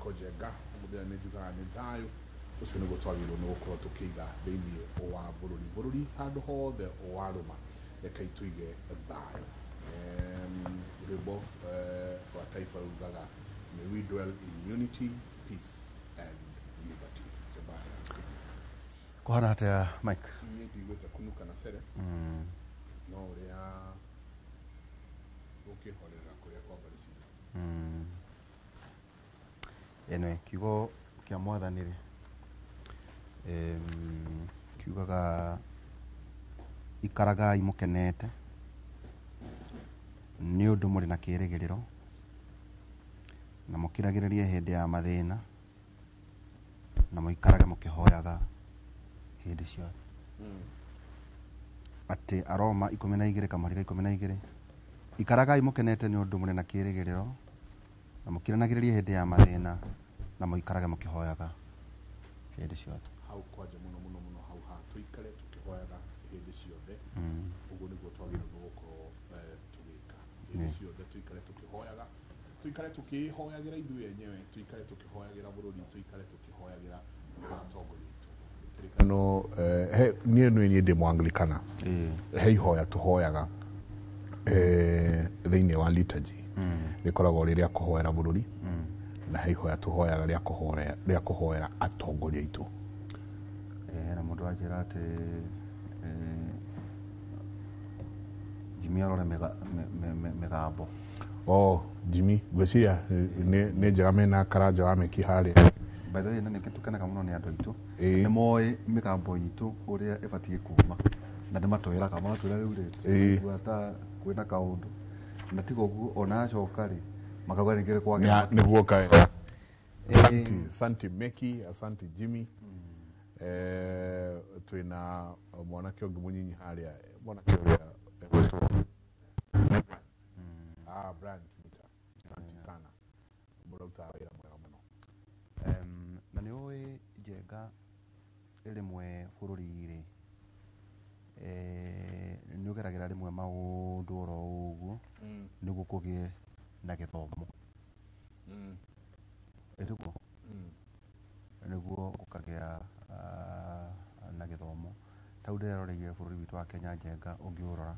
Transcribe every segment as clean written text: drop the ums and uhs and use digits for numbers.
Michael Njenga. Mũthenya nĩ njugaga nĩ thayũ ũcio nĩguo twagĩrĩirwo nĩ gũkorwo tũkĩiga thĩinĩ wa bũrũri handũ hothe warũma, rekei tũige thayũ. Rwĩmbo rwa taifa rugaga may we dwell in unity, peace and liberty. Kũhana atĩa Mike? Niĩ ndigwĩte kunuka na cere no ũrĩa ũkĩhorera kũrĩa kwa mbarĩ citũ. Anyway, kiugo kĩa mwathani rĩ, kiugaga ikaragai mũkenete nĩ ũndũ mũrĩ na kĩĩrĩgĩrĩro na mũkiragĩrĩrie hĩndĩ ya mathĩna na mũikarage mũkĩhoyaga hĩndĩ ciothe. Atĩ Aroma 12 kamũhari ka 12, ikaragai mũkenete nĩ ũndũ mũrĩ na kĩĩrĩgĩrĩro na mũkiranagĩrĩrie hĩndĩ ya mathĩna na mũikarage mũkĩhoyaga hĩndĩ ciothe. Hau kwanja mũno mũno mũno hau ha tũikare tũkĩhoyaga hĩndĩ ciothe. Ũguo nĩguo twagĩrĩirwo nĩ gũkorwo tũgĩka hĩndĩ ciothe, tũikare tũkĩhoyaga, tũikare tũkĩhoyagĩra ithuĩ enyewe, tũikare tũkĩhoyagĩra bũrũri, tũikare tũkĩhoyagĩra atongoria aitũ. Kĩrĩkano niĩ nĩ niĩ ndĩ Mũanglikana. He ihoya tũhoyaga thĩinĩ wa liturgy rĩkoragwo rĩ rĩa kũhoera bũrũri, na he ihoya tũhoyaga rĩa kũhoera atongoria aitũ. Hena mũndũ wanjĩra atĩ Jimmy arore mĩgambo. Oh, Jimmy, ngwĩciria nĩ njega mena Karanja wa Meki harĩa. By the way, na nĩkĩ tũkenaga mũno nĩ andũ aitũ nĩ moĩ mĩgambo itũ ũrĩa ĩbatiĩ kuma, na nĩ matwĩraga, magatwĩra rĩu rĩ gua ta kwĩna kaũndũ na tiga ũguo ona acoka rĩ makauga nĩkĩrĩ kwagĩra. Nĩguo kaĩ. Asante, asante Meki, asante Jimmy. Twĩna mwanake ũngĩ mũnyinyi harĩa, mwanake ũrĩa egwĩtwo Brian Kimita. Asante sana, mũraruta wĩra mwega mũno. Na nĩ ũĩ Njenga rĩmwe bũrũri rĩ nĩ ũgeragĩra rĩmwe maũndũ oro ũguo nĩguo kũgĩe na gĩthomo. Ĩtiguo nĩguo gũkagĩa na gĩthomo. Tau ndĩreroreire bũrũri witũ wa Kenya Njenga, ũngĩũrora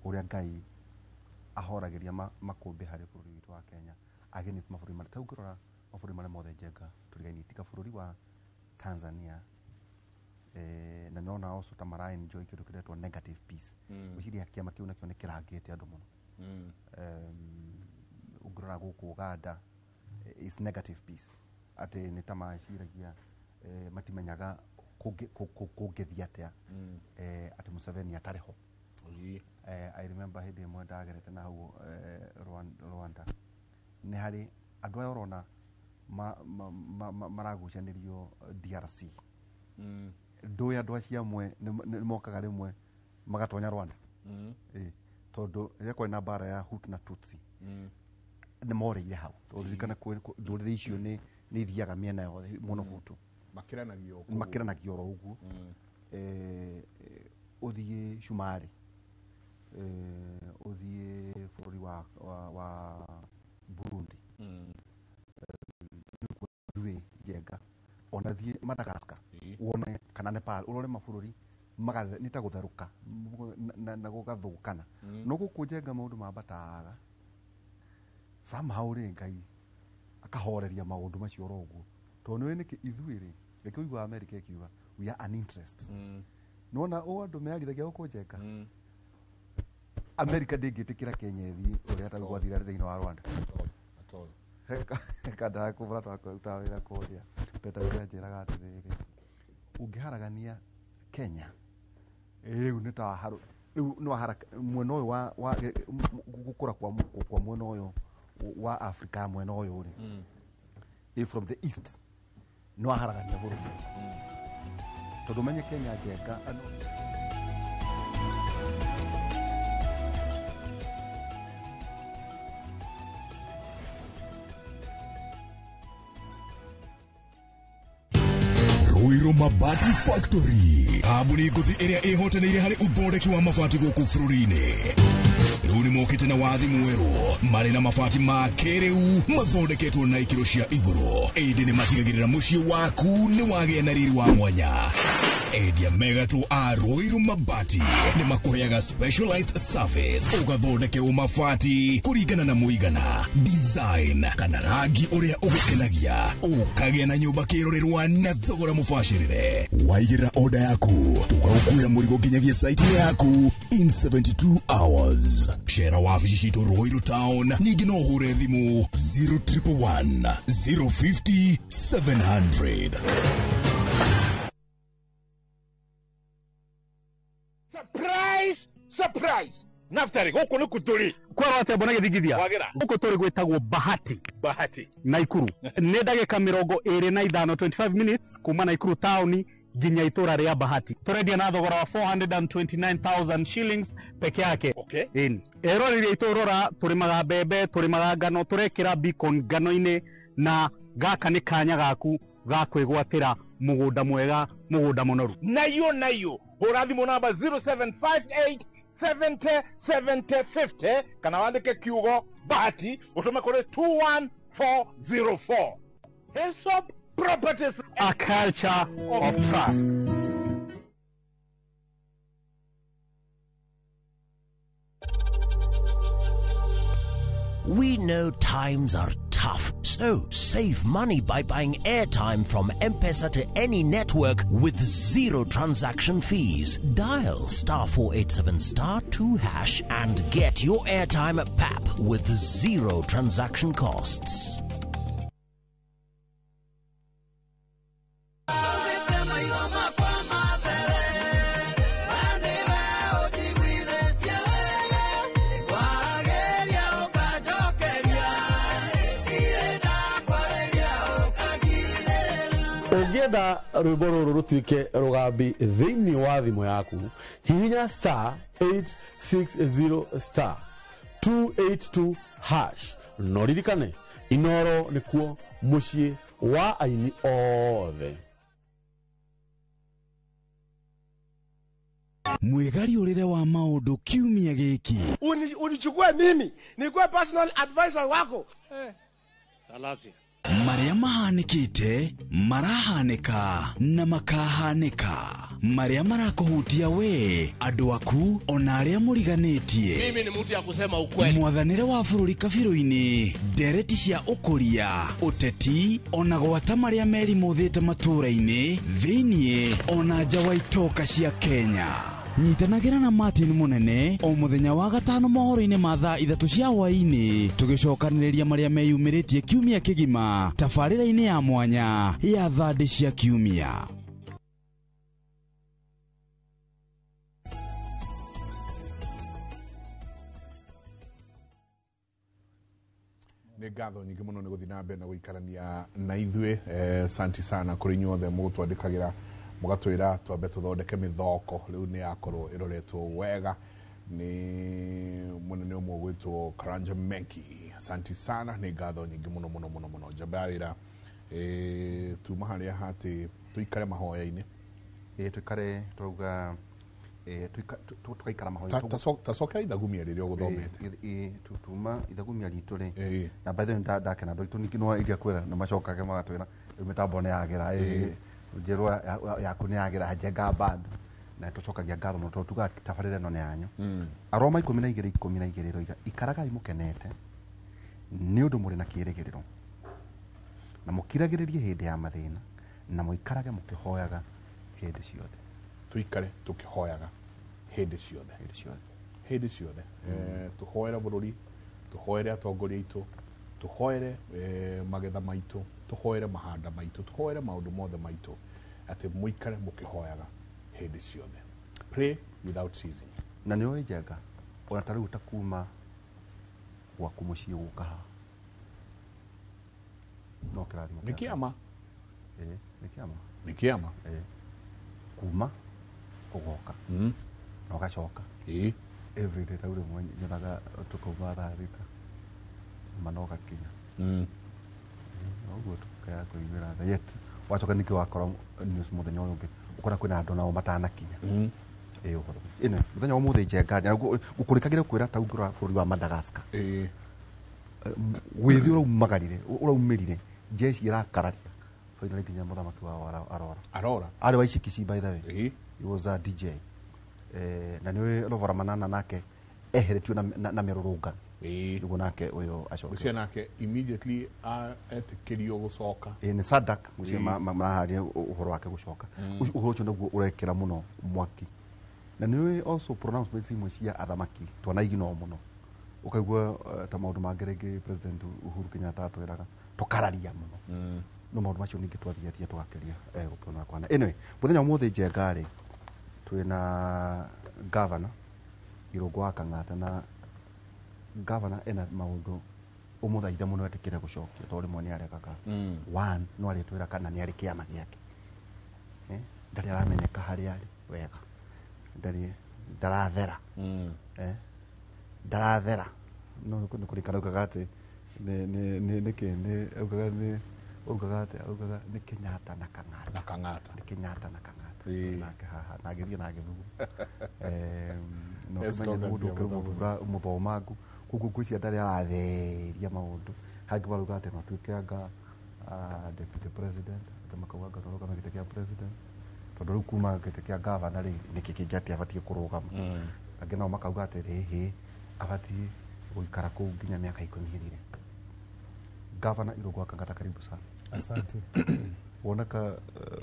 ũrĩa Ngai ahoragĩria makũmbĩ harĩ bũrũri witũ wa Kenya against mabũrũri marĩa. Tau ũngĩrora mabũrũri marĩa mothe Njenga tũrigainie tiga bũrũri wa Tanzania, na nĩrona also ta mara enjoy kĩndũ kĩretwo negative peace. Ngwĩciria kĩama kĩu nakĩo nĩ kĩrangĩte andũ mũno. Ũngĩrora gũkũ Uganda is negative peace, atĩ nĩ ta maciragia matimenyaga kũngĩthiĩ atĩa atĩ Museveni atarĩ ho. I remember hĩndĩ ĩmwe ndagerete na hau Rwanda, nĩ harĩ andũ aya ũrona maragucanĩrio DRC. Ndũĩ andũ acio amwe nĩ mokaga rĩmwe magatonya Rwanda. Tondũ rĩrĩa kwarĩ na mbara ya Hutu na Tutsi nĩ morĩire hau. Ũririkane ndũrĩrĩ icio nĩ ithiaga mĩena yothe mũno Hutu. Makĩranagio Makĩranagio oro ũguo. Ũthiĩ Cumarĩ, ũthiĩ bũrũri wa Burundi, Ndũĩ Njenga, ona thiĩ Madagascar wone kana Nepal, ũrore mabũrũri nĩ ta gũtherũka na gũgathũkana. No gũkũ Njenga maũndũ mambataga somehow rĩ Ngai akahoreria maũndũ macio oro ũguo. Tondũ nĩũĩ nĩkĩ ithuĩ rĩ, reke ũiguaga America ĩkiuga we are an interest. Nĩwona ũũ andũ mearithagia gũkũ Njenga? America ndĩngĩtĩkĩra Kenya ĩthiĩ ũrĩa ta gwathire thĩinĩ wa Rwanda. Kandaga kũbũra twakũrutaga wĩra kũrĩa Peter ũrĩa anjĩraga atĩrĩrĩ, ũngĩharagania Kenya rĩu nĩ ta waharũ rĩu nĩ wahara mwena ũyũ wa gũkũra kwa mwena ũyũ wa Africa, mwena ũyũ rĩ from the east nĩ waharagania bũrũri tondũ menye Kenya Njenga. Ruiru Mabati Factory, kambuni ngũthi ĩrĩa ĩhotanĩire harĩ ũthondeki wa mabati gũkũ bũrũri-inĩ. Rĩu nĩ mokĩte na wathi mwerũ marĩ na mabati ma kĩrĩu mathondeketwo na ikĩro cia igũrũ, ĩndĩ nĩ matigagĩrĩra mũciĩ waku nĩ wagĩa na riri wa mwanya. Endia megatũ a Ruiru Mabati nĩ makũheaga specialized service ũgathondekerwo mabati kũringana na mũigana, design kana rangi ũrĩa ũgũkenagia, ũkagĩa na nyũmba kĩrorerwa na thogora mũbacĩrĩre. Waigĩrĩra oda yaku tũgagũkuĩra mũrigo nginyagia site yaku in 72 hours. Cera wabici citũ Ruiru Town, ningĩ no ũhũre thimũ 0111 050 700. Surprise! Surprise! Naftari, gũkũ nĩ kũtũrĩ. Kwerwo atĩa mbona gĩthingithia? Wagĩra. Gũkũ tũrĩ gwĩtagwo Bahati. Bahati. Naikuru. Nĩ ndagĩka 25, 25 minutes kuma Naikuru town nginya itũra rĩa Bahati. Tũrendia na thogora wa 429,000 shillings peke yake. Okay. Ĩni. Eroreri aitũ rora, tũrĩmaga mbembe, tũrĩmaga ngano, tũrekĩra beacon ngano-inĩ, na gaka nĩ kanya gaku ga kwĩgwatĩra mũgũnda mwega, mũgũnda mũnoru. Nayo nayo. Hũra thimũ namba 0758 70 70 50 kana wandĩke kiugo Bahati ũtũme kũrĩ 21404. Hesop Properties, a culture of trust. We know times are tough, so save money by buying airtime from M-Pesa to any network with zero transaction fees. Dial *487 *2# and get your airtime at PAP with zero transaction costs. Ũngĩenda rwĩmbo rũrũ rũtuĩke rũgambi thĩinĩ wa thimũ yaku, hihinya *860 *282 hash. No ririkane, Inoro nĩkuo mũciĩ wa aini othe. Mwĩgariũrĩre wa maũndũ kiumia gĩkĩ. Unichukue mimi nikuwe personal advisor wako. Salasia. Marĩa mahanĩkĩte, marahanĩka na makahanĩka. Marĩa marakũhutia we, andũ aku, ona arĩa mũriganĩtie. Mimi ni mtu ya kusema ukweli. Mwathanĩre wa bũrũri kabirũ-inĩ, ndereti cia ũkũria, ũteti, ona gwata marĩa merimũthĩte matũũra-inĩ, thĩiniĩ, ona nja wa itoka cia Kenya. Nyitanagĩra na Martin Mũnene o mũthenya wa gatano mohoro-inĩ ma thaa 3 cia hwaĩ-inĩ, tũgĩcokanĩrĩria marĩa meyumĩrĩtie kiumia kĩgima tabarĩra-inĩ ya mwanya ya thandĩ cia kiumia. Nĩ ngatho nyingĩ mũno nĩ gũthiĩ na mbere na gũikarania na ithuĩ. Santi sana kũrĩ inyuothe mũgũtwandĩkagĩra mũgatwĩra twambe tũthondeke mĩthoko. Rĩu nĩ yakorwo ĩroretwo wega nĩ mũnene ũmwe ũgwĩtwo Karanja Menki. Santi sana, nĩ ngatho nyingĩ mũno mũno mũno mũno. Njamba ya wĩra, tuma harĩa hatĩ tũikare mahoya-inĩ. Tũikare twauga tukaikara mahoya. Tacokera ithagumia rĩrĩa ũgũthomete. Tuma ithagumia ritũ rĩ, na by the way ndakena andũ aitũ ningĩ no iria kwĩra nĩ macokage magatwĩra rĩu mĩtambo nĩ yagĩra, njerũ yaku nĩ yagĩra, Njenga band, na tũcokagia ngatho mũno tondũ tugaga tabarĩra ĩno nĩ yanyu. Aroma 12 12 ĩroiga ikaragai mũkenete nĩ ũndũ mũrĩ na kĩĩrĩgĩrĩro, na mũkiragĩrĩrie hĩndĩ ya mathĩna, na mũikarage mũkĩhoyaga hĩndĩ ciothe. Tũikare tũkĩhoyaga hĩndĩ ciothe. Hĩndĩ ciothe. Hĩndĩ ciothe. Tũhoere bũrũri, tũhoere atongoria aitũ, tũhoere magetha maitũ, tũhoere mahanda maitũ, tũhoere maũndũ mothe maitũ, atĩ mũikare mũkĩhoyaga hĩndĩ ciothe. Pray without ceasing. Na nĩ ũĩ Njenga, ona ta rĩu ta kuma gwaku mũciĩ gũka haha no kĩrathimo. Nĩ kĩama. Nĩ kĩama. Nĩ kĩama. Kuma ũgoka na ũgacoka. Every day ta rĩu rĩmwe nyethaga tũkauma thaa 6 ma no gakinya. Ũguo tũkaya kũiguĩra tha. Yet wacoka ningĩ wakora news mũthenya ũyũ ũngĩ ũkora kwĩna andũ nao matanakinya. Ĩ ũhoro ĩno mũthenya wa ũmũthĩ Njenga gũkũrĩkagĩre kwĩra ta ũngĩrora bũrũri wa Madagascar, wĩthĩ ũraumagarire, ũraumĩrire, jeshi ĩrakararia, finally nginya mũthamaki wao arora. Arora. Arĩ wa Icikici, by the way. Ĩĩ. He was a DJ, na nĩ Lovora Manana nake eheretio na mĩrũrũngano nĩguo nake ũyũ acoke. Ũcio nake immediately etĩkĩrio gũcoka. Ĩ, nĩ Sadak mũciĩ. Ĩĩ. Maraharia ũhoro wake gũcoka. Ũhoro ũcio nĩguo ũrekĩra mũno mwaki, na nĩ also pronouncements imwe cia athamaki twanaigino mũno, ũkaigua ta maũndũ mangĩ rĩngĩ President Uhuru Kenyatta atwĩraga tũkararia mũno, no maũndũ macio ningĩ twathiathia tũgakĩria gũkĩona kwana. Anyway, mũthenya wa ũmũthĩ Njenga rĩ, twĩna governor Irũngũ wa Kang'ata, na governor ena maũndũ ũmũthaithe mũno etĩkĩre gũcokia, tondũ rĩmwe nĩ aregaga. One, no arĩtwĩra kana nĩ arĩ kĩama gĩake. Ndarĩ aramenyeka harĩa arĩ wega, ndarĩ ndarathera, ndarathera, no nĩ kũrikana augaga atĩ nĩ nĩkĩ nĩ augaga, nĩ augaga atĩ augaga nĩ Kenyatta na Kang'ata. Na Kang'ata. Nĩ Kenyatta na Kang'ata. Ĩĩ. Nake haha na agĩthiĩ na agĩthuguma, no As kĩmenye long nĩ as mũndũ you're ũkĩrĩ mũthura mũthomangu, koguo ngwĩciria ndarĩ aratheria maũndũ. Hangĩ marauga atĩ no atuĩke anga deputy president, angĩ makauga anga no arũgame gĩtĩ kĩa president, tondũ rĩu kuma gĩtĩ kĩa governor rĩ, nĩkĩ kĩngĩ atĩ abatiĩ kũrũgama? Angĩ nao makauga atĩ rĩhĩ abatiĩ gũikara kũu nginya mĩaka 10 ĩthire. Governor Irũngũ wa Kang'ata, karibu sana. Asante. Woneka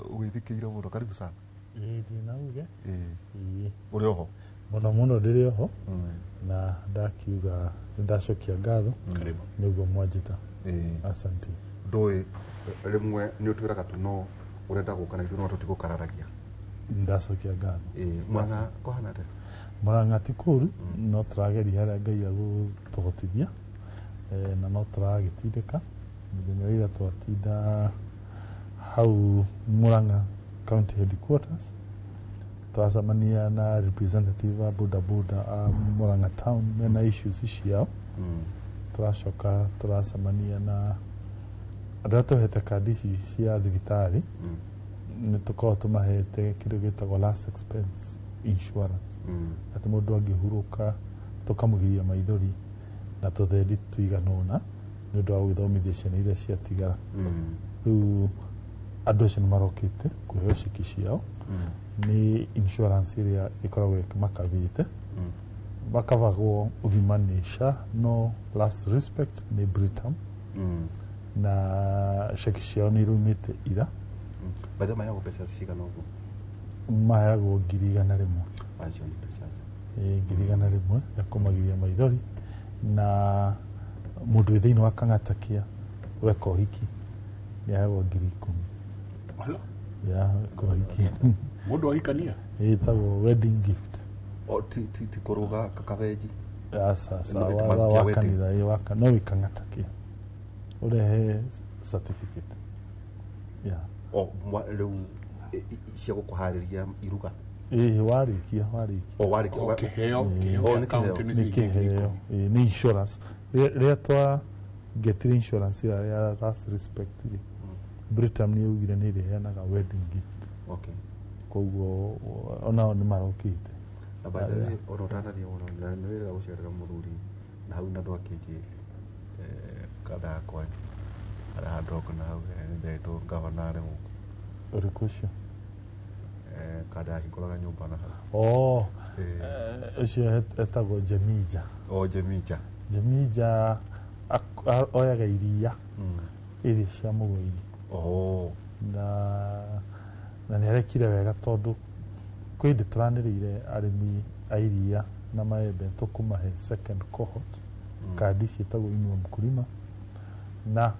ũgĩthikĩire mũno, karibu sana. Ĩĩ, ndĩ na uge. Ĩĩ. Ĩĩ. Ũrĩ oho? Mũno mũno, ndĩrĩ oho, na ndakiuga nĩ ndacokia ngatho nĩguo mwanjĩta. Ĩĩ. Asante. Ndũĩ rĩmwe nĩ ũtwĩraga tu no ũrenda gũka na ithuĩ no tũtigũkararagia. Ndacokia ngatho. Ĩĩ, Murang'a kũhana atĩa? Murang'a ti kũru, no tũrageria harĩa Ngai agũtũhotithia, na no tũragĩtindĩka. Mũthenya wa ira twatinda hau Murang'a county headquarters, twacemania na representative a boda boda a Murang'a town mena issues ciao. Tũracoka tũracemania na andũ arĩa tũhete kandi ici cia thibitarĩ. Nĩ tũkoragwo tũmahete kĩndũ gĩtagwo last expense insurance, atĩ mũndũ angĩhurũka tũkamũgiria maithori na tũthendi tũigana ũna nĩ ũndũ wa gũgĩthomithia ciana iria ciatigara. Rĩu andũ acio nĩ marokĩte kũheo ceki ciao, nĩ insurance ĩrĩa ĩkoragwo ĩmakabĩte, makabagwo ũgima nĩ SHA, no last respect nĩ Britam, na ceki ciao nĩ irumĩte ira. Baitha maheagwo mbeca cigana ũguo? Maheagwo 100,000. Acio nĩ mbeca njega. Ĩ, 100,000 ya kũmagiria maithori, na mũndũ wĩ thĩinĩ wa Kang'ata Kia weka ũhiki nĩ aheagwo 10,000. Ala. Ya ũhiki. Mũndũ ahikania. Ĩtagwo wedding gift. O, ti kũrũga kabenji? Aca aca. No, it must be a wa wedding. kanitha, ĩ, no wĩ Kang'ata Kia ũrehe certificate, yeah. O rĩu cia gũkũharĩria iruga? Ĩ, warĩkia. O warĩkia. O, kĩheo, kĩheo O, kĩa nĩ county kĩheo. nĩ Nĩ ciringi ngiri kĩheo. ikũmi. Ĩ, nĩ insurance. Rĩrĩa twa getire insurance ĩyo ya last respect rĩ, Britam nĩ yaugire nĩ ĩrĩheanaga wedding gift. Koguo onao nĩ marokĩte. Na by the way, ona ũtanathiĩ mũno, na nĩ wĩrĩga gũcerera mũthuri na hau, na ndwakĩnjĩrire kada kwanyu harĩa handũ na hau nĩ ndetwo gavana arĩ gũkũ. Ũrĩkũ ũcio? Kada ahingũraga nyũmba na hau. Oh, Eh. ũcio etagwo Jemija. O, Jemija. Jemija oyaga iria iria cia mũgũiri. Oh. Na nĩ arekire wega, tondũ kwĩ hĩndĩ tũranĩrĩire arĩmi a iria na maembe tũkũmahe second cohort kandi ciĩtagwo Inua Mkulima, na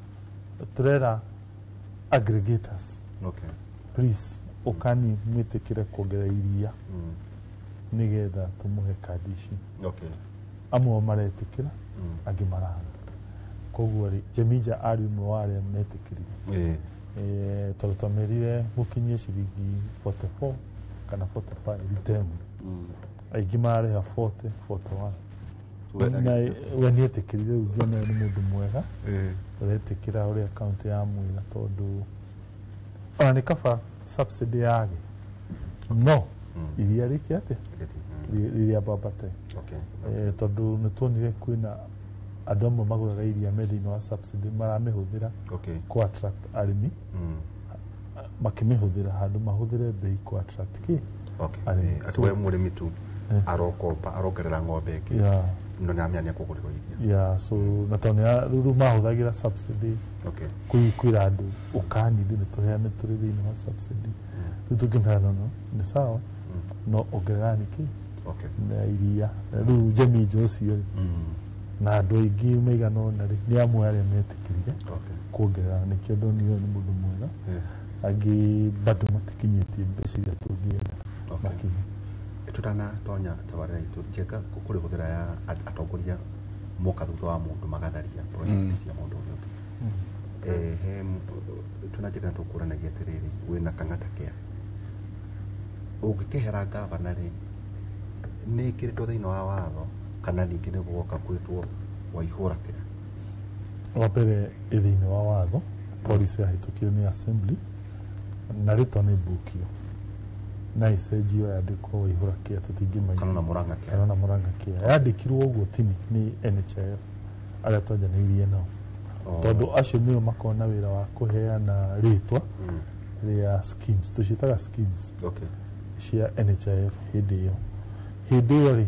tũrera aggregators, please ũkani mwĩtĩkĩre kuongerera iria nĩgetha tũmũhe kandi ici. Amwe maretĩkĩra, angĩ maraga. Koguo rĩ, Jemija arĩ ũmwe wa arĩa metĩkĩrire. Tondũ twamerire mũkinyie ciringi 44 kana 45 rita ĩmwe, aingĩ mararĩha 40, 41, na we nĩetĩkĩrire. Rĩu ngĩona ũyũ nĩ mũndũ mwega ũretĩkĩra ũrĩa kaũntĩ yamwĩra, tondũ ona nĩ kaba subsidy yage no Iria rĩke atĩa? Rĩrĩa mbambate. Tondũ nĩ tuonire kwĩna andũ amwe magũraga iria me thĩinĩ wa subsidy maramĩhũthĩra kũ attract arĩmi, makĩmĩhũthĩra handũ mahũthĩre bei kũ attract kĩ? Arĩmi. Atĩ we mũrĩmi tu arokomba arongerera ng'ombe ĩngĩ no nĩ amenya nĩ ekũgũrĩrwo iria. Yeah, so na tondũ rĩu mahũthagĩra subsidy kwĩra andũ ũkani ithuĩ nĩ tũheane tũrĩ thĩinĩ wa subsidy, rĩu tũngĩmera no nĩ sawa, no ongererani kĩ na iria. Rĩu Jemija ũcio rĩ na andũ aingĩ maigana ũna rĩ nĩ amwe arĩa metĩkĩrire kuongerera, nĩkĩo ndonire ũyũ nĩ mũndũ mwega. Angĩ bado matikinyĩtie mbeca iria tũngĩenda makinye. Tutanatonya tabarĩra itũ Njenga, kũrĩ hũthĩra ya atongoria moka thutha wa mũndũ magatharia project cia mũndũ ũrĩa ũngĩ. He twĩna Njenga tũkũranagia atĩrĩrĩ, wĩna Kang'ata Care ũngĩkehera gavana rĩ nĩ ĩkĩrĩtwo thĩinĩ wa watho kana ningĩ nĩ gũgoka kwĩtwo Waihũra Care? Wa mbere ĩ thĩinĩ wa watho, policy yahĩtũkio nĩ assembly na rĩtwa nĩ mbukio na ĩcenjio yandĩkwo Waihũra Care, tũtingĩmenya. Kana na Murang'a Care. Kana na Murang'a Care yandĩkirwo ũguo tini nĩ NHIF arĩa twanjanĩirie nao, tondũ acio nĩo makoragwo na wĩra wa kũheana rĩtwa rĩa schemes, tũciĩtaga schemes cia NHIF. Hĩndĩ ĩyo rĩ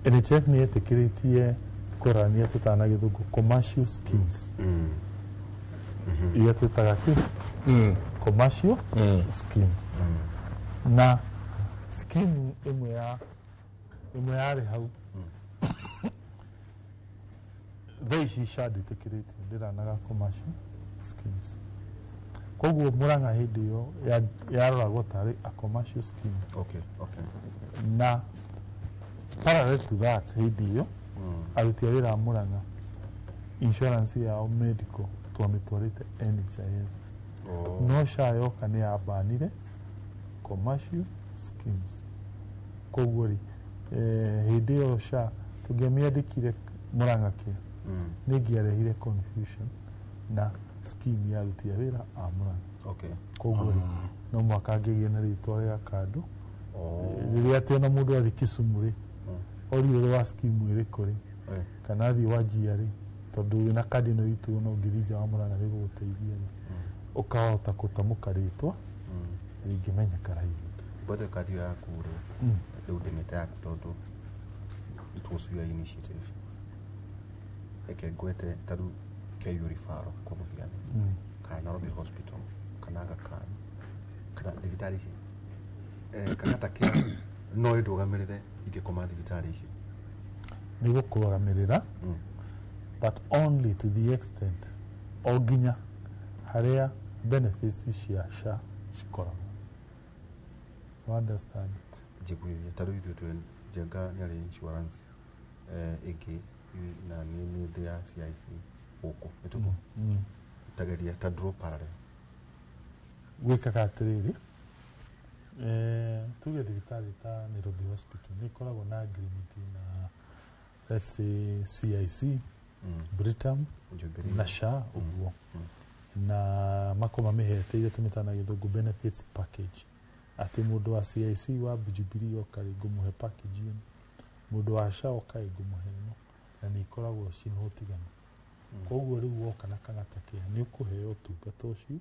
NHIF nĩ yetĩkĩrĩtie kũrania tũtana gĩthũngũ commercial schemes iria twĩtaga kĩ commercial scheme, na scheme ĩmwe ya ĩmwe yarĩ hau thaa ici SHA ndĩtĩkĩrĩtio ndĩranaga commercial schemes, koguo Murang'a hĩndĩ ĩyo yaroragwo tarĩ a commercial scheme. Na parallel to that, hĩndĩ ĩyo aruti a wĩra a Murang'a insurance yao medical twamĩtwarĩte NHIF, no SHA yoka nĩ yabanire commercial schemes. Koguo rĩ hĩndĩ ĩyo SHA tũngĩamĩandĩkire Murang'a Care nĩ ĩngĩarehire confusion na scheme ya aruti a wĩra a Murang'a. Koguo rĩ no mũhaka angĩgĩa na rĩtwa rĩa kando rĩrĩa atĩ ona mũndũ athiĩ Kisumu rĩ orire ũrĩ wa scheme ĩrĩkũ rĩ kana athiĩ Wajir rĩ, tondũ wĩna kandi ĩno itũ no ũngĩthiĩ nja wa Murang'a nĩ gũgũteithia rĩ ũkahota gũtamũka rĩtwa rĩngĩmenyeka raithi. By the way, kandi ĩyo yaku rĩ rĩu ndĩmĩte yaku tondũ it was your initiative. Reke ngwete ta rĩu KU referral kwa mũhiano kana Nairobi Hospital kana Aga Khan kana thibitarĩ ici, Kang'ata Care no ĩndũgamĩrĩre ingĩkoma thibitarĩ icio? Nĩ gũkũrũgamĩrĩra, but only to the extent o nginya harĩa benefits cia SHA cikoragwo. You understand? Njiguithie, ta rĩu ithuĩ twĩ Njenga nĩ arĩ insurance ĩngĩ na niĩ nĩ ndĩ ya CIC gũkũ nĩ tũguo tageria ta draw parallel. Gwĩkaga atĩrĩrĩ, tuge thibitarĩ ta Nairobi Hospital nĩ ĩkoragwo na agreement na, let's say, CIC, Britam Jubilee. Na SHA ũguo, na makoma mĩhete iria tũmĩtaga na gĩthũngũ benefits package, atĩ mũndũ wa CIC wa Jubilee oka rĩ ngũmũhe package ĩno, mũndũ wa SHA oka rĩ ngũmũhe ĩno, na nĩ ikoragwo ciĩna ũtiganu. Koguo rĩu woka na Kang'ata Care nĩ ũkũheo ũtungata ũcio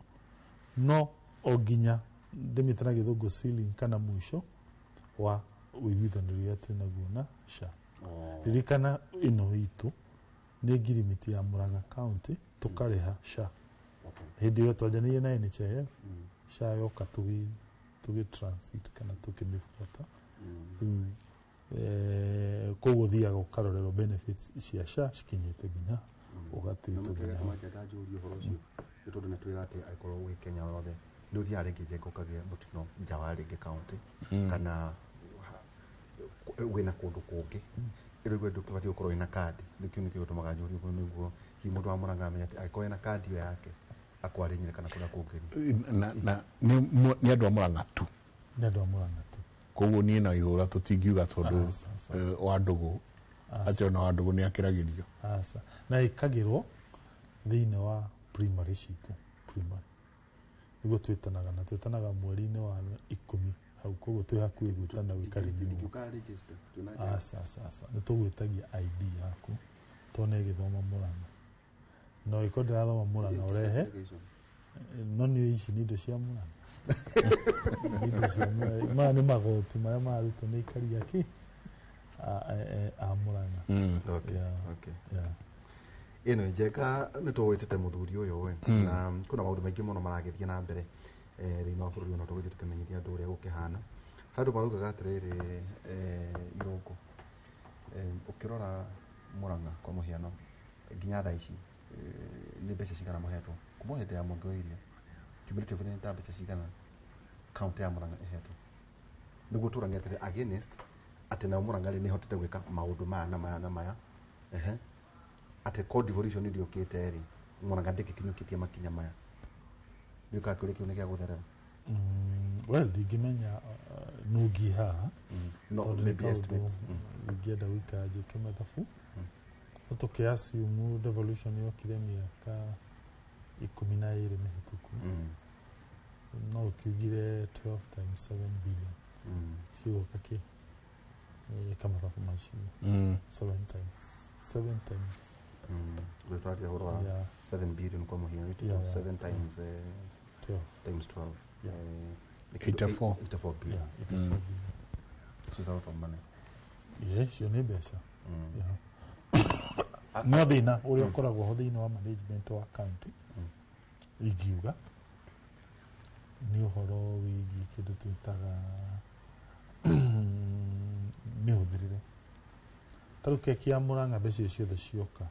no o nginya ndĩmĩte na gĩthũngũ ceiling kana mũico wa ũiguithanio ũrĩa twĩnaguo na SHA. Ririkana ĩno itũ nĩ ngirimiti ya Murang'a County tũkarĩha SHA. Hĩndĩ ĩyo twanjanĩirie na NHIF, SHA yoka tũgĩ transit kana tũkĩmĩbuata rĩu, koguo ũthiaga ũkarorerwo benefits cia SHA cikinyĩte nginya ũgatĩtwo nginya hau. Njenga njũrie ũhoro ũcio nĩ tondũ nĩ twĩra atĩ angĩkorwo wĩ Kenya yothe nĩ ũthiaga rĩngĩ Njenga ũkagĩa mũtino nja wa rĩngĩ county kana wĩna kũndũ kũngĩ rĩu ndũkĩbatiĩ gũkorwo wĩna kandi. Nĩkĩo gĩtũmaga njũrie ũguo, nĩguo hihi mũndũ wa Murang'a amenye atĩ angĩkorwo ena kandi ĩyo yake akwarĩ nyine kana kũrĩa kũngĩ. Na nĩ andũ a Murang'a tu? Nĩ andũ a Murang'a tu. Koguo niĩ na Ihũra tũtingiuga tondũ Aca, aca, wa ndũgũ Aca. atĩ ona wa ndũgũ nĩ akĩragĩrio? Aca, na ĩkagĩrwo thĩinĩ wa primary citũ, primary nĩguo twĩtanaga na twĩtanaga mweri-inĩ wa 10 Hau koguo twĩ hakuhĩ gwĩtana gwĩka renewal. Ndingĩũka register twĩna Njenga. Aca, aca, aca, nĩ tũgwĩtagia ID yaku tondũ nĩ ĩgĩthoma Mũrang'a, no ĩkorwo ndĩrathoma Mũrang'a ũrehe. No nĩ ici nĩ indo cia Mũrang'a, nĩ indo cia Mũrang'a. Maya nĩ magoti marĩa mararutwo nĩ aikari a kĩ a Mũrang'a. Okay. Yeah. Okay. Yeah. Ĩno Njenga, nĩ tũgwĩtĩte mũthuri ũyũ we, na kwĩna maũndũ maingĩ mũno maragĩthiĩ na mbere thĩinĩ wa bũrũri ũyũ, na tũgũthiĩ tũkĩmenyithia andũ ũrĩa gũkĩhana. Handũ maraugaga atĩrĩrĩ, Irũngũ, ũkĩrora Mũrang'a kwa mũhiano, nginya thaa ici nĩ mbeca cigana mũhetwo kuma hĩndĩ ya Mwangi wa Iria? Cumulative nĩ ta mbeca cigana kaunti ya Mũrang'a ĩhetwo nĩguo tũranie atĩrĩ against atĩ nao Mũrang'a rĩ nĩ ĩhotete gwĩka maũndũ maya na maya na maya, ehe, atĩ ko devolution ndĩũkĩte rĩ, Mũrang'a ndĩgĩkinyũkĩtie makinya maya? Nĩũkaga kĩũria kĩu nĩ gĩa gũtherera. Well, ndingĩmenya nũngi haha No, tondũ nĩ maybe kaũndũ estimates. Ingĩenda gũikara njĩke mathabu, no tũkĩ assume devolution yokire mĩaka 12 mĩhĩtũku, no ũkiugire 12 times 7 billion cigũka kĩ ĩka mathabu macio, 7 times 7 times. Tũraria ũhoro wa 7 billion kwa mũhiano, 7 times 12. Times 12. Yeah. Nĩ kĩndũ 84. 84 billion. Yeah, 84 billion. So it's a lot of money. Yeah, icio nĩ mbeca. Yeah. No thĩna ũrĩa ũkoragwo ho thĩinĩ wa management wa county, ingiuga nĩ ũhoro wĩgiĩ kĩndũ twĩtaga mĩhũthĩrĩre. Ta rĩu keki ya Mũrang'a, mbeca icio ciothe cioka,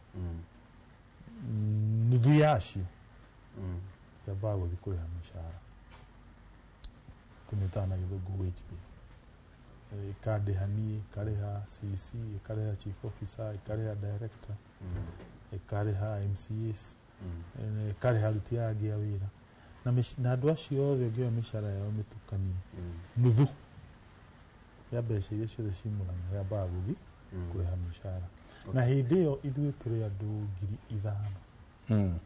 nuthu yacio yambaga gũthiĩ kũrĩha mĩcara, tũmĩtaga na Gĩthũngũ wage bill. Ĩkandĩha niĩ, ĩkarĩha CC, ĩkarĩha chief officer, ĩkarĩha director, ĩkarĩha MCAs, ĩkarĩha aruti aya angĩ a wĩra na andũ acio othe. Ũngĩoya mĩcara yao mĩtukanie, nuthu ya mbeca iria ciothe ci Mũrang'a yambaga gũthiĩ kũrĩha mĩcara, na hĩndĩ ĩyo ithuĩ tũrĩ andũ 5,000.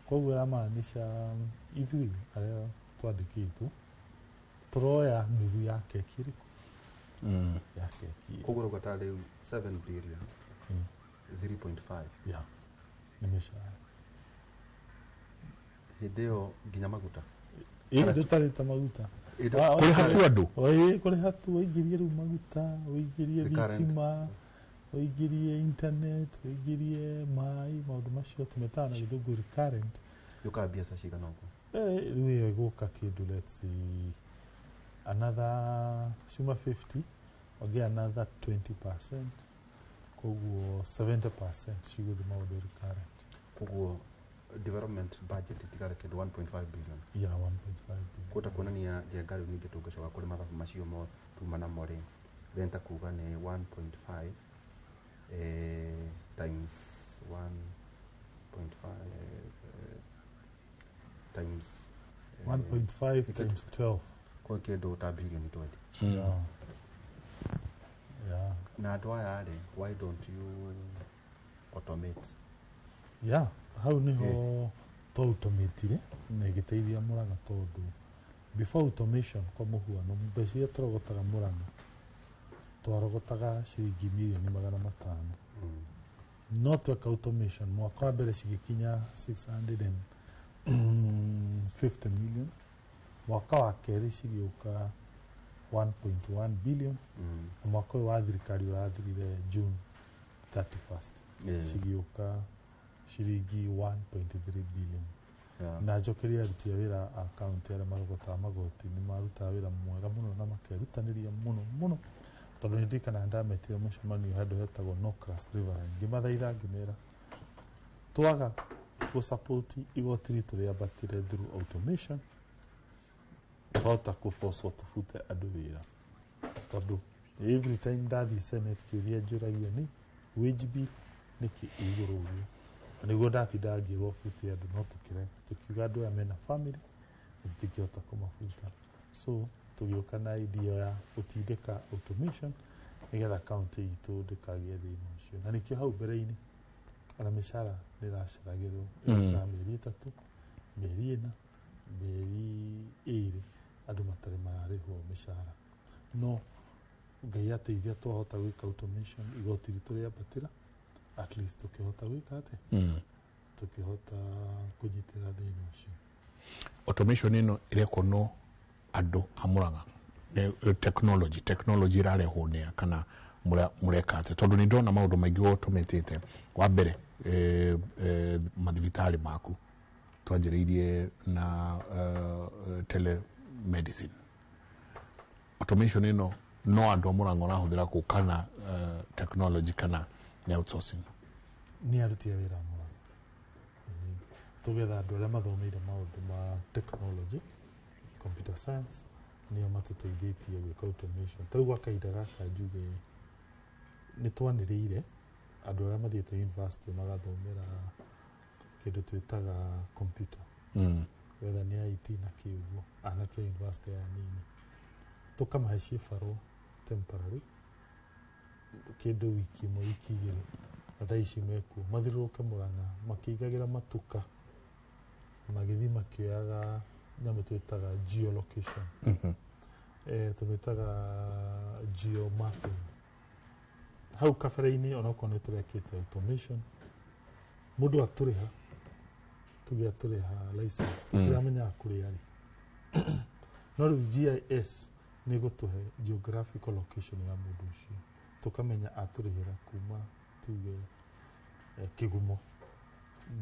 Koguo ĩramaanisha ithuĩ arĩa twandĩkĩtwo tũroya nuthu ya keki ĩrĩkũ? Ya keki ĩyo. Koguo ũrauga ta rĩu 7 billion, 3.5 Yeah, nĩ mĩcara. Hĩndĩ ĩyo nginya maguta? Ĩ, ndũtarĩte maguta. Kũrĩha tu andũ? Ĩ, kũrĩha tu, ũingĩrie rĩu maguta, ũingĩrie Recurrent. thitima, ũingĩrie internet, ũingĩrie maĩ, maũndũ macio tũmetaga na Gĩthũngũ recurrent. Yũkaga mbia ta cigana ũguo? Rĩu ĩyo ĩgũka kĩndũ, let's say another ciuma 50, ongea another 20%, koguo 70% cigũthiĩ maũndũ recurrent. Koguo development budget itigare kĩndũ 1.5 billion? Yeah, 1.5 billion. Kũta kuonania Njenga, rĩu ningĩ tũngĩcoka kũrĩ mathabu macio mo tuma namo rĩ, then ta kuga nĩ 1.5 times 1.5 times 1.5 times 12. Kwa kĩndũ ta bilioni 20. Yeah. Na andũ aya rĩ, why don't you automate? Yeah, hau niho twautomatire na ĩgĩteithia Mũrang'a, tondũ before automation, kwa mũhuano, mbeca iria tũrogotaga Mũrang'a, twarogotaga ciringi mirioni 500. No tweka automation, mwaka wa mbere cigĩkinya 650 million, mwaka wa kerĩ cigĩũka 1.1 billion, na mwaka ũyũ wa thirikari ũrathirire June 31st cigĩũka ciringi 1.3 billion. Na njokeria aruti a wĩra a kaunti arĩa marogotaga magoti, nĩ marutaga wĩra mwega mũno na makerutanĩria mũno mũno, tondũ nĩ ndirikanaga ndametire mũcemanio handũ hetagwo Nocras Riverine, ngĩmathaitha, ngĩmera twaga gũsupport igoti ritũ rĩambatire through automation, twahota kũbocwo tũbute andũ wĩra, tondũ every time ndathiĩ Senate, kĩũria njũragio nĩ wage bill nĩkĩ ĩ igũrũ ũguo. Na nĩguo ndatindaga ngĩrwo bute andũ, no tũkĩrega, tũkiuga andũ aya mena family na tũtingĩhota kũmabuta. So tũgĩũka na idea ya gũtindĩka automation nĩgetha kaunti itũ ndĩkagĩe thĩna ũcio, na nĩkĩo hau mbere-inĩ ona mĩcara nĩ ĩraceragĩrwo, ĩgĩkaga mĩeri 3, mĩeri 4, mĩeri 2 andũ matarĩ mararĩhwo mĩcara. No Ngai ateithia twahota gwĩka automation, igoti ritũ rĩambatĩra, at least tũkĩhota gwĩka atĩa, tũkĩhota kũnyitĩra thĩna ũcio. Automation ĩno ĩrekwo no andũ a Murang'a nĩ technology ĩrarehwo nĩa kana mũreka atĩa? Tondũ nĩ ndona maũndũ maingĩ ũtũmĩtĩte. Wa mbere, mathibitarĩ maku twanjĩrĩirie na telemedicine. Automation ĩno no andũ a Murang'a ũrahũthĩra kũ kana technology kana nĩ outsourcing? Nĩ aruti a wĩra a Murang'a. Tũgetha andũ arĩa mathomeire maũndũ ma technology, computer science, nĩo matũteithĩtie gwĩka automation. Ta rĩu gwa kahinda gaka njuge nĩ twanĩrĩire andũ arĩa mathiĩte university magathomera kĩndũ twĩtaga computer, whether nĩ IT na kĩũguo, anake a university aya nini, tũkamahe cibarũa temporary kĩndũ wiki ĩmwe, wiki 2, na thaa ici mekuo mathiũrũrũke Murang'a makĩigagĩra matuka, magĩthiĩ makĩoyaga nyamũ twĩtaga geolocation, tũmĩtaga geomapping. Hau kabere-inĩ onokorwo nĩ tũrekĩte automation, mũndũ atũrĩha, tuge atũrĩha license, tũtiramenyaga kũrĩa arĩ, no rĩu GIS nĩ gũtũhe geographical location ya mũndũ ũcio, tũkamenya atũrĩhĩra kuma tuge Kĩgumo,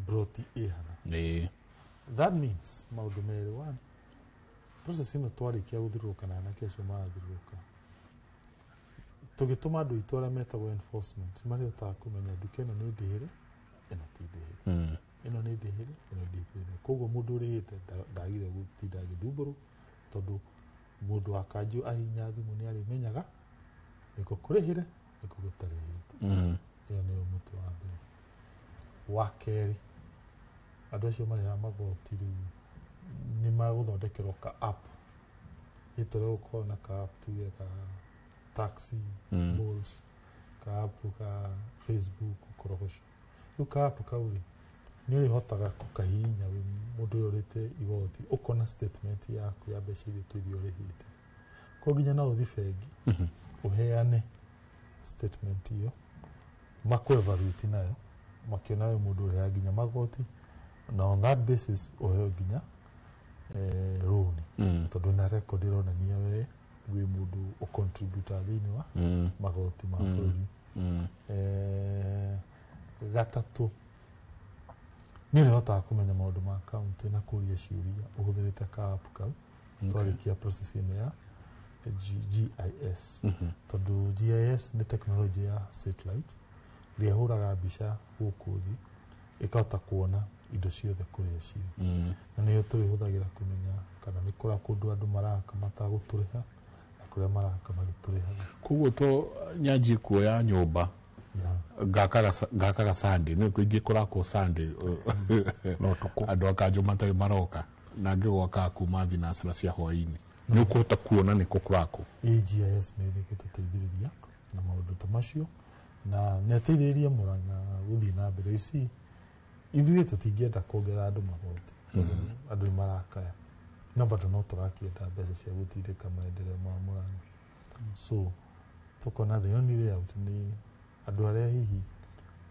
broti ĩhana. That means maũndũ merĩ. One, process ĩno twarĩkia gũthiũrũrũka na anake acio marathiũrũrũka, tũgĩtũma andũ aitũ arĩa metagwo enforcement, marĩhotaga kũmenya nduka ĩno nĩ ndĩhĩre, ĩno ti ndĩhĩre, ĩno nĩ ndĩhĩre, ĩno ndĩhĩre. Koguo mũndũ ũrĩhĩte ndagire gũtinda agĩthumbũrwo, tondũ mũndũ wa kanjũ ahihinya thimũ nĩ arĩmenyaga nĩkũ kũrĩhĩre, nĩkũ gũtarĩhĩte. Ĩyo nĩyo mũtĩ wa mbere. Wa kerĩ, andũ acio marĩhaga magoti rĩu nĩ magũthondekerwo ka app, ĩtũre gũkorwo na ka app tuge ka taxi, Bolt, ka app ka Facebook, korogoco. Rĩu ka app kau rĩ, nĩ ũrĩhotaga gũkahihinya wĩ mũndũ ũrĩa ũrĩte igoti, ũkona statement yaku ya mbeca iria iria ũrĩhĩte. Koguo nginya no ũthiĩ bengi ũheane statement ĩyo, makũ evaluate nayo, makĩona wĩ mũndũ ũrĩhaga nginya magoti, na on that basis ũheo nginya loan, tondũ na record ĩronania we wĩ mũndũ ũcontributor thĩinĩ wa magoti ma bũrũri. Gatatũ, nĩ ũrĩhotaga kũmenya maũndũ ma county na kũria ciũria ũhũthĩrĩte ka app kau twarĩkia process ĩno ya GIS, tondũ GIS nĩ technology ya satellite ĩrĩa ĩhũraga mbica gũkũ thĩ, ĩkahota kuona indo ciothe kũrĩa cirĩ, na nĩyo tũrĩhũthagĩra kũmenya kana nĩ kũrĩa kũndũ andũ maraka matagũtũrĩha na kũrĩa maraka magĩtũrĩhaga. Koguo to nyanjie kuoya nyũmba ngakaga Sunday, nĩ kũingĩ kũrakwo Sunday, no tũkũ andũ a kanjũ matarĩ maroka na ngĩgwakaga kuma thinacara cia hwaĩ-inĩ, nĩ ũkũhota kuona nĩkũ kũrakwo. Ĩ GIS nĩ ĩgũtũteithĩrĩria na maũndũ ta macio, na nĩ ateithĩrĩrie Murang'a gũthiĩ na mbere. Ici ithuĩ tũtingĩenda kuongerera andũ magoti, tondũ andũ nĩ marakaya, no bado no tũrakĩenda mbeca cia gũtindĩka maendeleo ma Murang'a. So tũkona the only way out nĩ andũ arĩa hihi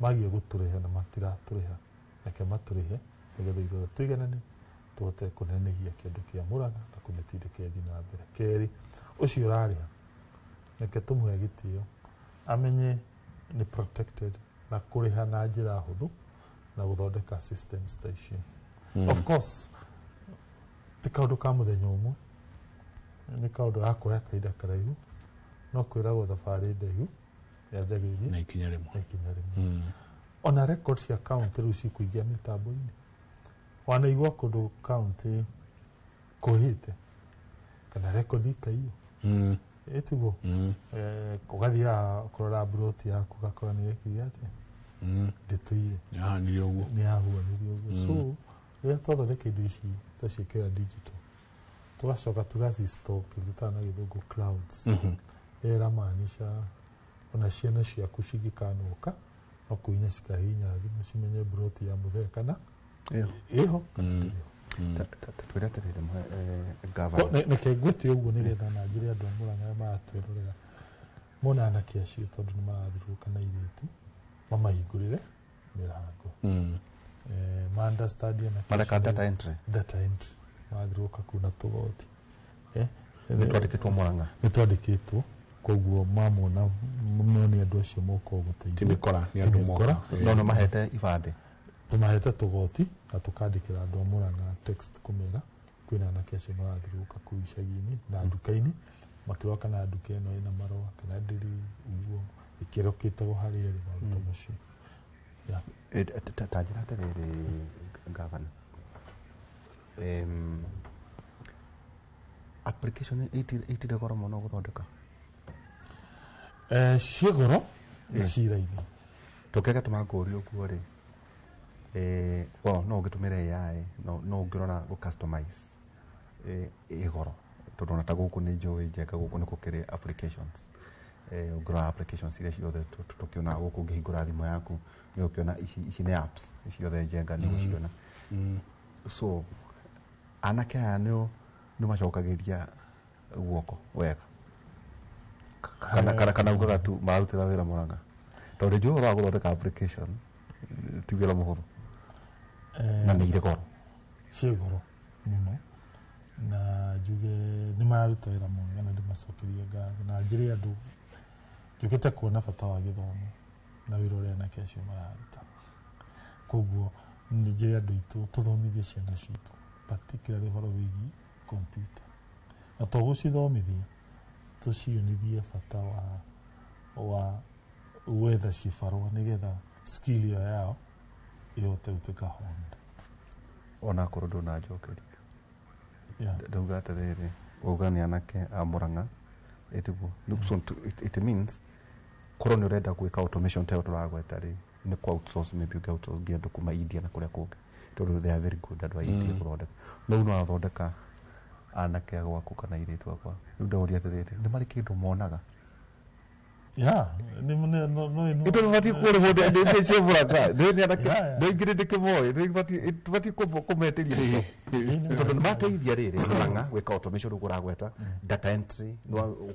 magie gũtũrĩha na matiratũrĩha, reke matũrĩhe nĩgetha ithuothe tũiganane, tũhote kũnenehia kĩndũ kĩa Murang'a na kũmĩtindĩka ĩthiĩ na mbere. Kerĩ, ũcio ũrarĩha reke tũmũhe gĩtĩo, amenye nĩ protected na kũrĩha na njĩra hũthũ na gũthondeka systems ta icio. Of course ti kaũndũ ka mũthenya ũmwe, nĩ kaũndũ gakuoya kahinda karaihu, no kwĩragwo thabarĩ ndaihu yanjagĩrĩria na ikinya rĩmwe. Na ikinya rĩmwe. Ona record cia county rĩu cikũingĩa mĩtambo-inĩ. Wanaigua kũndũ county kũhĩte kana record ikaiywo, ĩtiguo? Ũgathiaga kũrora mburoti yaku, ũgakora nĩ yekire atĩa, ndĩtũire. Yahanire ũguo. Nĩ yahuanire ũguo. So rĩrĩa twathondeka indo ici, twaciĩkĩra digital, tũgacoka tũgaci-store kĩndũ tũtaga na Gĩthũngũ clouds, ĩrĩa ĩramaanisha ona ciana ciaku cingĩkanoka no kũhihinya cikahihinya thimũ cimenye mburoti ya mũthee kana ĩyo ĩho kana ndĩrĩ ho. Twĩre atĩrĩrĩ gavana Reke ngwĩte ũguo nĩgetha na njĩre andũ a Murang'a arĩa maratwĩrorera mona anake acio tondũ nĩ marathiũrũrũka na airĩtu mamahingũrĩre mĩrango. Ma understand anake Mareka acio data entry. Data entry marathiũrũrũka kũu na tũgoti. Nĩ twandĩkĩtwo Murang'a. Nĩ twandĩkĩtwo, koguo mamona mone andũ acio moka gũteithia. Ti mĩkora, nĩ andũ Ti mĩkora. moka. No nĩ mahete ibandĩ. Tũmahete tũgoti na tũkandĩkĩra andũ a Murang'a text kũmera kwĩna anake acio marathiũrũrũka kũu icagi-inĩ na nduka-inĩ makĩrora kana nduka ĩno ĩna marũa kana ndĩrĩ, ũguo gĩkĩro kĩtagwo harĩa ĩrĩ maũndũ ta macio. Yeah. Ta njĩra atĩrĩrĩ gavana, application ĩtire goro mũno gũthondeka? Ciĩ goro na ciĩ raithi. Tũkĩaga tũmangũri ũguo rĩ, well, no ũngĩtũmĩra AI, no ũngĩrora gũ customize ĩ goro tondũ ona ta gũkũ nĩ njũĩ Njenga gũkũ nĩ gũkĩrĩ applications. Ũngĩrora applications iria ciothe tũkĩonaga gũkũ, ũngĩhingũra thimũ yaku nĩ ũkĩona ici nĩ apps ciothe Njenga nĩ ũgũciona. So anake aya nĩ macokagĩria guoko wega kana ugaga tu mararutĩra wĩra Murang'a? Tondũ njũĩ ũhoro wa gũthondeka application ti wĩra mũhũthũ na nĩ irĩ goro. Ciĩ goro mũno na njuge nĩ mararuta wĩra mwega na ndĩmacokerie ngatho na njĩre andũ njũkĩte kuona bata wa gĩthomo na wĩra ũrĩa anake acio mararuta. Koguo nĩ njĩre andũ aitũ tũthomithie ciana citũ particularly ũhoro wĩgiĩ computer, na to gũcithomithia, tũcionithie bata wa gwetha cibarũa nĩgetha skill ĩyo yao ĩhote gũtuĩka honed. Ona akorwo ndũnanjokeria, ndauga atĩrĩrĩ, wauga nĩ anake a Murang'a ĩtiguo? So it means korwo nĩ ũrenda gwĩka automation ta ĩyo tũragweta rĩ, nĩ kũ outsource, maybe ũngĩ outsource nginya andũ kuma India na kũrĩa kũngĩ, tondũ they are very good andũ a India gũthondeka. No rĩu no athondeka anake a gwaku kana airĩtu akwa. Rĩu ndauria atĩrĩrĩ, nĩ marĩ kĩndũ monaga? Yeah, nĩ no no no. Ĩtondũ batiĩ kũrĩhwo nĩ cia Murang'a nĩ anake Yeah. nĩ ingĩ ndĩkĩmoĩ nĩ tũbatiĩ kũmetĩria indo tondũ nĩ mateithia rĩrĩ Murang'a gwĩka automation ũguo ũragweta, data entry,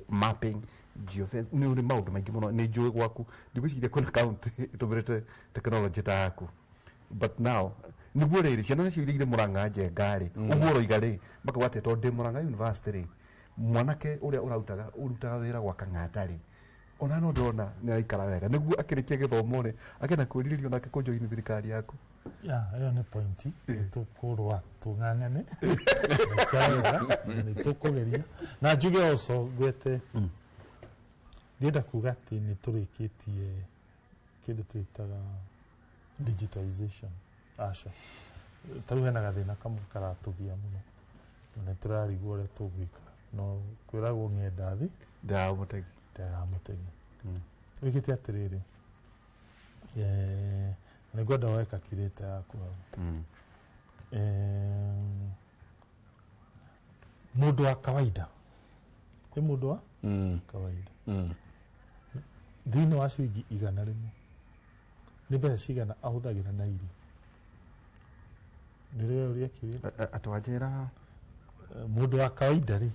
mapping, geofence, nĩ ũrĩ maũndũ maingĩ mũno. Nĩ njũĩ gwaku ndigwĩciria kwĩna county ĩtũmĩrĩte technology ta yaku, but now nĩguo rĩrĩ ciana nacio iria irĩ Murang'a Njenga rĩ, ũguo ũroiga rĩ, makauga atĩ tondũ ndĩ Murang'a University rĩ, mwanake ũrĩa ũrarutaga ũrutaga wĩra gwa Kang'ata rĩ, ona no ndĩrona nĩ araikara wega, nĩguo akĩrĩkia gĩthomo rĩ akena kwĩrirĩrio nake kũjoini thirikari yaku. Yeah, ĩyo nĩ point nĩ tũkũrũa tũng'ang'ane wega, nĩ tũkũgeria na njuge also ngwete ndĩrenda kuga atĩ nĩ tũrĩkĩtie kĩndũ twĩtaga digitization. Aca, ta rĩu hena gathĩna kamwe karatũgia mũno na nĩ tũrarigwo ũrĩa tũgwĩka, no kwĩragwo ng'enda thĩ ndĩraga mũtegi. Ndĩraga mũtegi. Wĩkĩte atĩrĩrĩ, nĩ ngwenda woe calculator yaku hau. Mũndũ wa kawaida, ĩ mũndũ wa kawaida, thĩinĩ wa ciringi 100 nĩ mbeca cigana ahũthagĩra na irio? Nĩ rĩo ũrĩa kĩrĩa Atĩ wanjĩra? Mũndũ wa kawaida rĩ,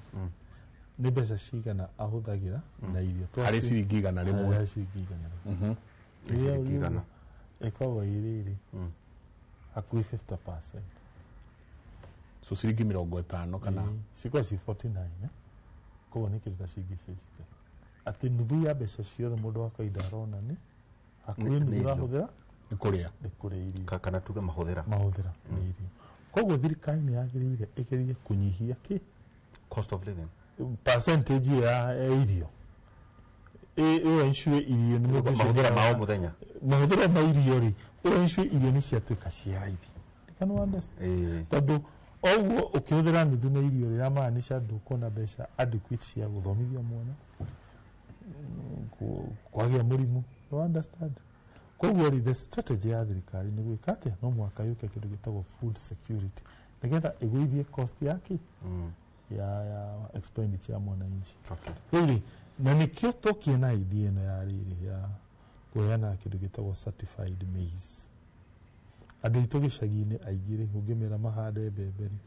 nĩ mbeca cigana ahũthagĩra na irio? Harĩ ciringi 100. Harĩ ciringi 100. Rĩrĩa Ciringi ũrĩa igana. Ĩkoragwo ĩ rĩrĩ hakuhĩ 50%. So ciringi 50 kana Cikoragwo ci 49, eh? Koguo nĩ kĩndũ ta ciringi 50, atĩ nuthu ya mbeca ciothe mũndũ wa kawaida arona nĩ hakuhĩ Nĩ nuthu irio. ũrahũthĩra nĩ kũrĩa. Nĩ kũrĩa irio. Kana tuge mahũthĩra. Mahũthĩra nĩ irio. Koguo thirikari nĩ yagĩrĩire ĩgerie kũnyihia kĩ cost of living percentage ya irio ĩyo ensure irio nĩ mũndũ ũcio Mahũthĩra ma o mũthenya. Mahũthĩro ma irio rĩ, ĩyo ensure irio nĩ ciatuĩka cia raithi. Can you understand? Tondũ oguo ũkĩhũthĩra nuthu na irio rĩ, ramaanisha ndũkuona mbeca adequate cia gũthomithia mwana, kwagĩa mũrimũ, you understand? Koguo rĩ, the strategy ya thirikari nĩ gwĩka atĩa? No mũhaka yũke kĩndũ gĩtagwo food security nĩgetha ĩgũithie cost yake ya expenditure ya mwananchi. Rĩu rĩ, na nĩkĩo tũkie na idea ĩno ya rĩrĩ ya kũheana kĩndũ gĩtagwo certified maize. Andũ aitũ gĩcagi-inĩ aingĩ rĩ, ũngĩmera mahande mbembe rĩ,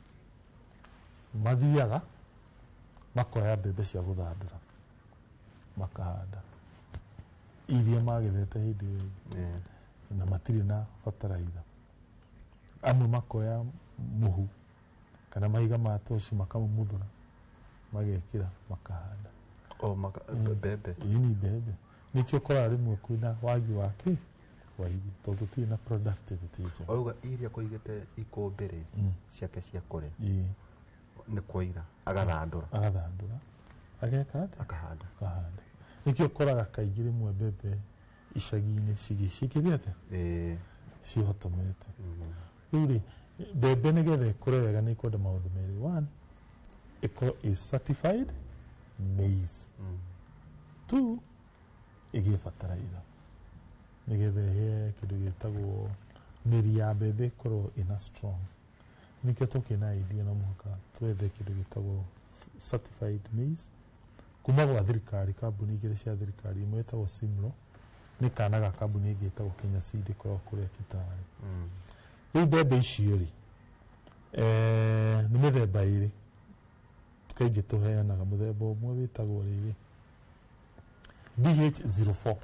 mathiaga makoya mbembe cia gũthandũra makahanda iria magethete hĩndĩ ĩyo ĩngĩ, na matirĩ na bataraitha. Amwe makoya mũhu kana mahiga ma toci makamumuthũra magekĩra makahanda. O mbembe. Ĩĩ ni mbembe. Nĩkĩo ũkoraga rĩmwe kwĩna wagi wa kĩ wa irio tondũ tũtirĩ na productivity njega. Ũrauga iria kũigĩte ikũmbĩ rĩ ciake cia kũrĩa Ĩĩ. nĩ kũira agathandũra. Agathandũra ageka atĩa? Akahanda. Akahanda. Nĩkĩo ũkoraga kaingĩ rĩmwe mbembe icagi-inĩ cigĩthiĩ atĩa? Ĩĩ. Cihotomete. Rĩu rĩ, mbembe nĩgetha ĩkũre wega nĩ ĩkwenda maũndũ merĩ. One, ĩkorwo ĩ certified maize. Two, ĩgĩe bataraitha nĩgetha ĩhe kĩndũ gĩtagwo mĩri ya mbembe ĩkorwo ĩna strong. Nĩkĩo tũkĩna idea no mũhaka twethe kĩndũ gĩtagwo certified maize kuma gwa thirikari, kambuni igĩrĩ cia thirikari, ĩmwe ĩtagwo Simlo nĩ kana ga kambuni ĩngĩ ĩtagwo Kenya Seed ĩkoragwo kũrĩa Kitale. Rĩu mbembe icio rĩ, nĩ mĩthemba ĩrĩ kaingĩ tũheanaga. Mũthemba ũmwe wĩtagwo rĩrĩ DH04,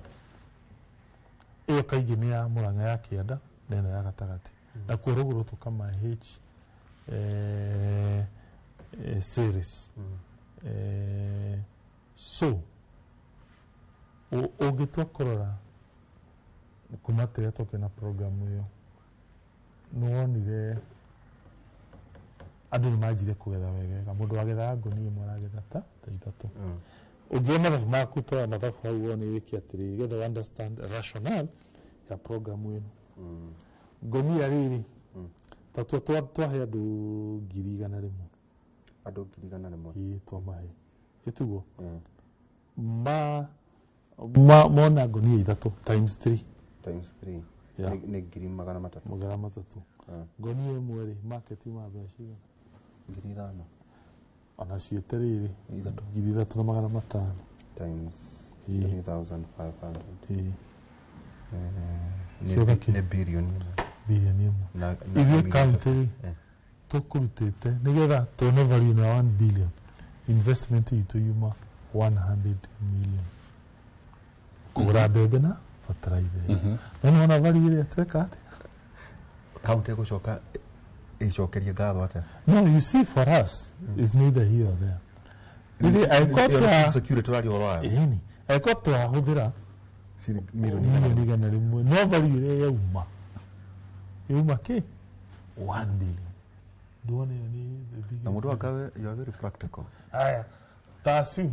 ĩyo kaingĩ nĩ ya Mũrang'a ya kĩanda na ĩno ya gatagatĩ, nakuo rũgũrũ tũkamahe H series. So ũngĩtua kũrora kuma tĩrĩa tũkĩ na program ĩyo, nĩwonire andũ nĩ manjire kũgetha wegega. Mũndũ wagethaga ngũnia ĩmwe aragetha ta ithatũ. Ũngĩoya mathabu maku, toya mathabu hau wone wĩke atĩrĩrĩ getha understand rationale ya program ĩno. Ngũnia rĩrĩ ta twahe andũ 100,000. Andũ 100,000. Ĩĩ, twamahe ĩtiguo ma mona ngũnia ithatũ times 3. Times 3. Yeah. Nĩ 300,000. 300,000. Ngũnia ĩmwe rĩ, market yuma mbeca cigana? 5,000. Ona ciĩte rĩrĩ 3,500. Times Ĩĩ. 3,500. Ĩĩ. Cioka kĩ? Nĩ birioni ĩmwe. Birioni ĩmwe. Na Ithuĩ milioni kaunti rĩ, Eh. tũkũrutĩte nĩgetha tuone value ya 1 billion, investment itũ yuma 100 million kũgũra mbembe na bataraitha ĩyo. No nĩwona value ĩrĩa tweka atĩa? Kaunti ĩgũcoka ĩcokerie ngatho atĩa? No, you see, for us, it's neither here or there. Rĩrĩ, angĩkorwo Ĩyo nĩ food security tũraria ũhoro wayo. Ĩni, angĩkorwo twahũthĩra milioni 100,000,000, no value ĩrĩa yauma kĩ 1 billion. Nduone ĩyo nĩ the biggest. Na mũndũ wakawe, you are very practical. Aya, ta assume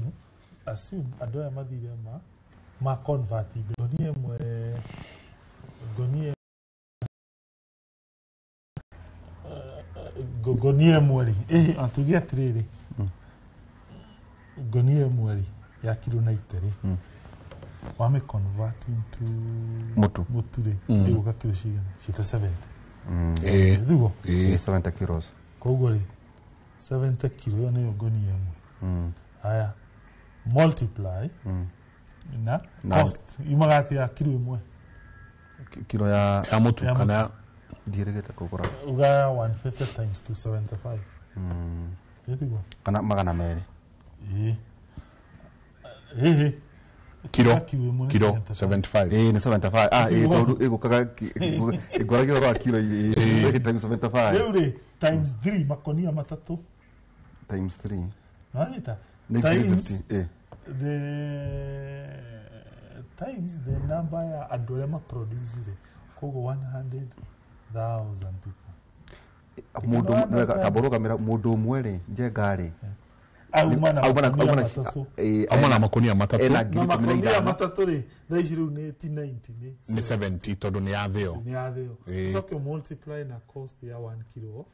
andũ aya mathire ma convert ngonia ĩmwe, ngonia ĩmwe rĩ, ĩhĩ, atuge atĩrĩrĩ, ngonia ĩmwe rĩ ya kiro 90 rĩ, wame convert into Mũtu. Mũtu rĩ, ĩgũka kiro cigana? Cita 70. Ĩĩ. Thiguo? Ĩĩ. 70 kilos. Koguo rĩ, 70 kilo ĩyo nĩyo ngonia ĩmwe. Haya, multiply na cost yumaga atĩa kiro ĩmwe? Kilo ya Ya mũtu Ya kana ndiĩrĩgĩte kũgũra. Ugaya 150 times 275. Ĩtiguo? Kana 200. Ĩĩ. Ĩhĩ. Kiro Kiro ĩmwe nĩ kiro 75. 75. Ĩĩ, nĩ 75. Ah, ĩĩ, Ĩtiguo? tondũ ĩgũkaga ĩngũragia ũhoro wa kilo ĩĩ, times 75. Rĩu rĩ, times 3, makonia matatũ. Times 3. Nĩwanyita? Nĩ Times 350. Ĩĩ. the times the number ya andũ arĩa maproduce rĩ, koguo 100,000 people. Mũndũ nĩwega tamba ũrũgamĩra mũndũ ũmwe rĩ, Njenga rĩ. Auma na Auma na- makonia auma na- matatũ. ĩĩ, Auma na makonia matatũ. Ena Na 15,000. makonia matatũ rĩ, thaa ici rĩu nĩ ti 90, nĩ Nĩ 70 tondũ nĩ ya thĩo. Nĩ ya thĩo. Ĩĩ. Ũcoke multiply na cost ya 1 kilo of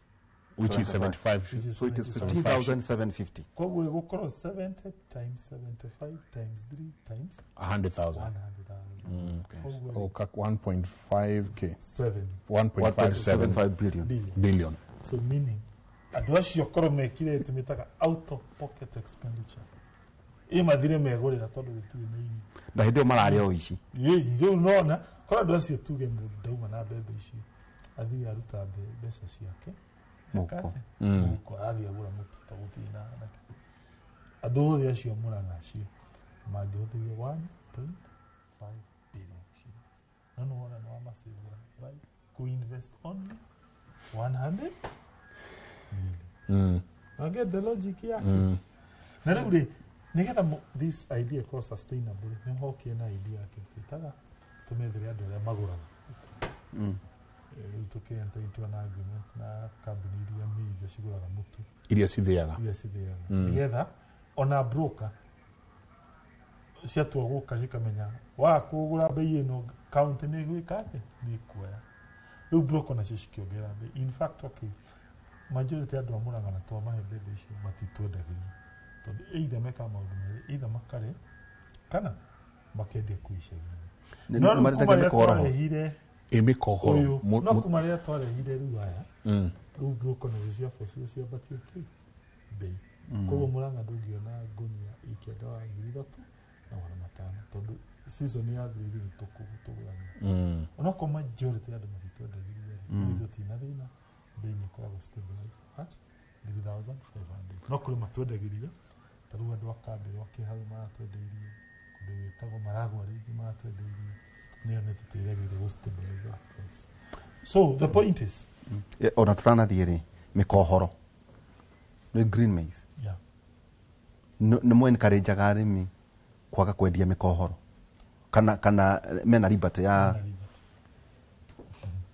Which is 75. Which is So it is 75. 15,750. Koguo ĩgũkorwo 70 times 75 times 3 times 100,000. 100,000. Koguo Oh, 1.5K. 7. 1.57 billion. Billion. So meaning andũ acio korwo mekire tũmĩtaga out of pocket expenditure, ĩ mathire megũrĩra tondũ gũtirĩ na irio. Na hĩndĩ ĩyo mararĩa o ici. Ĩ, rĩu nona korwo andũ acio tuge mũndũ ndauma na mbembe icio Athire aruta mbeca ciake Mũhuko. Mũhuko athiĩ agũra mũtu ta gũtirĩ na andũ othe acio Murang'a acio mangĩhũthĩria 1.5 billion shillings. No nĩ wona nĩ wamacĩvĩra by ku-invest only 100 million. I get the logic yake. Na rĩu rĩ, nĩgetha this idea ĩkorwo sustainable, nĩ hokie na idea yake twĩtaga tũmethere andũ arĩa magũraga. Rĩu tũkĩ-enter into an agreement na kambuni iria major cigũraga mũtu, iria cithĩaga, nĩgetha ona broker ciatua gũka cikamenya wa kũgũra bei ĩno county nĩ ĩgwĩka atĩa, nĩ ĩkuoya. Rĩu broker nacio cikĩongerera bei. In fact, okay, majority andũ a Murang'a na twamahe mbembe icio matitwendagĩria, tondũ either mekaga maũndũ merĩ, either makarĩa kana makendia kũu icagi-inĩ. No rĩu kuma rĩrĩa twarehire mĩkohoro, no kuma rĩrĩa twarehire rĩu aya, rĩu broker nacio ciabocire ciambatie kĩ bei. Koguo Murang'a ndũngĩona ngũnia ikĩenda wa 3,500 tondũ season ya thirĩ ithuĩ tũkũgũrania. Onokorwo majority ya andũ matitwendagĩria rĩ, ithuĩ tũtirĩ na thĩna, bei nĩ ĩkoragwo stabilized at 3,500. No kũrĩ matwendagĩria, ta rĩu andũ a Kambĩrũ akĩ hau maratwendeirie, kũndũ gwĩtagwo Maragwa rĩngĩ maratwendeirie, nĩyo nĩ tũteithagĩrĩria gũ stabilize that price. So the point is, ona tũranathiĩ rĩ, mĩkohoro nĩ green maize. Yeah. Nĩ mũ encourage-aga arĩmi kwaga kwendia mĩkohoro kana mena liberty ya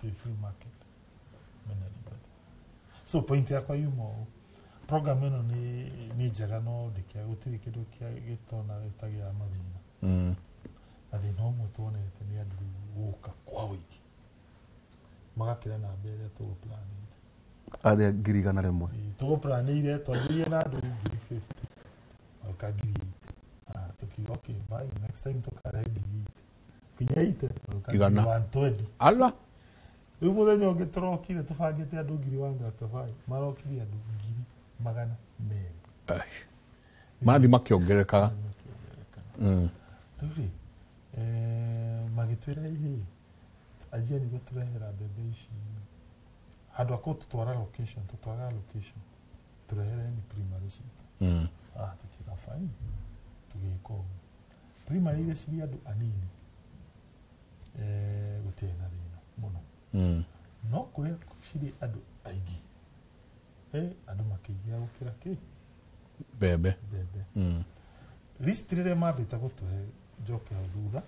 the free market, mena liberty. So point yakwa yuma ũũ, program ĩno nĩ njega no ndĩkĩa gũtirĩ kĩndũ gĩtona gĩtagĩa mathĩna. Na thĩna ũmwe tuonete nĩ andũ gũka kwa ũingĩ magakĩra namba ĩrĩa tũgũplanĩte, arĩa 100,000 tũgũplanĩire twanjirie na andũ 50,000 magĩũka 80,000. Tukiuga okay, bye, next time tũkarehe 80,000 kinya 80 magĩũka 120. Ala rĩu mũthenya ũngĩ tũrokire tũbangĩte andũ 135,000 marokire andũ 200,000. Marathiĩ makĩongererekaga. Rĩu rĩ, magĩtwĩra ĩ anjia nĩguo tũrehera mbembe ici handũ ha gũtũtwara location, tũtwaraga location tũrehereni primary citũ. Tukiuga fine, tũgĩka ũguo. Primary iria cirĩ andũ anini gũtirĩ na thĩna mũno. No kũrĩa cirĩ andũ aingĩ, andũ makĩingĩra gũkĩra kĩ mbembe. List rĩrĩa mambĩte gũtũhe njoke hau thutha,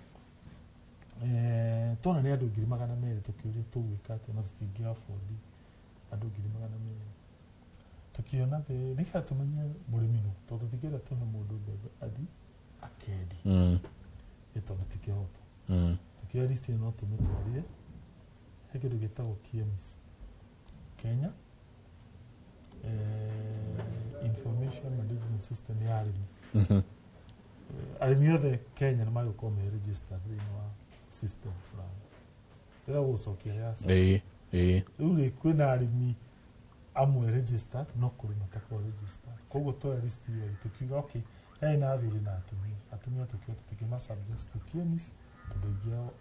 tuona nĩ andũ 200,000 tũkĩũria tũgwĩka atĩa na tũtingĩ afford andũ 200,000. Tũkĩona nĩgetha tũmenye mũrĩmi nũ, tondũ tũtingĩenda tũhe mũndũ mbembe athi akendi ĩ tondũ ti kĩhoto. Tũkĩoya list ĩno no tũmĩtwarire he kĩndũ gĩtagwo KIEMS, Kenya Information Management System ya arĩmi. Arĩmi othe Kenya nĩ magĩkorwo me registered thĩinĩ wa system fulani. Ndĩrenda gũgũcokia ya rĩu rĩ, kwĩna arĩmi amwe registered no kũrĩ matakoragwo registered. Koguo twoya list ĩyo rĩ, tũkiuga okay, he na athuri na atumia. Atumia tũkiuga tũtingĩma subject to KIEMS tondũ aingĩ ao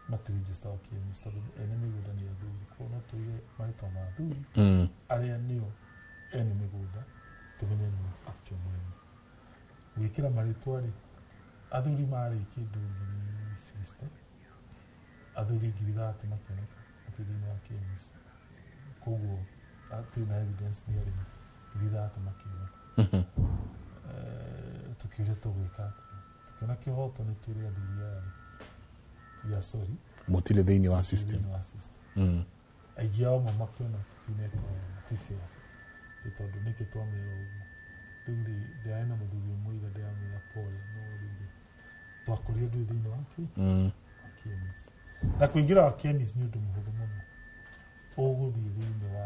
matiregisterwo KIEMS tondũ ene mĩgũnda nĩ athuri. Koguo no tuige marĩtwa ma athuri arĩa nĩo ene mĩgũnda tũmenye nĩ actual mũrĩmi. Gwĩkĩra marĩtwa rĩ, athuri marĩ kĩndũ 60,000, athuri 30,000 makĩoneka atĩ thĩinĩ wa KIEMS. Koguo hatirĩ na evidence nĩ arĩmi 30,000 makĩoneka. Tũkĩũria tũgwĩka atĩa, tũkĩona kĩhoto nĩ twĩre athuri aya rĩ, we are sorry, mũtirĩ thĩinĩ wa system. Thĩinĩ wa system. Aingĩ ao amwe makĩona tũtineka wega, ti fair, nĩ tondũ nĩkĩ twamera ũguo. Rĩu rĩ, ndĩrarĩ na mũthuri ũmwe ira ndĩramwĩra pole, no rĩu rĩ, twakorire ndũrĩ thĩinĩ wa kĩ wa KIEMS. Na kũingĩra wa KIEMS nĩ ũndũ mũhũthũ mũno. Ũgũthiĩ thĩinĩ wa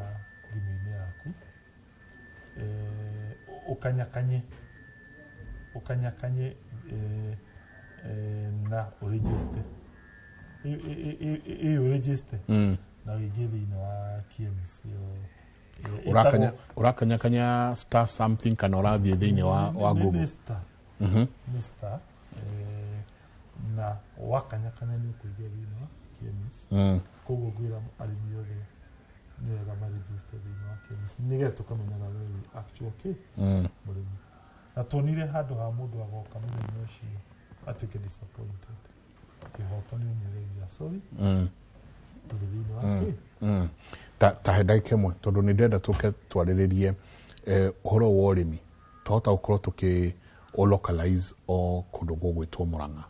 thimũ-inĩ yaku, ũkanyakanye na ũregister ĩ ũregister na ũingĩre thĩinĩ wa KIEMS ĩyo Ũrakanyakanya star something kana ũrathiĩ thĩinĩ wa Google? Nĩ star. Nĩ star, na wakanyakanya nĩ ũkũingĩra thĩinĩ wa KEMIS. Koguo ngwĩra arĩmi othe nĩ wega maregister thĩinĩ wa KEMIS nĩgetha tũkamenyaga we wĩ actual kĩ mũrĩmi. Na tuonire handũ ha mũndũ agoka mũthenya ũcio atuĩke disappointed, kĩhoto nĩ ũmwĩre we are sorry, tũrĩ thĩinĩ wa kĩ. Ta he ndagĩka ĩmwe, tondũ nĩ ndĩrenda tũke twarĩrĩrie ũhoro wa ũrĩmi. Twahota gũkorwo tũkĩ o localize o kũndũ gũgwĩtwo Mũrang'a,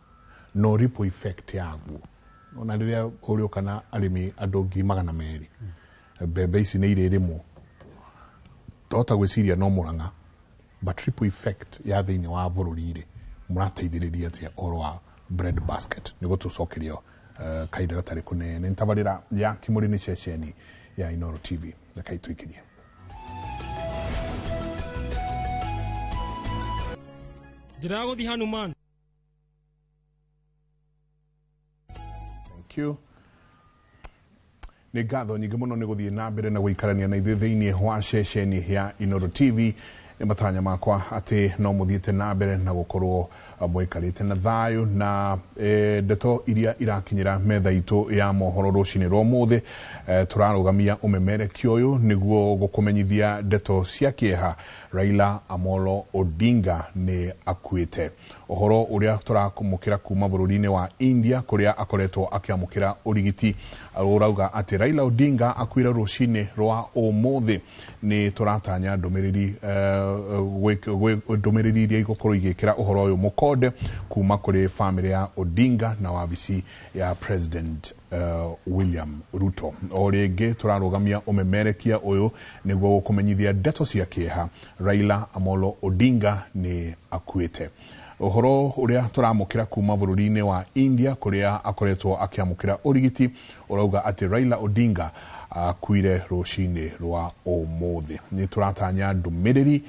no ripple effect yaguo ona rĩrĩa ũrĩũka na arĩmi andũ 200,000, mbembe ici nĩ irĩrĩmwo. Twahota gwĩciria no Mũrang'a, but ripple effect ya thĩinĩ wa bũrũri rĩ, mũrateithĩrĩria atĩa ũhoro wa bread basket? Nĩ gũtũcokeria kahinda gatarĩ kũnene. Nĩ tabarĩra ya Kĩmũrĩ, nĩ ceceni ya Inooro TV. Reke itũikĩrie. Njĩra ya gũthiĩ Hanuman. Thank you. Nĩ ngatho nyingĩ mũno nĩ gũthiĩ na mbere na gũikarania na ithuĩ thĩinĩ wa ceceni ya Inooro TV. Nĩ matanya makwa atĩ no mũthiĩte na mbere na gũkorwo mũikarĩte na thayũ na ndeto iria irakinyĩra metha itũ ya mohoro rũcinĩ rwa ũmũthĩ. Tũrarũgamia ũmemerekia ũyũ nĩguo gũkũmenyithia ndeto cia kĩeha. Raila Amolo Odinga nĩ akuĩte. Ũhoro ũrĩa tũramũkĩra kuma bũrũri-inĩ wa India, kũrĩa akoretwo akĩamũkĩra ũrigiti, ũrauga atĩ Raila Odinga akuire rũcinĩ rwa ũmũthĩ. Nĩ tũratanya ndũmĩrĩri ndũmĩrĩri iria igũkorwo igĩkĩra ũhoro ũyũ mũkonde kuma kũrĩ famĩlĩ ya Odinga na wabici ya President William Ruto. O rĩngĩ tũrarũgamia ũmemerekia ũyũ nĩguo gũkũmenyithia ndeto cia kĩeha. Raila Amolo Odinga nĩ akuĩte. Ũhoro ũrĩa tũramũkĩra kuma bũrũri-inĩ wa India, kũrĩa akoretwo akĩamũkĩra ũrigiti, ũrauga atĩ Raila Odinga akuire rũcinĩ rwa ũmũthĩ. Nĩ tũratanya ndũmĩrĩri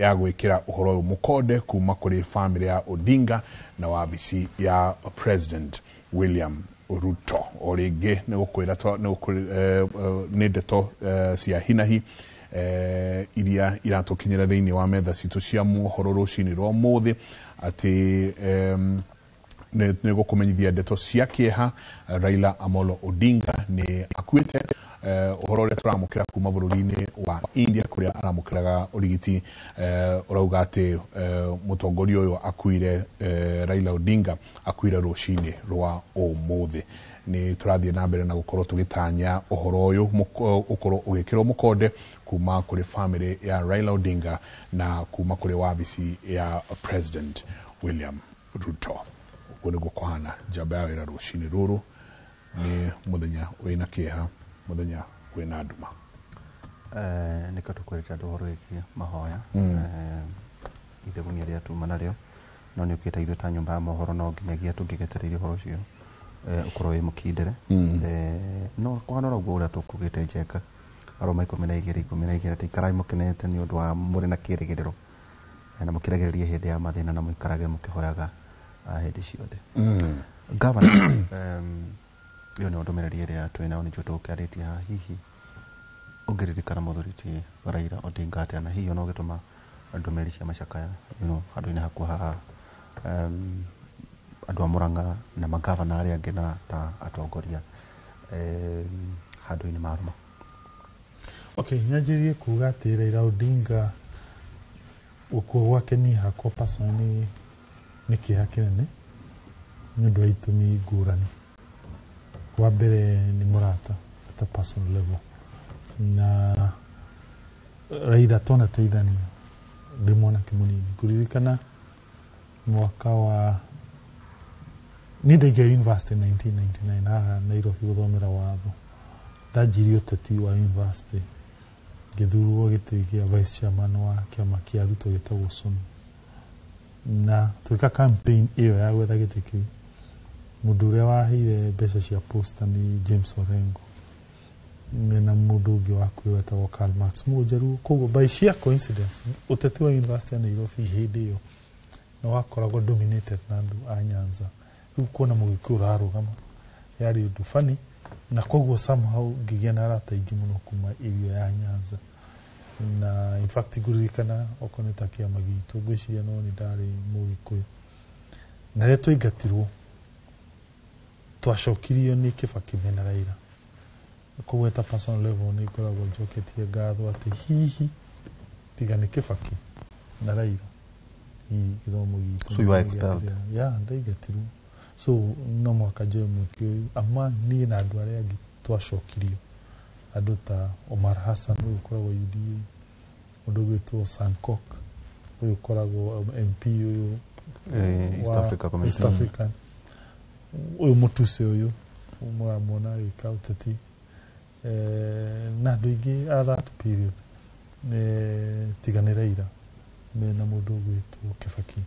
ya gwĩkĩra ũhoro ũyũ mũkonde kuma kũrĩ famĩlĩ ya Odinga na wabici ya President William Ruto. O rĩngĩ nĩ gũkwĩra nĩ ndeto cia hinahi iria iratũkinyĩra thĩinĩ wa metha citũ cia mohoro rũcinĩ rwa ũmũthĩ, atĩ nĩ gũkũmenyithia ndeto cia kĩeha. Raila Amolo Odinga nĩ akuĩte. Ũhoro ũrĩa tũramũkĩra kuma bũrũri-inĩ wa India, kũrĩa aramũkĩraga ũrigiti, ũrauga atĩ mũtongoria ũyũ akuire, Raila Odinga akuire rũcinĩ rwa ũmũthĩ. Nĩ tũrathiĩ na mbere na gũkorwo tũgĩtanya ũhoro ũyũ ũkorwo ũgĩkĩrwo mũkonde kuma kũrĩ famĩlĩ ya Raila Odinga na kuma kũrĩ wabici ya President William Ruto. Ũguo nĩguo kũhana njamba ya wĩra rũcinĩ rũrũ. Nĩ mũthenya wĩna kĩeha, mũthenya wĩna nduma. Nĩkĩo tũkwĩrĩte andũ ũhoro wĩgiĩ mahoya. Ithe rĩa tuma narĩo no nĩ ũkĩte ithuĩ ta nyũmba ya mohoro no nginyagia tũngĩgetereire ũhoro ũcio ũkorwo wĩ mũkindĩre. No kũhana oro ũguo ũrĩa tũkugĩte Njenga, Aroma 12:12, atĩ ikarai mũkenete nĩ ũndũ wa mũrĩ na kĩrĩgĩrĩro, na mũkĩragĩrĩrie hĩndĩ ya mathĩna, na mũikarage mũkĩhoyaga hĩndĩ ciothe. Governor, ĩyo nĩyo ndũmĩrĩri ĩrĩa twĩ nayo, nĩnjũĩ tũgũkĩarĩtie haha. Hihi ũngĩririkana mũthuri ti Raila Odinga atĩa, na hihi ona ũgĩtũma ndũmĩrĩri cia macakaya handũ-inĩ haku haha, andũ a Murang'a na magavana arĩa angĩ na ta atongoria handũ-inĩ marũma? Okay, nyanjĩrĩrie kuga atĩ Raila Odinga, gũkua gwake niĩ hakwa personally nĩ kĩeha kĩnene nĩ ũndũ wa itũmi ngũrani. Wa mbere, nĩ mũrata at a personal level, na Raila twanateithania ndĩ mwanake mũnini. Ngũririkana mwaka wa niĩ ndaingĩra university 1999 haha Nairobi gũthomera watho. Ndanjirie ũteti wa university, ngĩthurwo gĩtĩ gĩa vice chairman wa kĩama kĩa arutwo gĩtagwo SUNU, na twĩka campaign ĩyo ya gwetha gĩtĩ kĩu, mũndũ ũrĩa waheire mbeca cia posta nĩ James Orengo mena mũndũ ũngĩ wakuire wetagwo Karl Marx Mũnjaruo. Koguo by sheer coincidence, ũteti wa university ya Nairobi hĩndĩ ĩyo nĩ wakoragwo dominated na andũ a Nyanza. Rĩu kuona Mũgĩkũyũ ũrarũgama yarĩ ũndũ funny, na koguo somehow ngĩgĩa na arata aingĩ mũno kuma area ya Nyanza. Na in fact ngũririkana okorwo nĩ ta kĩama gitũ, ngwĩciria no nĩ ndarĩ Mũgĩkũyũ. Na rĩrĩa twaingatirwo Twacokirio nĩ Kibaki mena Raila. Koguo at a personal level nĩ ngoragwo njoketie ngatho atĩ hihi tiga nĩ Kibaki na Raila, hihi gĩthomo gitũ. So you are expelled? Yeah, ndaingatirwo. So no mũhaka njoe mweke ũyũ ama niĩ na andũ arĩa angĩ twacokirio, andũ ta Omar Hassan ũyũ ũkoragwo UDA, mũndũ ũgwĩtwo Sankok ũyũ ũkoragwo MP ũyũ East wa Africa Community. East African, ũyũ mũtuse ũyũ mũramuona agĩka ũteti, na andũ aingĩ a that period, tiga nĩ Raila mena mũndũ ũgwĩtwo Kibaki,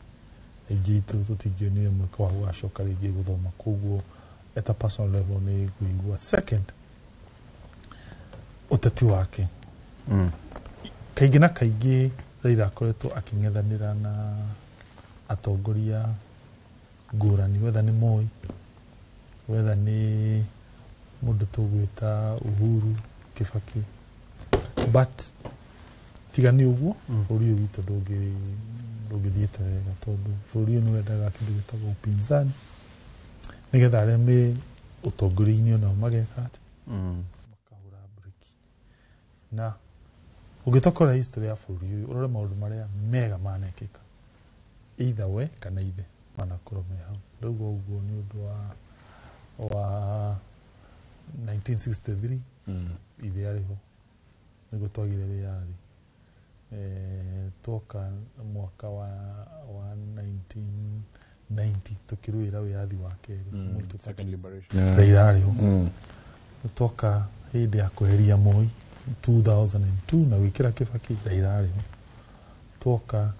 aingĩ aitũ tũtingĩonire mweke wa gũgacoka rĩngĩ gũthoma. Koguo at a personal level nĩ ngũigua. Second, ũteti wake, kaingĩ na kaingĩ Raila akoretwo akĩng'ethanĩra na atongoria ngũrani, wetha nĩ Moi, wetha nĩ mũndũ tũgwĩta Uhuru, Kibaki, but tiga nĩ ũguo, bũrũri ũyũ witũ ndũngĩthiĩte wega, tondũ bũrũri ũyũ nĩ wendaga kĩndũ gĩtagwo upinzani nĩgetha arĩa me ũtongoria-inĩ onao mageka atĩ makahũra breki. Na ũngĩtokora history ya bũrũri ũyũ, ũrore maũndũ marĩa mega manekĩka, either we kana ithe manakorwo me hau. Ndauga ũguo nĩ ũndũ wa 1963, ithe arĩ ho nĩguo twagire wĩyathi. Twoka mwaka wa 1990 tũkĩrũĩra wĩyathi wa kerĩ, multi Second parties. liberation. Raila arĩ ho. Twoka hĩndĩ ya kweheria Moi 2002 na gwĩkĩra Kibaki, Raila arĩ ho. Twoka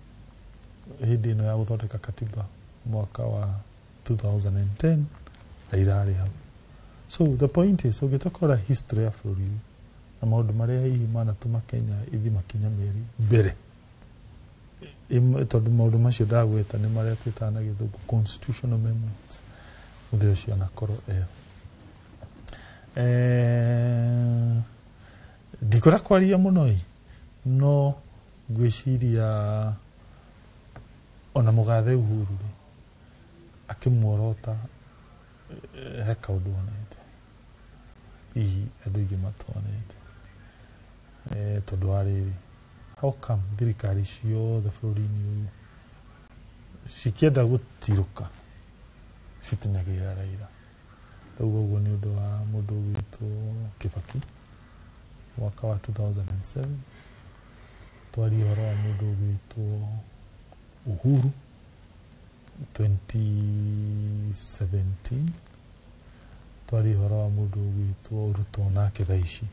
hĩndĩ ĩno ya gũthondeka katiba mwaka wa 2010, Raila arĩ hau. So the point is, ũngĩtokora history ya bũrũri ũyũ na maũndũ marĩa hihi manatũma Kenya ĩthi makinya merĩ mbere, tondũ maũndũ macio ndagweta nĩ marĩa twĩtaga na gĩthũngũ constitutional amendments, mũthĩ ũcio anakorwo eho. Ndikwenda kwaria mũno ĩ, no ngwĩciria ona mũgathe Uhuru rĩ, akĩmuorota, he kaũndũ onete hihi andũ aingĩ matonete, tondũ wa rĩrĩ, how come thirikari ciothe bũrũri-inĩ ũyũ cikĩenda gũtirũka citinyagĩrĩra Raila? Ndauga ũguo nĩ ũndũ wa mũndũ ũgwĩtwo Kibaki mwaka wa 2007, twarie ũhoro wa mũndũ ũgwĩtwo Uhuru 2017, twarie ũhoro wa mũndũ ũgwĩtwo Ruto nake thaa ici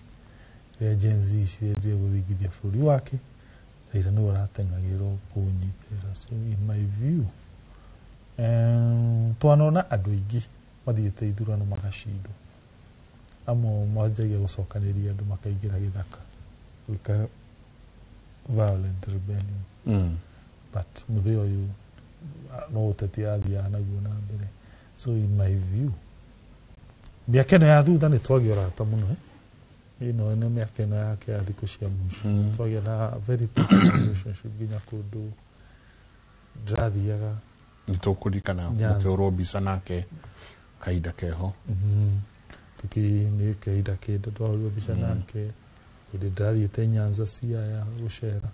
rĩrĩa Gen Z cirendire gũthingithia bũrũri wake, Raila nĩwe ũrateng'agĩrwo kũũnyitĩrĩra. So in my view, twanona andũ aingĩ mathiĩte ithurano magacindwo, amwe manjagia gũcokanĩria andũ makaingĩra gĩthaka gwĩka violent rebellion, but mũthĩ ũyũ no ũteti athiaga naguo na mbere. So in my view, mĩaka ĩno ya thutha nĩ twagĩa ũrata mũno, eh? Ĩno nĩ mĩaka ĩno yake ya thikũ cia mũico, twagĩa na very positive relationship nginya kũndũ ndĩrathiaga. Nĩ tũkũririkana Nyanza. mũkĩhũrwo mbica nake kahinda keho. Tuki nĩ kahinda kĩndũ twahũrirwo mbica nake hĩndĩ ndĩrathiĩte Nyanza Siaya gũcera.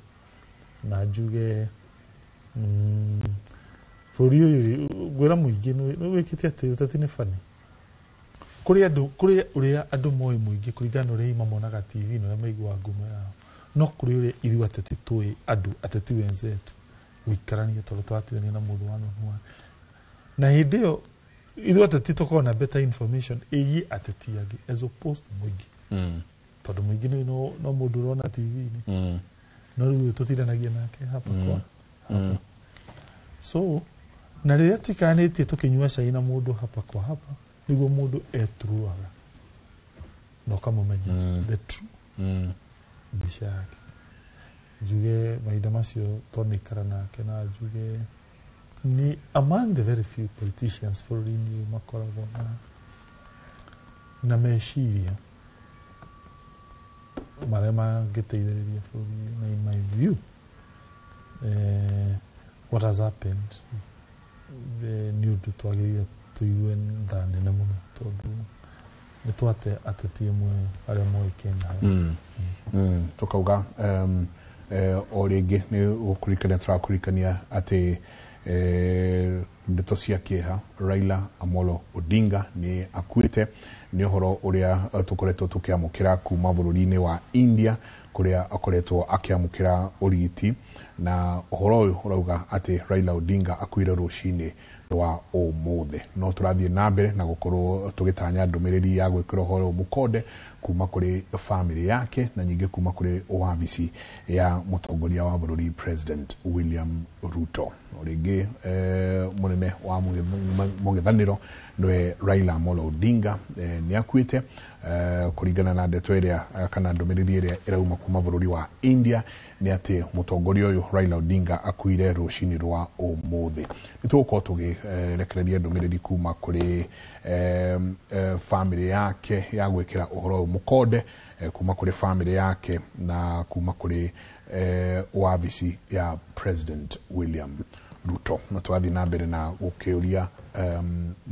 Na njuge, bũrũri ũyũ rĩ, ngwĩra mũingĩ nĩ wĩkĩte atĩ ũteti nĩ bani kũrĩ andũ, kũrĩ ũrĩa andũ moĩ mũingĩ kũringana na ũrĩa hihi mamonaga TV na ũrĩa maiguaga ngumo yao, no kũrĩ ũrĩa ithuĩ ateti tũĩ andũ ateti wenzetu gũikarania, tondũ tũratithania na mũndũ one on one, na hĩndĩ ĩyo ithuĩ ateti tũkoragwo na better information ĩgiĩ ateti angĩ as opposed to mũingĩ, tondũ mũingĩ nĩ no mũndũ ũrona TV-inĩ, no rĩu ũyũ tũtindanagia nake hapa kwa hapa. So na rĩrĩa tũikaranĩtie tũkĩnyua cai na mũndũ hapa kwa hapa, nĩguo mũndũ etruaga na ũkamũmenya the true mbica yake. Njuge mahinda macio twanaikara nake, na njuge ni among the very few politicians bũrũri-inĩ ũyũ makoragwo na meciria marĩa mangĩteithĩrĩria bũrũri ũyũ. Na in my view, what has happened, nĩ ũndũ twagĩrĩire Tũigue tha nene mũno tondũ nĩ twate ateti amwe arĩa moĩkaine harĩa. Tukauga o rĩngĩ nĩ gũkũririkania tũrakũririkania atĩ ndeto cia kĩeha, Raila Amolo Odinga nĩ akuĩte. Nĩ ũhoro ũrĩa tũkoretwo tũkĩamũkĩra kuma bũrũri-inĩ wa India, kũrĩa akoretwo akĩamũkĩra ũrigiti, na ũhoro ũyũ ũrauga atĩ Raila Odinga akuire rũcinĩ rwa ũmũthĩ. No tũrathiĩ na mbere na gũkorwo tũgĩtanya ndũmĩrĩri ya gwĩkĩra ũhoro ũyũ mũkonde kuma kũrĩ famĩlĩ yake, na nyingĩ kuma kũrĩ wabici ya mũtongoria wa bũrũri, President William Ruto. O rĩngĩ, mũnene wa mũng'ethanĩro nĩwe Raila Amolo Odinga nĩ akuĩte, kũringana na ndeto ĩrĩa kana ndũmĩrĩri ĩrĩa ĩrauma kuma bũrũri wa India, nĩ atĩ mũtongoria ũyũ Raila Odinga akuire rũcinĩ rwa ũmũthĩ. Nĩ tũgũkorwo tũgĩrekereria ndũmĩrĩri kuma kũrĩ famĩlĩ yake ya gwĩkĩra ũhoro ũyũ mũkonde, kuma kũrĩ famĩlĩ yake na kuma kũrĩ wabici ya President William Ruto. Na tũrathiĩ na mbere na gũkĩũria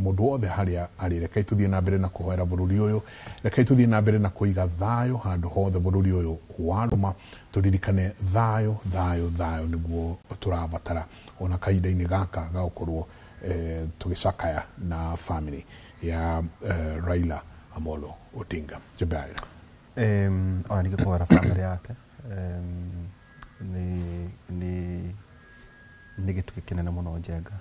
mũndũ wothe harĩa arĩ, rekei tũthiĩ na mbere na kũhoera bũrũri ũyũ, rekei tũthiĩ na mbere na kũiga thayũ handũ hothe bũrũri ũyũ warũma. Tũririkane thayũ, thayũ, thayũ nĩguo tũrabatara ona kahinda-inĩ gaka ga gũkorwo tũgĩcakaya na family ya Raila Amolo Odinga. Njebaira. Ona ningĩ kũhoera family yake nĩ gĩtugĩ kĩnene mũno, Njenga.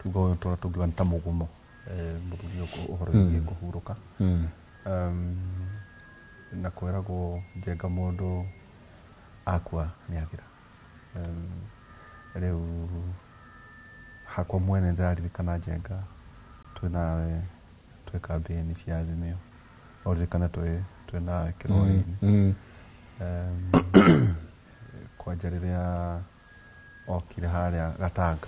Tuga ũyũ tũra tũngiuga nĩ ta mũgumo, mũthuri ũyũ ũhoro wĩgiĩ kũhurũka. Na kwĩragwo, Njenga, mũndũ akua nĩ athira. Rĩu hakwa mwene ndĩraririkana, Njenga, twĩ nawe twĩ kambĩini cia Azimio, no ririkane twĩ nawe kĩrori-inĩ. Kwanja rĩrĩa okire harĩa Gatanga,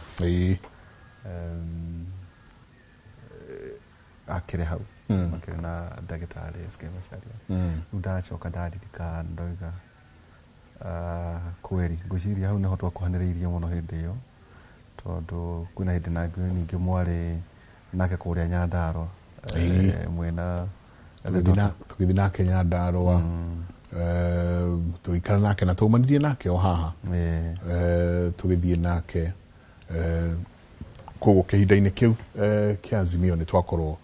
akĩrĩ hau makĩrĩ na ndagĩtarĩ SK Macharia. Rĩu ndacoka ndaririkana ndoiga, kweri ngwĩciria hau nĩho twakuhanĩrĩirie mũno hĩndĩ ĩyo, tondũ kwĩna hĩndĩ nangĩ ningĩ mwarĩ nake kũrĩa Nyandarua, mwĩna Tũgĩthiĩ nake Nyandarua, tũgĩikara nake na twaumanirie nake o haha. Tũgĩthiĩ nake, koguo kĩhinda-inĩ kĩu kĩa Azimio nĩ twakorwo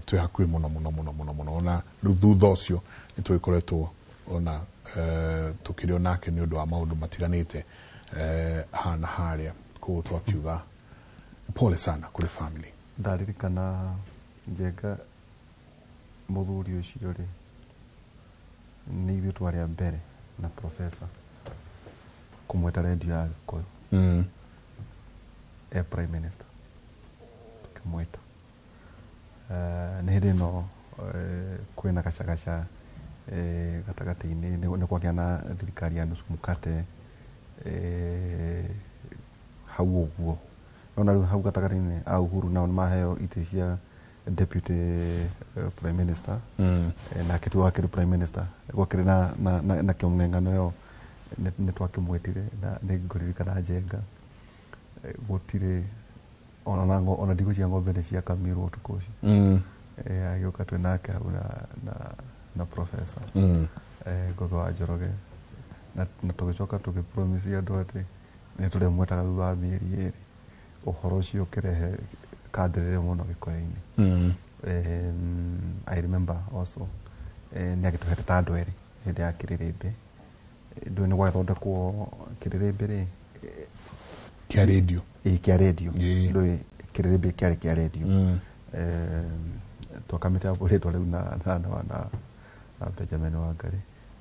twĩ hakuhĩ mũno mũno mũno mũno mũno. Ona rĩu thutha ũcio nĩ tũgĩkoretwo ona tũkĩrĩ o nake nĩ ũndũ wa maũndũ matiganĩte haha na harĩa. Koguo twakiuga pole sana kũrĩ family. Ndaririkana, Njenga, mũthuri ũcio rĩ, nĩ ithuĩ twarĩ a mbere na professor kũmwĩta redio ya Gĩkũyũ e prime minister. Tũkĩmwĩta nĩ hĩndĩ ĩno kwĩna gacagaca gatagatĩ-inĩ, nĩ kwagĩa na thirikari ya nusu mkate hau ũguo. Nona rĩu hau gatagatĩ-inĩ a Uhuru nao nĩ maheo itĩ cia deputy prime minister. Nake tu wakĩrĩ prime minister, gwakĩrĩ na kĩmũng'eng'ano ĩyo. Nĩ twakĩmwĩtire na nĩ ngũririkana, Njenga, gũtirĩ ona ndigũ cia ng'ombe nĩ ciakamirwo ũtukũ ũcio. Agĩũka twĩ nake hau na professor Ngugi wa Njoroge, na tũgĩcoka tũgĩpromise andũ atĩ nĩ tũrĩmwĩtaga thutha wa mĩeri 2. Ũhoro ũcio ũkĩrehe kandĩrĩre mũno Gĩkũyũ-inĩ. I remember also nĩ agĩtũhete ta andũ erĩ hĩndĩ ya kĩrĩrĩmbĩ. Ndũĩ nĩ gwagĩthondekwo kĩrĩrĩmbĩ rĩ Kĩa radio. Ĩ, kĩa radio. Ndũĩ kĩrĩrĩmbĩ kĩarĩ kĩa radio. Twakamĩte rĩtwa rĩu na Benjamin Wangari.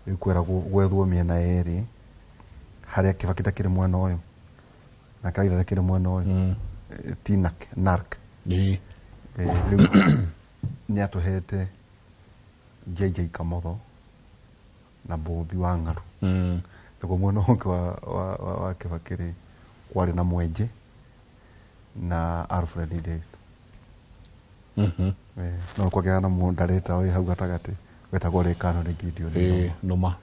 Rĩu kweragwo gwethwo mĩena yerĩ, harĩa Kibaki takĩrĩ mwena ũyũ na Raila takĩrĩ mwena ũyũ. Ti NARC, NARC. Rĩu nĩ atũhete JJ Kamotho na Bobi wa Ng'aru. Naguo mwena ũngĩ wa Kibaki rĩ, kwarĩ na Mwenje na Alfred Nderitu. No kwagĩa na mũndarĩta wĩ hau gatagatĩ wetagwo Rĩkano nĩ Gideon. Nũma.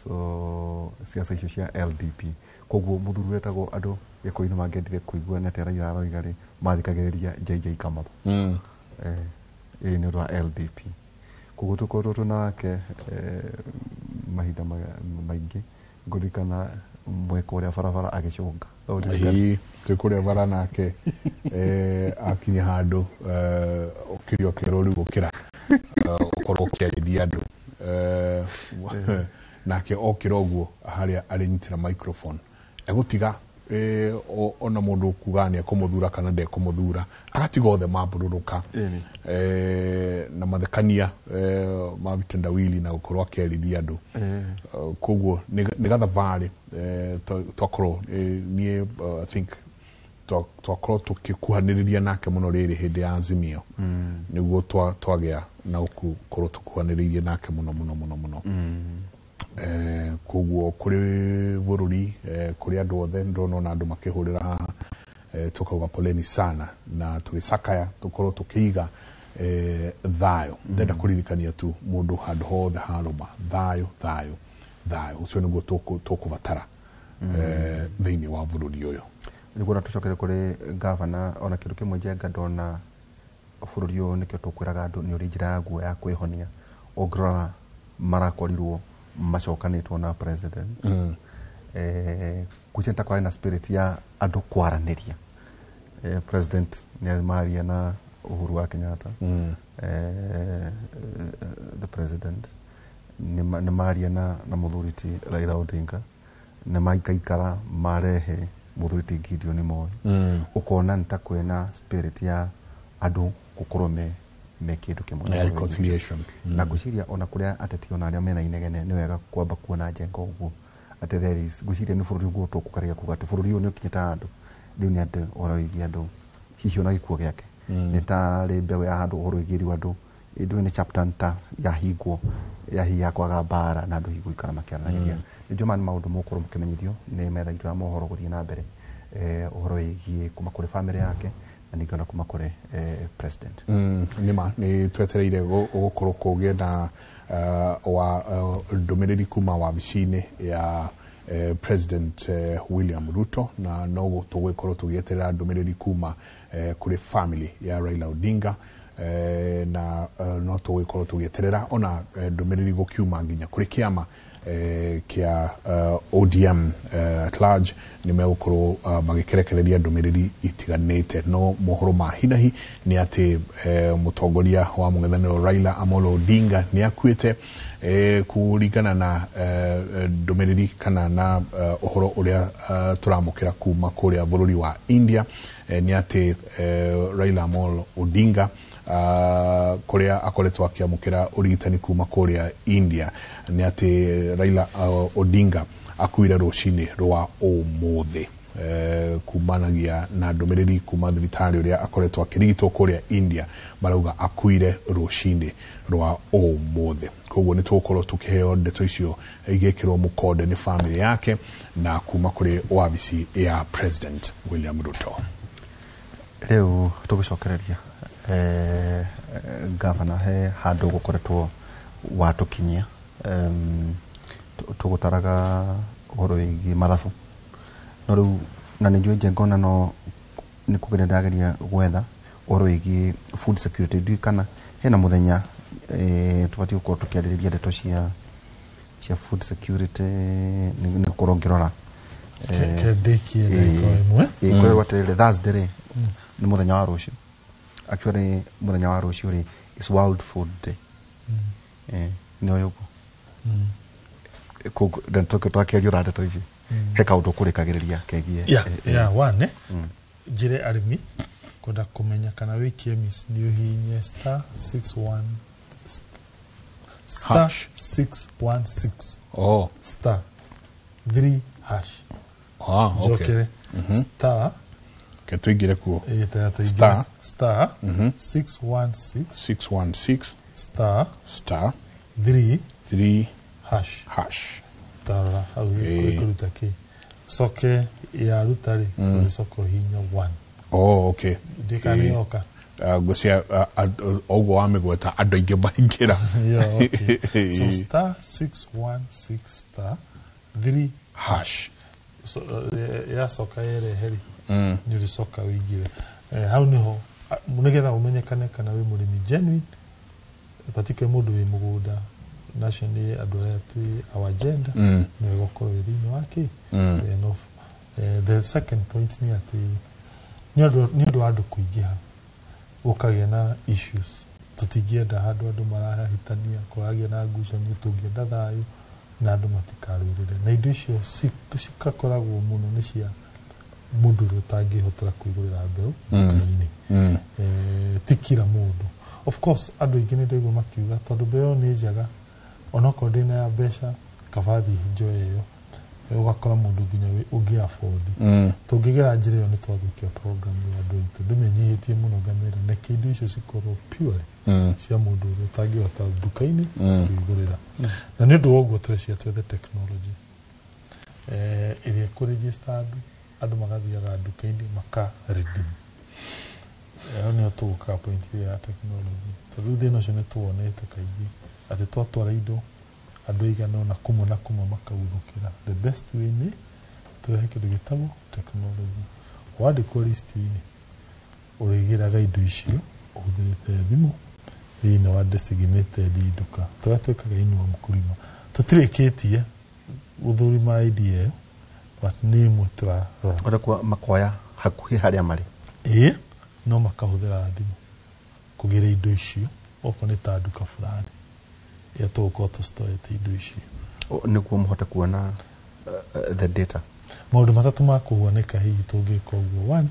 So siasa icio cia LDP, koguo muthuri wetagwo andu Gĩkũyũ-inĩ mangĩendire kũigua nĩ atĩa Raila aroiga rĩ, mathikagĩrĩria JJ Kamotho. Ĩĩ, nĩ ũndũ wa LDP. Koguo tũkoretwo twĩ nake mahinda maingĩ. Ngũririkana mweka ũrĩa barabara agĩcũnga. Ĩĩ, twĩ kũrĩa bara nake, akinya handũ, ũkĩria ũkĩrwo rĩu ũkĩra, ũkorwo ũkĩarĩria andũ. Nake okĩra ũguo harĩa arĩnyitĩra microphone, egũtiga ona mũndũ ũkugaga nĩ ekũmũthura kana ndekũmũthura, agatiga othe mambũrũrũka. Na mathekania ma vitendawili na gũkorwo akĩarĩria andũ. Koguo nĩ gathabarĩ twakorwo, niĩ I think twakorwo tũgĩkuhanĩrĩria nake mũno rĩrĩ hĩndĩ ya Azimio. Nĩguo twagĩa na gũkorwo tũkuhanĩrĩirie nake mũno mũno mũno mũno. Koguo kũrĩ bũrũri, kũrĩ andũ othe, ndĩrona ona andũ makĩhũrĩra haha, tukauga poleni sana na tũgĩcakaya, tũkorwo tũkĩiga thayũ. Ndenda kũririkania tu mũndũ handũ hothe harũma, thayũ, thayũ, thayũ, ũcio nĩguo tũkũbatara thĩinĩ wa bũrũri ũyũ. Nĩguo na tũcokere kũrĩ gavana, ona kĩndũ kĩmwe Njenga ndona bũrũri ũyũ nĩkĩo tũkwĩraga andũ nĩ ũrĩ njĩra yaguo ya kwĩhonia. Ũngĩrora marakorirwo macokanĩtwo na president, kuchenta kwarĩ na spirit ya andũ kwaranĩria. President nĩ maria na Uhuru wa Kenyatta. The president nĩ maria na mũthuri ti Raila Odinga, nĩ maikaikara marehe mũthuri ti Gideon Moi. Ũkona nĩ ta kwĩna spirit ya andũ gũkorwo me kĩndũ kĩmwe. Ya reconciliation. Na ngwĩciria ona kũrĩa ateti ona arĩa mena inegene, nĩ wega kwamba kuona Njenga ũguo atĩ there is, ngwĩciria nĩ bũrũri ũguo tũkũkaria kuga atĩ bũrũri ũyũ nĩ ũkinyĩte handũ rĩu nĩ atĩ ũhoro wĩgiĩ andũ, hihi ona gĩkuo gĩake nĩ tarĩ mbegũ ya handũ ũhoro wĩgiĩ rĩu andũ ndũĩ nĩ chapter ta yahingwo ya hihi ya kwaga mbara na andũ hihi gũikara makĩaranagĩria. Nĩ njũĩ nĩ maũndũ mũgũkorwo mũkĩmenyithio nĩ metha itũ ya mohoro gũthiĩ na mbere, ũhoro wĩgiĩ kuma kũrĩ family yake na ningĩ ona kuma kũrĩ president. Nĩma nĩ twetereire gũkorwo kũgĩa na wa ndũmĩrĩri kuma wabici-inĩ ya President William Ruto, na no tũgũgĩkorwo tũgĩeterera ndũmĩrĩri kuma kũrĩ family ya Raila Odinga, na no tũgũgĩkorwo tũgĩeterera ona ndũmĩrĩri gũkiuma nginya kũrĩ kĩama kĩa ODM at large. Nĩ megũkorwo magĩkĩrekereria ndũmĩrĩri itiganĩte. No mohoro ma hinahi nĩ atĩ mũtongoria wa mũng'ethanĩro Raila Amolo Odinga nĩ akuĩte, kũringana na ndũmĩrĩri kana na ũhoro ũrĩa tũramũkĩra kuma kũrĩa bũrũri wa India, nĩ atĩ Raila Amolo Odinga, kũrĩa akoretwo akĩamũkĩra ũrigitani kuma kũrĩa India, nĩ atĩ Raila Odinga akuire rũcinĩ rwa ũmũthĩ, kumanagia na ndũmĩrĩri kuma thibitarĩ ũrĩa akoretwo akĩrigitwo kũrĩa India. Marauga akuire rũcinĩ rwa ũmũthĩ. Koguo nĩ tũgũkorwo tũkĩheo ndeto icio igĩkĩrwo mũkonde nĩ family yake na kuma kũrĩ wabici ya President William Ruto. Rĩu tũgũcokereria, gavana, he handũ gũkoretwo watũkinyia, tũgũtaraga ũhoro wĩgiĩ mathabu, no rĩu na nĩ njũĩ Njenga ona no nĩ kũgeria ndĩrageria gwetha ũhoro wĩgiĩ food security. Ndiũĩ kana hena mũthenya tũbatiĩ gũkorwo tũkĩarĩrĩria ndeto cia food security, nĩ gũkorwo ngĩrora. Kĩndĩkie ndagĩka ĩmwe. Kwĩrwo atĩrĩrĩ, Thursday rĩ, nĩ mũthenya wa rũciũ, actually mũthenya wa rũciũ rĩ is World Food Day. Nĩ ũyũ ũguo twakĩaria ũra ndeto ici, he kaũndũ kũrĩkagĩrĩria kegiĩ Ya ya one, njĩre arĩmi kwenda kũmenya kana wĩ KEMIS nĩ ũhihinye *61 star Hash. 616 Oh. *3#. Ah, okay. Njokere, star Ke tuingire kuo. Ĩĩ, ta Star. Star 616 616 star star 3 3 hash. Hash. Tarora hau ĩkũruta kĩ coke yaruta rĩ, ũgĩcoka ũhihinye 1. Oh, okay. Ndikana yoka. Ngwĩciria ũguo wamĩgweta andũ aingĩ maingĩra. Yeah, okay. So star 616 star 3 hash. So, yacoka yereheri nĩ ũrĩcoka wĩingĩre. Hau nĩho nĩgetha ũmenyekane kana wĩ mũrĩmi genuine, patike mũndũ wĩ mũgũnda nacio nĩ andũ arĩa twĩ our agenda. Nĩ wega ũkorwo wĩ thĩinĩ wa kĩ. Enough. The second point nĩ atĩ nĩ ũndũ wa andũ kũingĩha gũkagĩa na issues, tũtingĩenda handũ andũ marahĩtania, kũragĩa na ngucanio. Tũngĩenda thayũ na andũ matikarũĩrĩre, na indo icio cikakoragwo mũno nĩ cia mũndũ ũrĩa ũtangĩhotera kwĩgũrĩra mbeũ nduka-inĩ. Ti kila mũndũ. Of course, andũ aingĩ nĩ ndaigua makiuga tondũ mbeũ nĩ njega, onokorwo ndĩna ya mbeca, kaba thiĩ njoe ĩyo. Ũgakora mũndũ nginya ũngĩ afford. Tũngĩgera njĩra ĩyo nĩ twathũkia program ya andũ aitũ. Ndĩmenyihĩtie mũno, ngamĩra reke indo icio cikorwo purely cia mũndũ ũrĩa ũtangĩhota nduka-inĩ kwĩgũrĩra. Na nĩ ũndũ wa ũguo tũrecia twethe technology ĩrĩa ĩkũregister andũ, andũ magathiaga nduka-inĩ maka redeem. Hau nĩho tũgũkaga point ĩrĩa ya technology, tondũ rĩu thĩna ũcio nĩ tuwonete kaingĩ atĩ twatwara indo andũ aigana ũna kũmwe na kũmwe makauthũkĩra. The best way nĩ tũrehe kĩndũ gĩtagwo technology. Wandĩkwo list-inĩ, ũrĩgĩraga indo icio ũhũthĩrĩte thimũ thĩinĩ wa designated nduka tũrĩa twĩkaga Inua Mkulima. Tũtirĩkĩtie gũthũrima idea ĩyo, but nĩ ĩmwe tũrarora. Ũrĩa kwa makoya hakuhĩ harĩa marĩ. Ĩĩ, no makahũthĩra thimũ kũgĩra indo icio, okorwo nĩ ta nduka fulani ĩrĩa tũgũkorwo tũcitoete indo icio. Nĩguo mũhote kuona the data. Maũndũ matatũ ma kũhuanĩka hihi tũngĩka ũguo: one,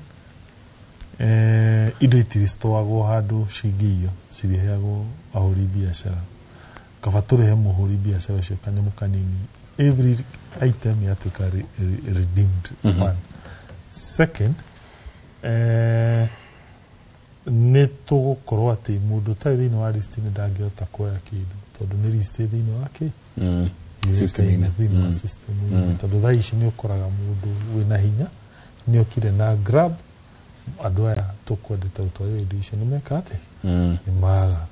indo itiricitoagwo handũ cingĩiywo, cirĩheagwo ahũri biacara. Kaba tũrĩhe mũhũri biacara ũcio kanyamũ kanini every item yatuĩka redeemed. One. Second, nĩ tũgũkorwo atĩ mũndũ ũtarĩ thĩinĩ wa list nĩ ndangĩhota kuoya kĩndũ, tondũ nĩ list ĩ thĩinĩ wa kĩ System-inĩ. thĩinĩ wa system. Tondũ thaa ici nĩ ũkoraga mũndũ wĩna hinya nĩ okire na grab andũ aya tũkwendete gũtwarĩra indo icio nĩ meka atĩ nĩ maga.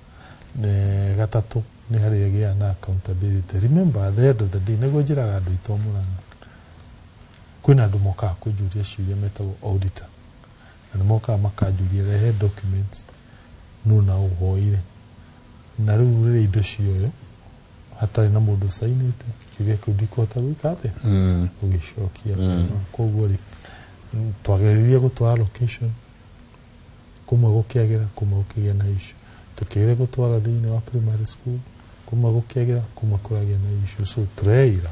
Gatatũ nĩ harĩa gĩa na accountability. Remember, at the end of the day, nĩguo njĩraga andũ aitũ a Murang'a, kwĩna andũ mokaga kũnjũria ciũria metagwo auditor, na nĩ mokaga makanjũria, rehe documents nũ na ũhoire, na rĩu rĩrĩa indo cioyo hatarĩ na mũndũ ũcainĩte, kĩũria kĩu ndikũhota gwĩka atĩa, gũgĩcokia. Koguo rĩ, twageririe gũtwara location kũmwe, gũkĩagĩra kũmwe, gũkĩgĩa na issue. Tũkĩgeria gũtwara thĩinĩ wa primary school kũmwe, gũkĩagĩra kũmwe, kũragĩa na issue. So tũreira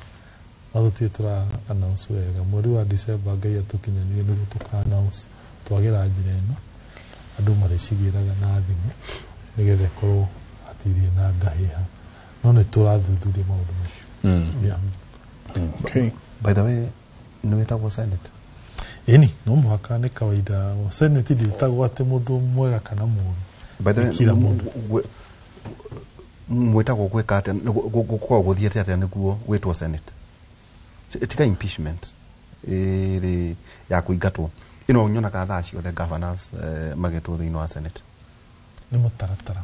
no tũtirĩ tũra announce wega. Mweri wa December, Ngai atũkinyanĩrie, nĩguo tũka announce twagĩra njĩra ĩno andũ marĩcigĩraga na thimũ, nĩgetha ĩkorwo hatirĩ na ngahĩha, no nĩ tũrathuthuria maũndũ macio. Yeah. Okay. By the way, nĩ wĩtagwo Senate? Ĩni, no mũhaka, nĩ kawaida. Senate ndĩtagwo atĩ mũndũ mwega kana mũũru. By the way, Nĩ kila mũndũ. Mwĩtagwo gwĩka atĩa? Gũkoragwo gũthiĩte atĩa nĩguo gwĩtwo Senate? Tiga impeachment ĩrĩ ya kũingatwo, ĩno nyonaga thaa ciothe governors magĩtwo thĩinĩ wa Senate. Nĩ mũtaratara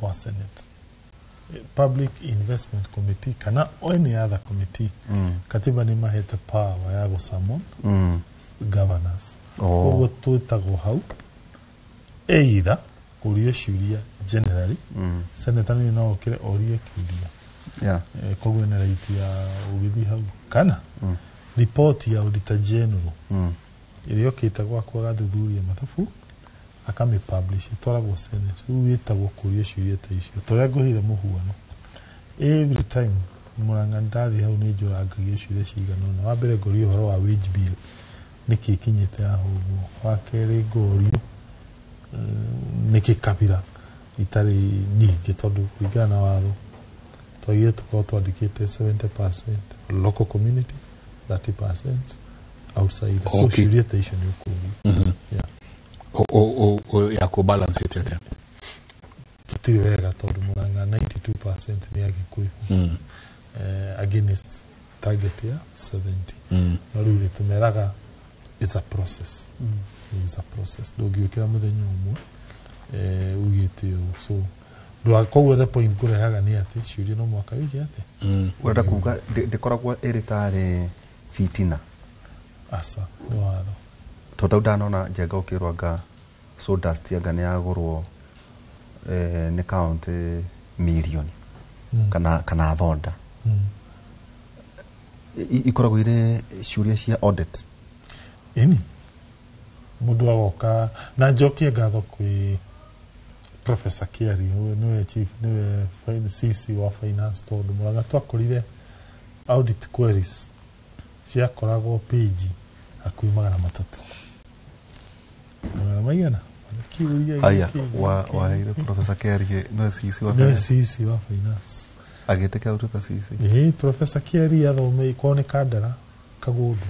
wa Senate, Public Investment Committee kana any other committee. Katiba nĩ mahete power ya gũsummon governors. Koguo twĩtagwo hau either kũrio ciũria generally. Senator nĩ no okĩre orie kĩũria. Koguo ena right ya ũgĩthiĩ hau, kana report ya Auditor General ĩrĩa ĩokĩte gwakwa agathuthuria mathabu akamĩ publish, ĩtwaragwo Senate. Rĩu ĩtagwo kũrio ciũria ta icio tũrĩa ngũheire mũhuano. Every time Murang'a ndathiĩ hau nĩ njũrangagia ciũria cigana ũna. Wa mbere ngorio ũhoro wa wage bill, nĩkĩ ĩkinyĩte haha ũguo. Wa kerĩ ngorio nĩkĩ kabira itarĩ nyingĩ, tondũ kũringana na watho twagire tũkorwo twandĩkĩte 70% local community, 30% outside. So ciũria ta icio nĩ ũkũrio. Yeah. Ya kũ balance ĩte atĩa? Tũtirĩ wega, tondũ Murang'a 92% nĩ Agĩkũyũ against target ya 70. No rĩu rĩ, tũmeraga it's a process. It's a process, ndũngĩũkĩra mũthenya ũmwe. Ugĩte ũũ, so koguo the point ngũrehaga nĩ atĩ ciũria no mwaka wĩke atĩ. Ũrenda kuga ndĩkoragwo ĩrĩ tarĩ fitina? Aca, nĩ watho. Tondũ ndanona Njenga ũkĩrwo anga sawdust anga nĩ yagũrwo nĩ county mirioni kana thonda. Ikoragwo irĩ ciũria cia audit. Ĩni mũndũ agoka na njokie ngatho kwĩ Professor Kiari, ũyũ nĩwe chief, nĩwe CC wa finance, tondũ Mũrang'a twakorire audit queries ciakoragwo page hakuhĩ 300, magana maigana kĩũria. Haya, waheire Professor Kiari nĩwe CC wa nĩwe finance? CC wa finance. Agĩtĩkĩra gũtuĩka CC? Ĩĩ, Professor Kiari athomei kwao nĩ Kandara Kagũndũ,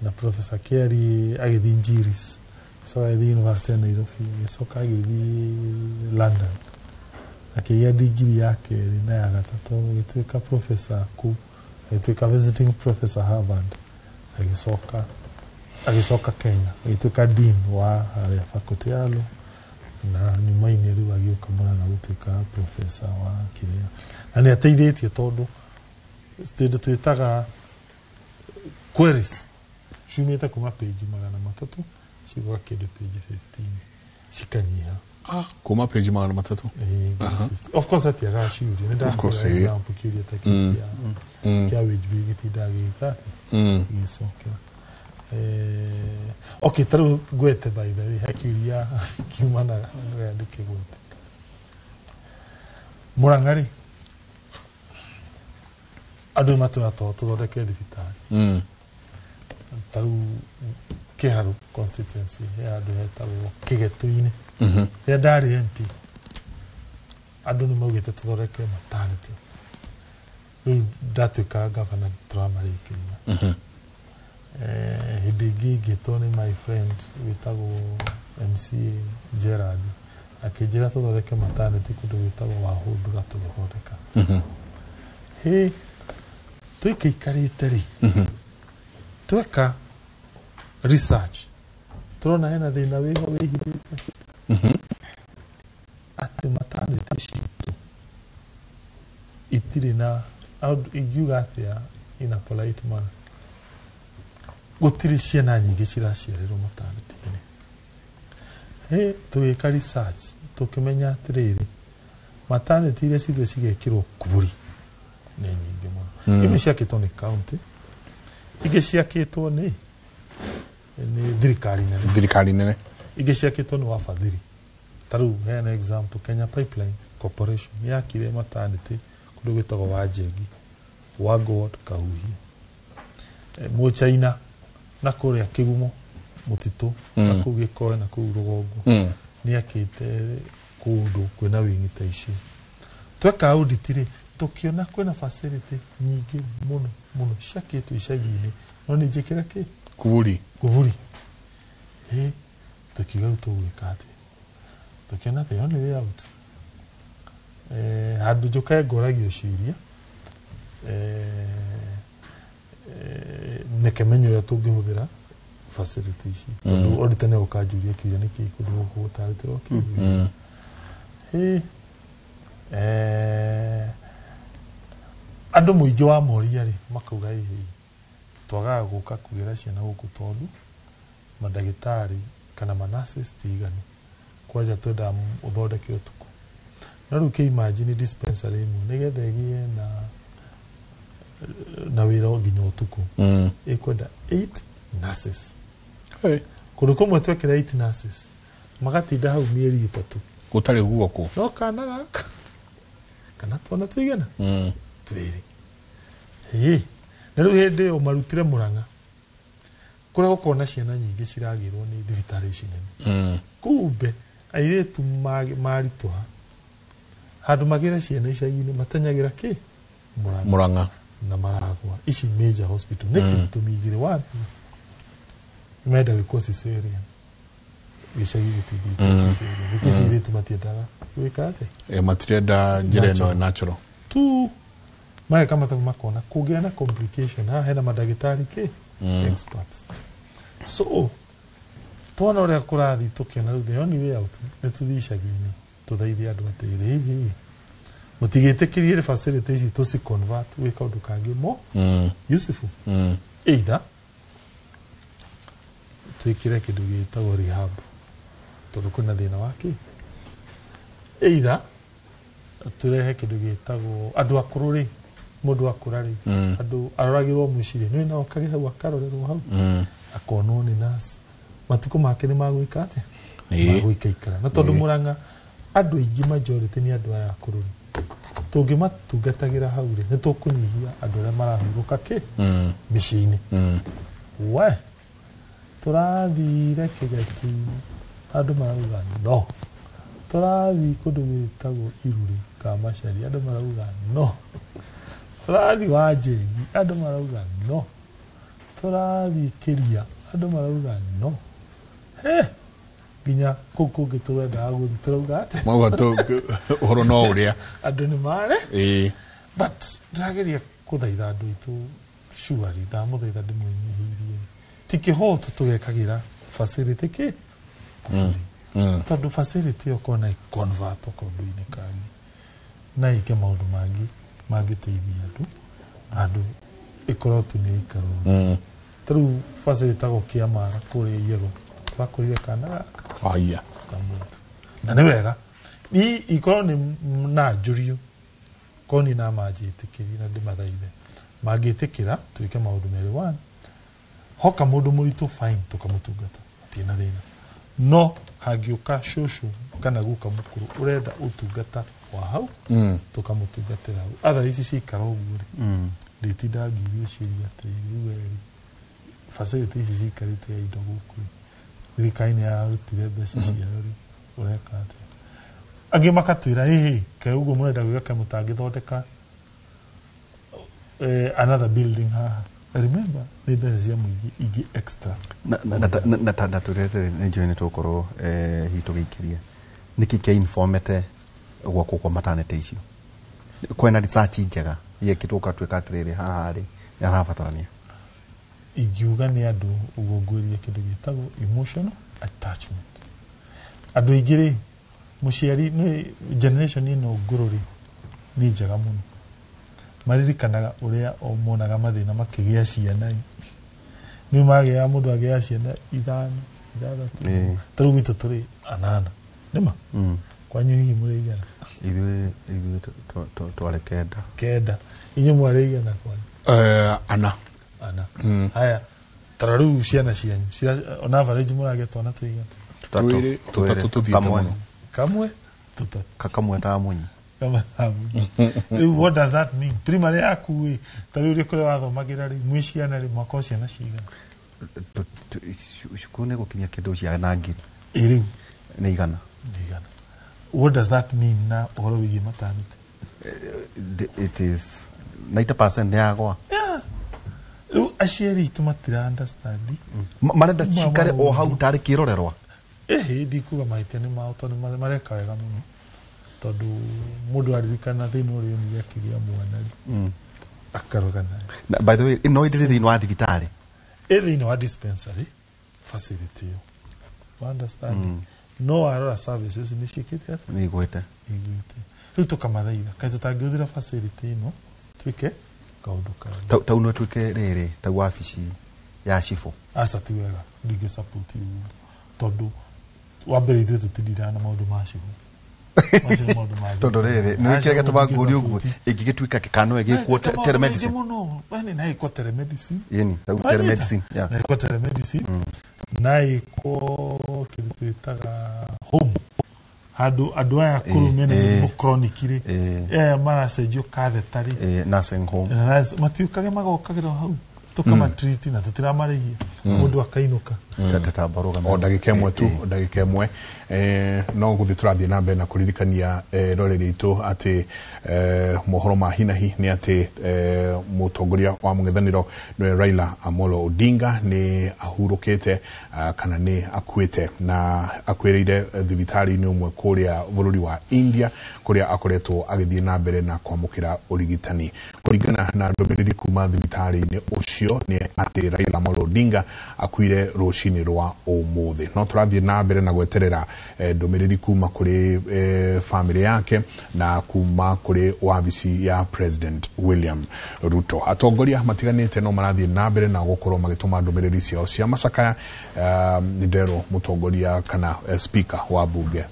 na Professor Kiari agĩthiĩ Njiris, agĩcoka agĩthiĩ University ya Nairobi, agĩcoka agĩthiĩ London, akĩgĩa digiri ya kerĩ na ya gatatũ, agĩtuĩka professor kũu, agĩtuĩka visiting professor Harvard, agĩcoka Kenya, agĩtuĩka dean wa harĩa faculty ya law, na nyuma-inĩ rĩu agĩũka Mũrang'a gũtuĩka professor wa kĩrĩa, na nĩ ateithĩtie tondũ kĩndũ twĩtaga queries ciumĩte kuma page 300 cigoka kĩndũ page 15, cikanyiha. Kuma page 300? Ĩĩ, nginya 50. Of course atiagaga ciũria, nĩ Of course, ndakũhe ĩĩ. example, kĩũria ta kĩu kĩa wage bill gĩtindaga gĩgĩka atĩ gĩgĩcokera. Okay, ta rĩu ngwete, by the way, he kĩũria kiumanaga na ndĩkĩgwete. Mũrang'a rĩ, andũ nĩ matwĩra to tũthondeke thibitarĩ. Ta rĩu Kĩharũ constituency he handũ hetagwo Kĩgetũ-inĩ. Rĩrĩa ndarĩ MP, andũ nĩ maugĩte tũthondeke maternity. Rĩu ndatuĩka gavana tũramarĩkĩria. Hĩndĩ ĩngĩ ingĩtwo nĩ my friend wĩtagwo MCA Gerard, akĩnjĩra tũthondeke maternity kũndũ gwĩtagwo Wahũndũra, tũgĩthondeka. Hĩ, twĩkĩikarĩte rĩ, tweka research tũrona hena thĩna wĩho wĩhithĩte atĩ maternity citũ itirĩ na ingiuga atĩa in a polite manner, gũtirĩ ciana nyingĩ ciraciarĩrwo maternity-inĩ. Hĩ, tũgĩka research tũkĩmenya atĩrĩrĩ, maternity iria cithiĩ cigekĩrwo kuburi nĩ nyingĩ mũno. Imwe ciakĩtwo nĩ county, ingĩ ciakĩtwo nĩ thirikari nene. Thirikari nene. Ingĩ ciakĩtwo nĩ wafadhili. Ta rĩu heana example, Kenya Pipeline Corporation yakire maternity kũndũ gwĩtagwo Wanjengi, Wagod, Kahuhia. Mũchaina na kũrĩa Kĩgumo mũtitũ na kũu Gĩkoe na kũu rũgongo nĩ akĩte kũndũ kwĩna wingi ta icio. Tweka audit rĩ, tũkĩona kwĩna facility nyingĩ mũno mũno ciakĩtwo icagi-inĩ, no nĩ njĩkĩre kĩ? Kuburi. Kuburi. Ĩ, tũkiuga rĩu tũgwĩka atĩa? Tũkĩona the only way out, handũ njũke ngoragio ciũria, nĩke menye ũrĩa tũngĩhũthĩra facility ici, tondũ auditor nĩ egũka njũria kĩũria, nĩkĩ kũndũ gũkũ gũtarutĩrwo kĩ? Ĩ, andũ mũingĩ wa moria rĩ, makauga ĩhĩ, twagaga gũka kũgĩra ciana gũkũ tondũ mandagĩtarĩ kana manurses ti iganu, kwanja twendaga ũthondeke ũtukũ. No rĩu kĩ imagine dispensary ĩmwe nĩgetha ĩgĩe na wĩra nginya ũtukũ, ĩkwenda 8 nurses. Hey. Kũndũ kũmwe twekĩra 8 nurses magatinda hau mĩeri 3. Gũtarĩ guoko. No kana gaka kana twana tũigana twĩrĩ. Ĩĩ, na rĩu hĩndĩ ĩyo marutire Mũrang'a kũrĩa gũkorwo na ciana nyingĩ ciragĩrwo nĩ thibitarĩ ici nene. Kumbe airĩtu maritũha, handũ magĩre ciana icagi-inĩ matenyagĩra kĩ? Mũrang'a. Mũrang'a. Na maragwa ici major hospital nĩkĩ? Itũmi igĩrĩ. One, menda gwĩkwo cesarean, gĩcagi gĩtingĩkwo cesarean. Thikũ ici airĩtu matiendaga gwĩka atĩa? Matirenda njĩra ĩno natural. Tu mageka mathabu makona kũngĩa na complication haha hena mandagĩtarĩ kĩ? Experts. So Tuona ũrĩa kũrathiĩ tũkĩona rĩu the only way out nĩ tũthiĩ icagi-inĩ tũthaithe andũ atĩrĩrĩ, hihi mũtigĩtĩkĩrie facility ici tũci convert gwĩ kaũndũ kangĩ mo Yusufu, either twĩkĩre kĩndũ gĩtagwo rehab tondũ kwĩna thĩna wa kĩ, either tũrehe kĩndũ gĩtagwo andũ akũrũ rĩ, mũndũ akũra rĩ, andũ aroragĩrwo mũciĩ rĩ, nĩ no okage hau akarorerwo hau, akonwo nĩ nurse, matukũ make nĩ magwĩka atĩa, magũikaikara. Na tondũ Murang'a andũ aingĩ majority nĩ andũ aya akũrũ rĩ, tũngĩmatungatagĩra hau rĩ, nĩ tũkũnyihia andũ arĩa marahurũka kĩ mĩciĩ-inĩ. We tũrathire kĩgeti-inĩ, andũ marauga no, tũrathiĩ kũndũ gwĩtagwo Iruri ka Macari, andũ marauga no, tũrathiĩ Wanjengi, andũ marauga no, tũrathiĩ Kĩria, andũ marauga no, he nginya kũu kũngĩ tũrendaga gũthiĩ tũrauga atĩa? Mauga ũhoro no ũrĩa andũ nĩ mare. But ndĩrageria kũthaitha andũ aitũ surely, ndamũthaitha ndĩmwĩnyihĩirie, ti kĩhoto tũgekagĩra facility kĩ kuburi, tondũ facility ĩyo korwo no ĩconvertwo kaũndũ-inĩ kangĩ na ĩke maũndũ mangĩ mangĩteithia andũ, handũ ĩkorwo tu nĩ ĩikaro. Ta rĩu facility ĩtagwo Kĩamara kũrĩa Iyego, tũrakũrire kana gaka aya kamũtu, na nĩ wega ni ikorwo nĩ na njũrio korwo niĩ na manjĩtĩkĩrie na ndĩmathaithe mangĩtĩkĩra twĩke maũndũ merĩ. One, hoka mũndũ mũritũ, fine, tũkamũtungata, hatirĩ na thĩna. No hangĩũka cũcũ kana guka mũkũrũ ũrenda ũtungata wa hau, tũkamũtungatĩra hau. Other ici ciikara ũguo rĩ, ndĩtinda ngiuria ciũria atĩrĩrĩ, rĩu werĩ facility ici ciikarĩte ya indo gũkũ rĩ, thirikari nĩ yarutire mbeca ciayo rĩ, ũreka atĩa? Angĩ makatwĩra hĩhĩ kaĩ ũguo mũrenda gwĩka, kaĩ mũtangĩthondeka another building haha? Remember nĩ mbeca cia mũingĩ ingĩ extra. Na tũrete nĩ njũĩ nĩ tũgũkorwo hihi tũgĩikĩria nĩkĩ kĩa informete gwakwo kwa maternity icio, kwĩna research njega yekĩtwo ũgatuĩka atĩrĩrĩ haha rĩ nĩ harabatarania? Ingiuga nĩ andũ ũguo ngwĩria kĩndũ gĩtagwo emotional attachment. Andũ aingĩ rĩ, mũciari nĩ generation ĩno ngũrũ rĩ, nĩ njega mũno, maririkanaga ũrĩa o monaga mathĩna makĩgĩa ciana ĩ. Nĩ magĩaga mũndũ agĩaga ciana ithano, ithathatũ. Ta rĩu gwitũ tũrĩ anana, nĩma? Kwanyu hihi mũrĩ igana? Ithuĩ twarĩ 9. 9. Inyuĩ mwarĩ igana kwanyu? Ana. Ana. Haya, tara rĩu ciana cianyu on average mũragĩa twana tũigana? Tũtatũ. Twĩrĩ, tũtatũ tũthiĩte Kamwe. mũno. Kamwe, tũtatũ. Kamwe ta munyi. Kamwe ta munyi. Rĩu what does that mean? Primary yaku ĩ, ta rĩu kũrĩa wathomagĩra rĩ, mwĩ ciana rĩ, mwaka ciana cigana? Cukuru nĩ gũkinyia kĩndũ ciana 1000. Ĩ rĩu Nĩ 100. Nĩ 100. What does that mean na ũhoro wĩgiĩ maternity? It is 90% nĩ yagwa. Yeah. Rĩu aciari aitũ matira understand. Marenda cikare o hau tarĩ kĩrorerwa. Ĩhĩ, ndikuga mahĩtia nĩ mao tondũ mareka wega mũno, tondũ mũndũ aririkana thĩna ũrĩa onire akĩgĩa mwana rĩ, akaroga naye. Na, by the way, no ĩndĩrĩ thĩinĩ wa thibitarĩ? Ĩ thĩinĩ wa dispensary facility ĩyo. Wa understand? No warora services nĩ ciĩkĩte atĩa? Nĩ igwĩte. Igwĩte. Rĩu tũkamathaitha kaĩ tũtangĩhũthĩra facility ĩno twĩke kaũndũ kangĩ. Tau no ĩtuĩke rĩrĩ tau wabici ya cibũ? Aca, ti wega, ndingĩ support ũguo, tondũ wa mbere ithuĩ tũtindiraga na maũndũ ma cibũ. Macio nĩ maũndũ ma Tondũ rĩrĩ nĩ Aca, kĩrĩa gĩtũmaga ndingĩ ngũrie ũguo, support. ĩngĩgĩtuĩka kana no ĩgĩkwo Maũndũ maingĩ telemedicine. mũno. Yani na ĩkwo telemedicine. Yeni, tau Wanyita? telemedicine, yeah. Na ĩkwo telemedicine, na ĩkwo kĩndũ twĩtaga home, handũ andũ aya akũrũ mena mĩrimũ chronic rĩ, aya maracenjio catheter rĩ, Nursing home. Matiũkage, magokagĩra hau, tũkamatreat na tũtiramarĩhia, mũndũ akainũka. O ndagĩka ĩmwe tu, o ndagĩka ĩmwe. No gũthiĩ tũrathiĩ na mbere na kũririkania roreri itũ atĩ mohoro ma hinahi nĩ atĩ mũtongoria wa mũng'ethanĩro nĩwe Raila Amolo Odinga nĩ ahurũkĩte, kana nĩ akuĩte, na akuĩrĩire thibitarĩ-inĩ ũmwe kũrĩa bũrũri wa India kũrĩa akoretwo agĩthiĩ na mbere na kwamũkĩra ũrigitani. Kũringana na ndũmĩrĩri kuma thibitarĩ-inĩ ũcio nĩ atĩ Raila Amolo Odinga Akuire rũcinĩ rwa ũmũthĩ. No tũrathiĩ na mbere na gweterera ndũmĩrĩri kuma kũrĩ famĩlĩ yake na kuma kũrĩ wabici ya President William Ruto. Atongoria matiganĩte no marathiĩ na mbere na gũkorwo magĩtũma ndũmĩrĩri ciao cia macakaya. Nĩ nderwo mũtongoria kana speaker wa bunge,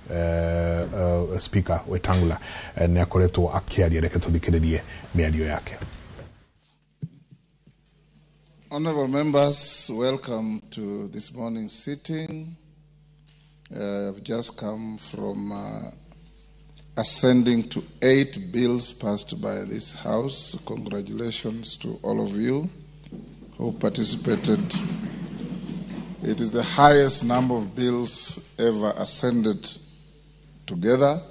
Speaker Wetangula, nĩ akoretwo akĩaria. Reke tũthikĩrĩrie mĩario yake. Honorable members, welcome to this morning's sitting. I've just come from ascending to 8 bills passed by this House. Congratulations to all of you who participated. It is the highest number of bills ever ascended together,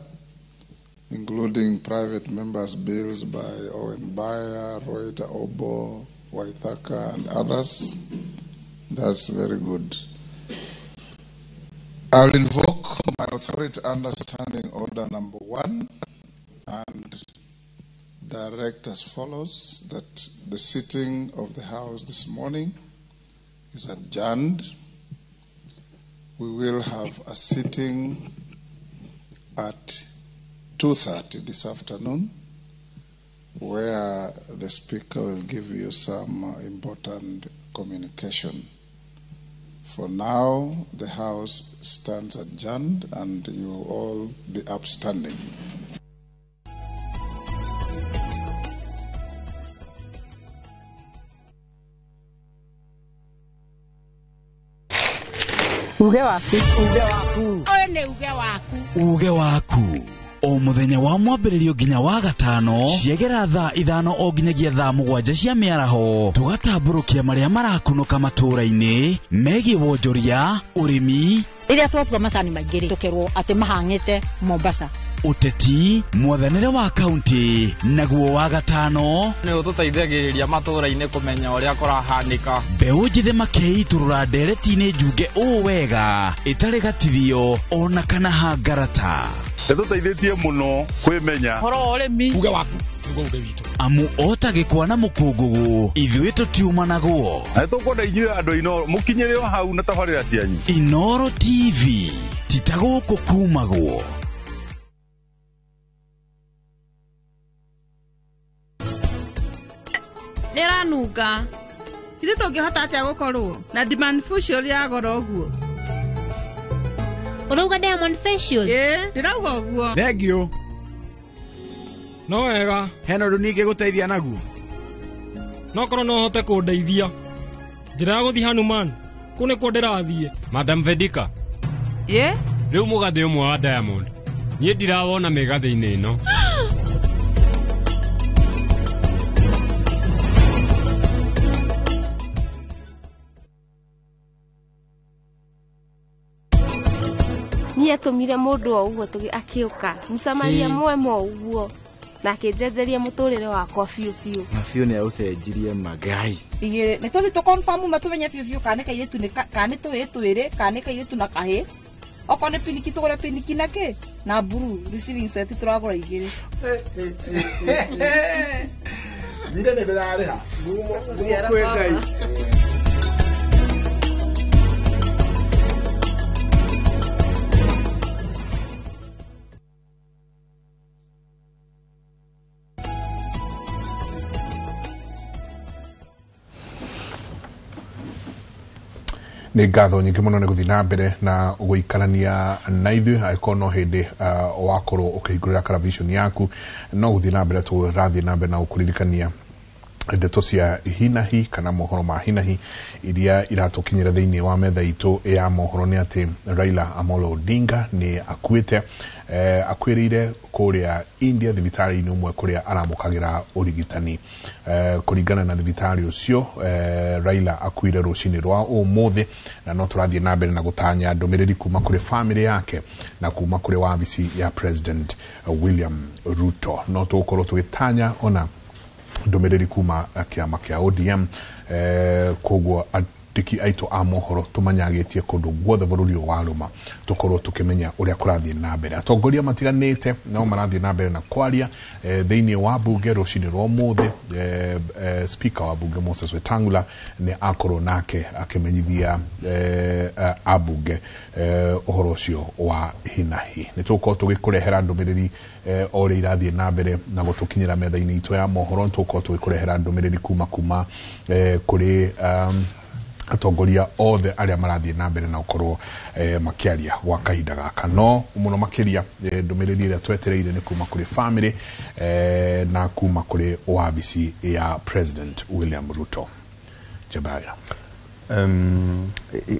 including private members' bills by Owen Bayer, Royta Obo, Waithaka, and others. That's very good. I'll invoke my authority under Standing Order number 1 and direct as follows, that the sitting of the House this morning is adjourned. We will have a sitting at 2:30 this afternoon, where the Speaker will give you some important communication. For now, the House stands adjourned and you will all be upstanding. Uge waku. Uge waku. Ũyũ nĩ uge waku. Uge waku. O muthenya wa mwambĩrĩrio nginya wa gatano ciegera thaa 5 o nginyagia thaa 7 cia mĩaraho, tũgatambũrũkia marĩa marakunũka matũũra-inĩ megiĩ wonjoria, ũrĩmi. Rĩrĩa twatua macani maingĩ rĩ, tũkerwo atĩ mahang'ĩte Mombasa. Ũteti, mwathanĩre wa kaunti, naguo wa gatano nĩ ũtũteithagĩrĩria matũũra-inĩ kũmenya ũrĩa kũrahanĩka. Mbeũ njĩthĩ makĩitũrũra ndereti-inĩ njunge ũũ wega ĩtarĩ gatithio ona kana hangarata. Nĩtũteithĩtie mũno kwĩmenya ũhoro wa ũrĩmi. Uge waku nĩguo uge witũ. Amu ota gĩkwa na mũkũngũgũ ithuĩ tũtiumanagwo. Na nĩtũkwenda inyuĩ andũ a Inooro mũkinyĩre o hau na tabarĩra cianyu. Inooro TV ti ta gũkũ kumagwo. Nĩranunga. Ithuĩ tũngĩhota atĩa gũkorwo na demand facial ya goro ũguo? Ũrauga Diamond facial? Ĩĩ, ndĩrauga ũguo. Thengiũ. No wega. Hena ũndũ ningĩ gũteithia naguo? No korwo no ũhote kũndeithia. Njĩra ya gũthiĩ Hanuman, kũu nĩkuo ndĩrathiĩ. Madam Vedika. Ĩ? Rĩu mũgathĩ ũmwe wa Diamond. Niĩ ndirawona mĩgathĩ-inĩ ĩno. Niĩ atũmire mũndũ o ũguo akĩũka mũcamaria mwema o ũguo na akĩnjenjeria mũtũrĩre wakwa biũ biũ. Na biũ nĩ aũcenjirie magai. Igĩrĩ nĩ tũthiĩ tũ-confirm matũmenye biũ biũ kana nĩ kairĩtu kana nĩ tũhĩĩ twĩrĩ kana nĩ kairĩtu na kahĩĩ. Okorwo nĩ piniki tũgũre piniki na kĩ na blue receiving set tũragũra 2. Njire nĩ ndĩrarĩha. Ngumo kwĩ Ngai. Nĩ ngatho nyingĩ mũno nĩ gũthiĩ na mbere na gũikarania na ithuĩ. Angĩkorwo no hĩndĩ wakorwo ũkĩhingũrĩra television yaku, no gũthiĩ na mbere tũrathiĩ na mbere na gũkũririkania ndeto cia hinahi kana mohoro ma hinahi iria iratũkinyĩra thĩinĩ wa metha itũ ya mohoro nĩ atĩ Raila Amolo Odinga nĩ akuĩte, akuĩrĩire kũrĩa India thibitarĩ-inĩ ũmwe kũrĩa aramũkagĩra ũrigitani. Kũringana na thibitarĩ ũcio, Raila akuire rũcinĩ rwa ũmũthĩ, na no tũrathiĩ na mbere na gũtanya ndũmĩrĩri kuma kũrĩ famĩlĩ yake na kuma kũrĩ wabici ya President William Ruto. No tũgũkorwo tũgĩtanya ona ndũmĩrĩri kuma kĩama kĩa ODM. Koguo Andĩki aitũ a mohoro tũmanyagĩtie kũndũ guothe bũrũri ũyũ wa rũma, tũkorwo tũkĩmenya ũrĩa kũrathiĩ na mbere. Atongoria matiganĩte no marathiĩ na mbere na kwaria thĩinĩ wa bunge rũcinĩ rwa ũmũthĩ. Speaker wa bunge Moses Wetangula nĩ akorwo nake akĩmenyithia ambunge ũhoro ũcio wa hinahi. Nĩ tũgũkorwo tũgĩkũrehera ndũmĩrĩri o ũrĩa irathiĩ na mbere na gũtũkinyĩra metha-inĩ itũ ya mohoro. Nĩ tũgũkorwo tũgĩkũrehera ndũmĩrĩri kuma kũrĩ atongoria othe arĩa marathiĩ na mbere na gũkorwo makĩaria gwa kahinda gaka. No mũno makĩria ndũmĩrĩri ĩrĩa twetereire nĩ kuma kũrĩ family na kuma kũrĩ wabici ya President William Ruto. Jebaya.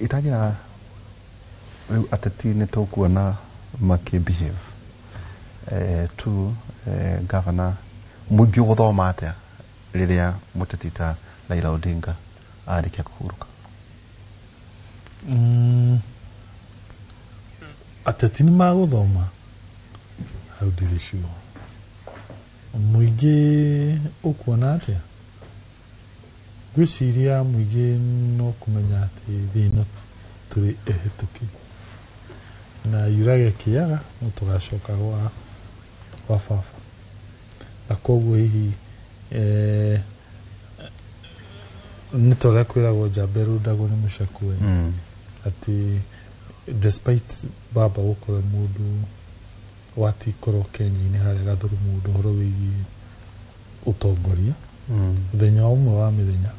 Itagira rĩu ateti nĩ tũkuona makĩ-behave tu governor mũingĩ ũgũthoma atĩa rĩrĩa mũteti ta Raila Odinga arĩkia kũhurũka? Ateti nĩ magũthoma hau ndirĩ sure. Mũingĩ ũkuona atĩa? Ngwĩciria mũingĩ no kũmenya atĩ thĩ ĩno tũrĩ ehĩtũki na yurage kĩaga no tũgacoka gwa baba, na koguo hihi nĩ ta ũrĩa kwĩragwo njamba ĩrũndagwo nĩ mũcakwe, atĩ despite baba gũkorwo mũndũ watikorwo Kenya-inĩ harĩa gathuru mũndũ ũhoro wĩgiĩ ũtongoria, mũthenya ũmwe wa mĩthenya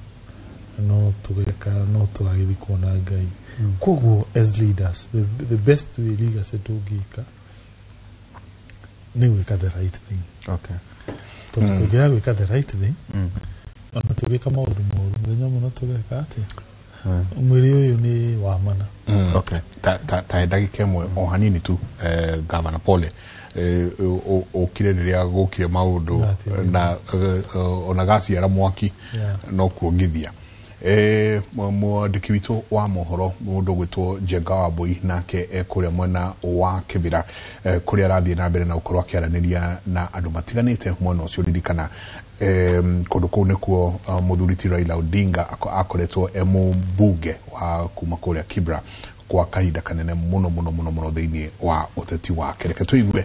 no tũgeka no tũgagĩthiĩ kuona Ngai. Koguo as leaders, the best way legacy tũngĩka nĩ gwĩka the right thing. Tondũ tũngĩaga gwĩka the right thing, ona tũgĩka maũndũ moru, mũthenya ũmwe no tũgeka atĩa? Mwĩrĩ ũyũ nĩ wa mana. Ta ndagĩka ĩmwe o hanini tu, Governor Pole, ũkire rĩrĩa gũkire maũndũ na ona gaciara mwaki no kuongithia. Mwandĩki witũ wa mohoro mũndũ ũgwĩtwo Njenga wa Mbui nake kũrĩa mwena wa Kĩbĩra, kũrĩa arathiĩ na mbere na gũkorwo akĩaranĩria na andũ matiganĩte mwena ũcio. Ririkana kũndũ kũu nĩkuo mũthuri ti Raila Odinga akoretwo e mũmbunge wa kuma kũrĩa Kibra kwa kahinda kanene mũno mũno mũno mũno thĩinĩ wa ũteti wake. Reke tũigue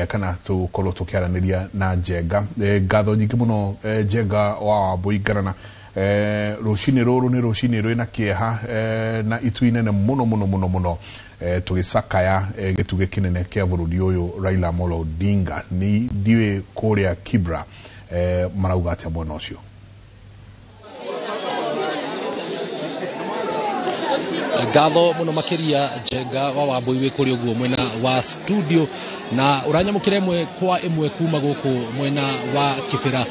kana tũkorwo tũkĩaranĩria na Njenga. Ngatho nyingĩ mũno, Njenga wa Wambui Ngarana. Rũcinĩ rũrũ nĩ rũcinĩ rwĩna kĩeha na itu inene mũno mũno mũno mũno, tũgĩcakaya gĩtugĩ kĩnene kĩa bũrũri ũyũ Raila Amolo Odinga. Nĩ ndiũĩ kũrĩa Kibra marauga atĩa mwena ũcio. Ngatho muno makiria Njenga wa Wambui wĩ kũrĩa ũguo mwena wa studio, na ũranyamũkĩra ĩmwe kwa ĩmwe kuma gũkũ mwena wa Kibera.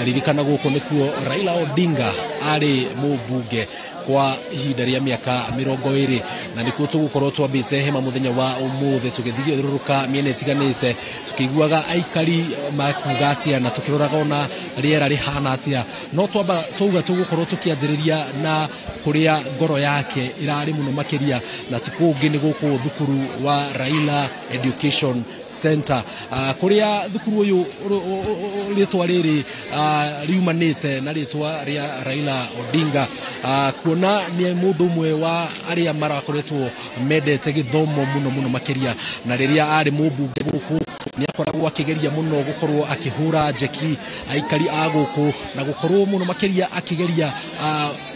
Ririkana gũkũ nĩkuo Raila Odinga arĩ mũmbunge kwa ihinda rĩa mĩaka 20, na nĩkuo tũgũkorwo twambĩte hema mũthenya wa ũmũthĩ tũgĩthiũrũrũka mĩena ĩtiganĩte tũkĩiguaga aikari makuga atĩa na tũkĩroraga ona rĩera rĩhana atĩa. No twamba twauga tũgũkorwo tũkĩanjĩrĩria na kũrĩa ngoro yake ĩrarĩ mũno makĩria, na ti kũngĩ nĩ gũkũ thukuru wa Raila Education Center, kũrĩa thukuru ũyũ rĩtwa rĩrĩ riumanĩte na rĩtwa rĩa Raila Odinga, kuona nĩ mũndũ ũmwe wa arĩa marakoretwo mendete gĩthomo mũno mũno makĩria, na rĩrĩa arĩ mũmbunge gũkũ nĩ akoragwo akĩgeria mũno gũkorwo akĩhũra njeki aikari a gũkũ, na gũkorwo mũno makĩria akĩgeria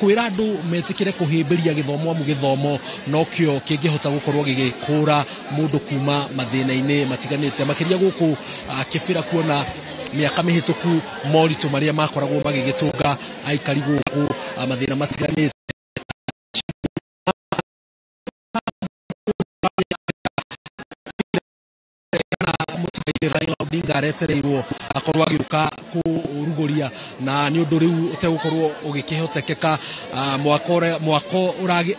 kwĩra andũ metĩkĩre kũhĩmbĩria gĩthomo, amu gĩthomo nokĩo kĩngĩhota gũkorwo gĩgĩkũra mũndũ kuma mathĩna-inĩ matiganĩte, makĩria gũkũ Kibera kuona mĩaka mĩhĩtũku moritũ marĩa makoragwo magĩgĩtũnga aikari gũkũ, mathĩna matiganĩte. Raila Odinga aretereirwo akorwo agĩũka kũrugũria, na nĩ ũndũ rĩu ũtegũkorwo ũgĩkĩhotekeka. Mwako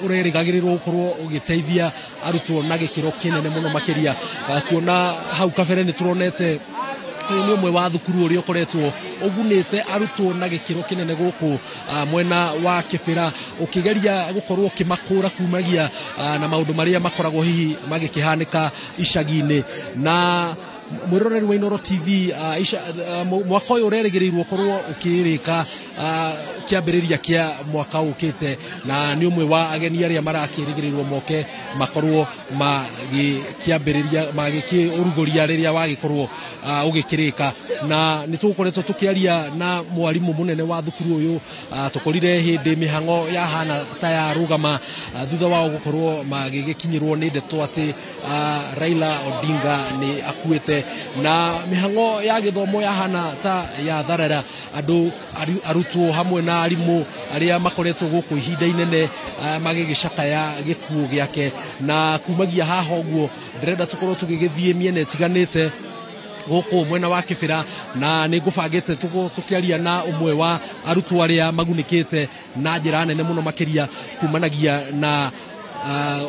ũrerĩgagĩrĩrwo gũkorwo ũgĩteithia arutwo na gĩkĩro kĩnene mũno makĩria, kuona hau kabere nĩ tũronete ũyũ nĩ ũmwe wa thukuru ũrĩa ũkoretwo ũgunĩte arutwo na gĩkĩro kĩnene gũkũ mwena wa Kibera, ũkĩgeria gũkorwo ũkĩmakũra kumagia na maũndũ marĩa makoragwo hihi magĩkĩhanĩka icagi-inĩ. Na Mwĩroreri wa Inooro TV, mwaka ũyũ ũrerĩgĩrĩirwo ũkorwo ũkĩrĩka kĩambĩrĩria kĩa mwaka ũkĩte, na nĩ ũmwe wa ageni arĩa marakĩrĩgĩrĩrwo moke makorwo magĩkĩambĩrĩria magĩkĩũrugũria rĩrĩa wagĩkorwo ũgĩkĩrĩka. Na nĩ tũgũkoretwo tũkĩaria na mwarimũ mũnene wa thukuru ũyũ, tũkorire hĩndĩ mĩhang'o yahana ta yarũgama thutha wao gũkorwo magĩgĩkinyĩrwo nĩ ndeto atĩ Raila Odinga nĩ akuĩte, na mĩhang'o ya gĩthomo yahana ta yatharara. Andũ arutwo hamwe na arimũ arĩa makoretwo gũkũ ihinda inene magĩgĩcakaya gĩkuũ gĩake. Na kumagia haha ũguo ndĩrenda tũkorwo tũgĩgĩthiĩ mĩena ĩtiganĩte gũkũ mwena wa Kĩbĩra, na nĩ ngũbangĩte tũkĩaria na ũmwe wa arutwo arĩa magunĩkĩte na njĩra nene mũno makĩria kumanagia na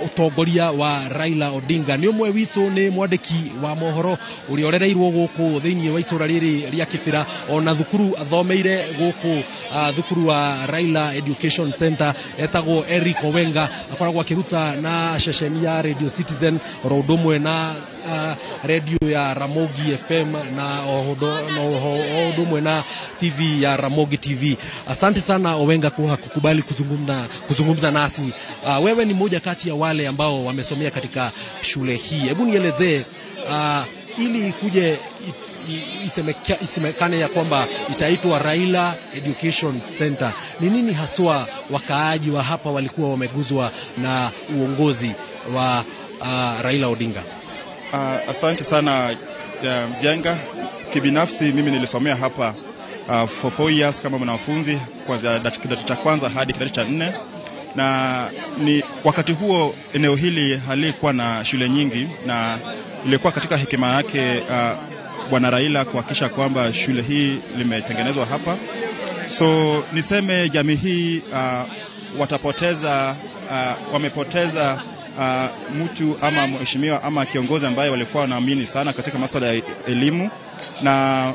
ũtongoria wa Raila Odinga. Nĩ ũmwe witũ, nĩ mwandĩki wa mohoro ũrĩa ũrereirwo gũkũ thĩinĩ wa itũra rĩrĩ rĩa Kĩbĩra, ona thukuru athomeire gũkũ, thukuru wa Raila Education Center. Etagwo Eric Owenga, akoragwo akĩruta na ceceni ya Radio Citizen oro ũndũ ũmwe na radio ya Ramogi FM na o ũndũ ũmwe na TV ya Ramogi TV. Asante sana Owenga kwa kukubali kuzungumza nasi. Wewe ni mmoja kati ya wale ambao wamesomea katika shule hii. Hebu nielezee, ili kuje isemekane ya kwamba itaitwa Raila Education Center, ni nini haswa wakaaji wa hapa walikuwa wameguzwa na uongozi wa Raila Odinga? Asante sana Jenga. Kibinafsi mimi nilisomea hapa for 4 years kama mwanafunzi, kuanzia kidato cha kwanza hadi kidato cha 4. Na ni wakati huo eneo hili halikuwa na shule nyingi, na ilikuwa katika hekima yake Bwana Raila kuhakikisha kwamba shule hii limetengenezwa hapa. So niseme jamii hii wamepoteza mtu ama mheshimiwa ama kiongozi ambaye walikuwa wanaamini sana katika masuala ya elimu, na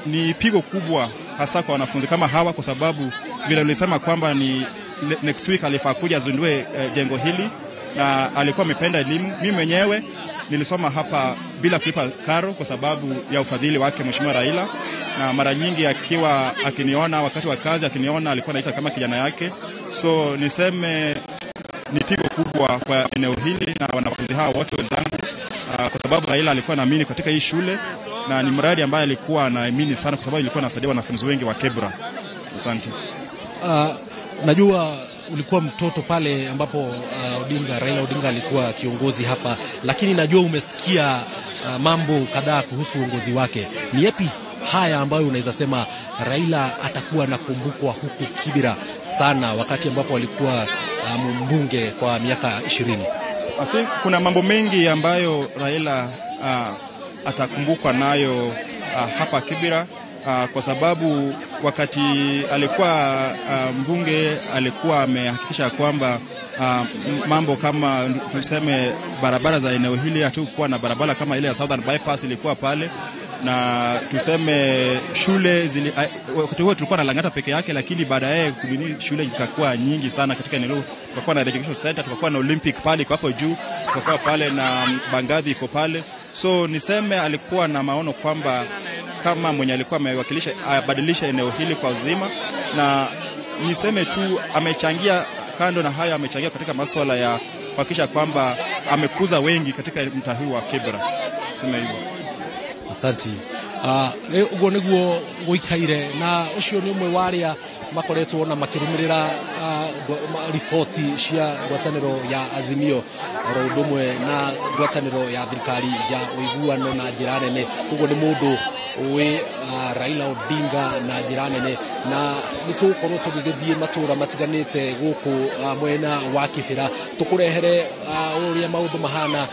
ni pigo kubwa hasa kwa wanafunzi kama hawa, kwa sababu vile ulisema kwamba ni next week alifaa kuja azindue jengo hili, na alikuwa amependa elimu. Mimi mwenyewe nilisoma hapa bila kulipa karo kwa sababu ya ufadhili wake Mheshimiwa Raila, na mara nyingi akiwa akiniona wakati wa kazi, akiniona alikuwa anaita kama kijana yake. So niseme ni pigo kubwa kwa eneo hili na wanafunzi hawa wote wenzangu, kwa sababu Raila alikuwa anaamini katika hii shule, na ni mradi ambaye alikuwa anaamini sana kwa sababu ilikuwa inasaidia wanafunzi wengi wa Kibra. Asante. Najua ulikuwa mtoto pale ambapo Raila Odinga alikuwa kiongozi hapa, lakini najua umesikia mambo kadhaa kuhusu uongozi wake. Ni yapi haya ambayo unaweza sema Raila atakuwa nakumbukwa huku Kibra sana wakati ambapo alikuwa mbunge kwa miaka 20? I think kuna mambo mengi ambayo Raila atakumbukwa nayo hapa Kibra, kwa sababu wakati alikuwa mbunge alikuwa amehakikisha kwamba mambo kama tuseme barabara za eneo hili, hatukuwa na barabara kama ile ya Southern Bypass ilikuwa pale, na tuseme shule wakati huo tulikuwa na Lang'ata peke yake, lakini baadaye shule zikakuwa nyingi sana katika eneo. Tukakuwa na Education Center, tukakuwa na Olympic pale iko hapo juu, tukakuwa pale na Bangadhi iko pale. So niseme alikuwa na maono kwamba kama mwenye alikuwa amewakilisha abadilisha eneo hili kwa uzima, na niseme tu amechangia, kando na hayo amechangia katika masuala ya kuhakikisha kwamba amekuza wengi katika mtaa huu wa Kibra. Sema hivyo. Asante. Uguo niguo guikaire, na ucio ni umwe wa aria makoretwo na makirumirira riboti cia ngwataniro ya Azimio oro undu umwe na ngwataniro ya thirikari ya uiguano na njira nene. Koguo ni mundu wi Raila Odinga na njira nene, na nitugukorwo tugigithie matura matiganite guku mwena wa Kibera tukurehere uria maundu mahana,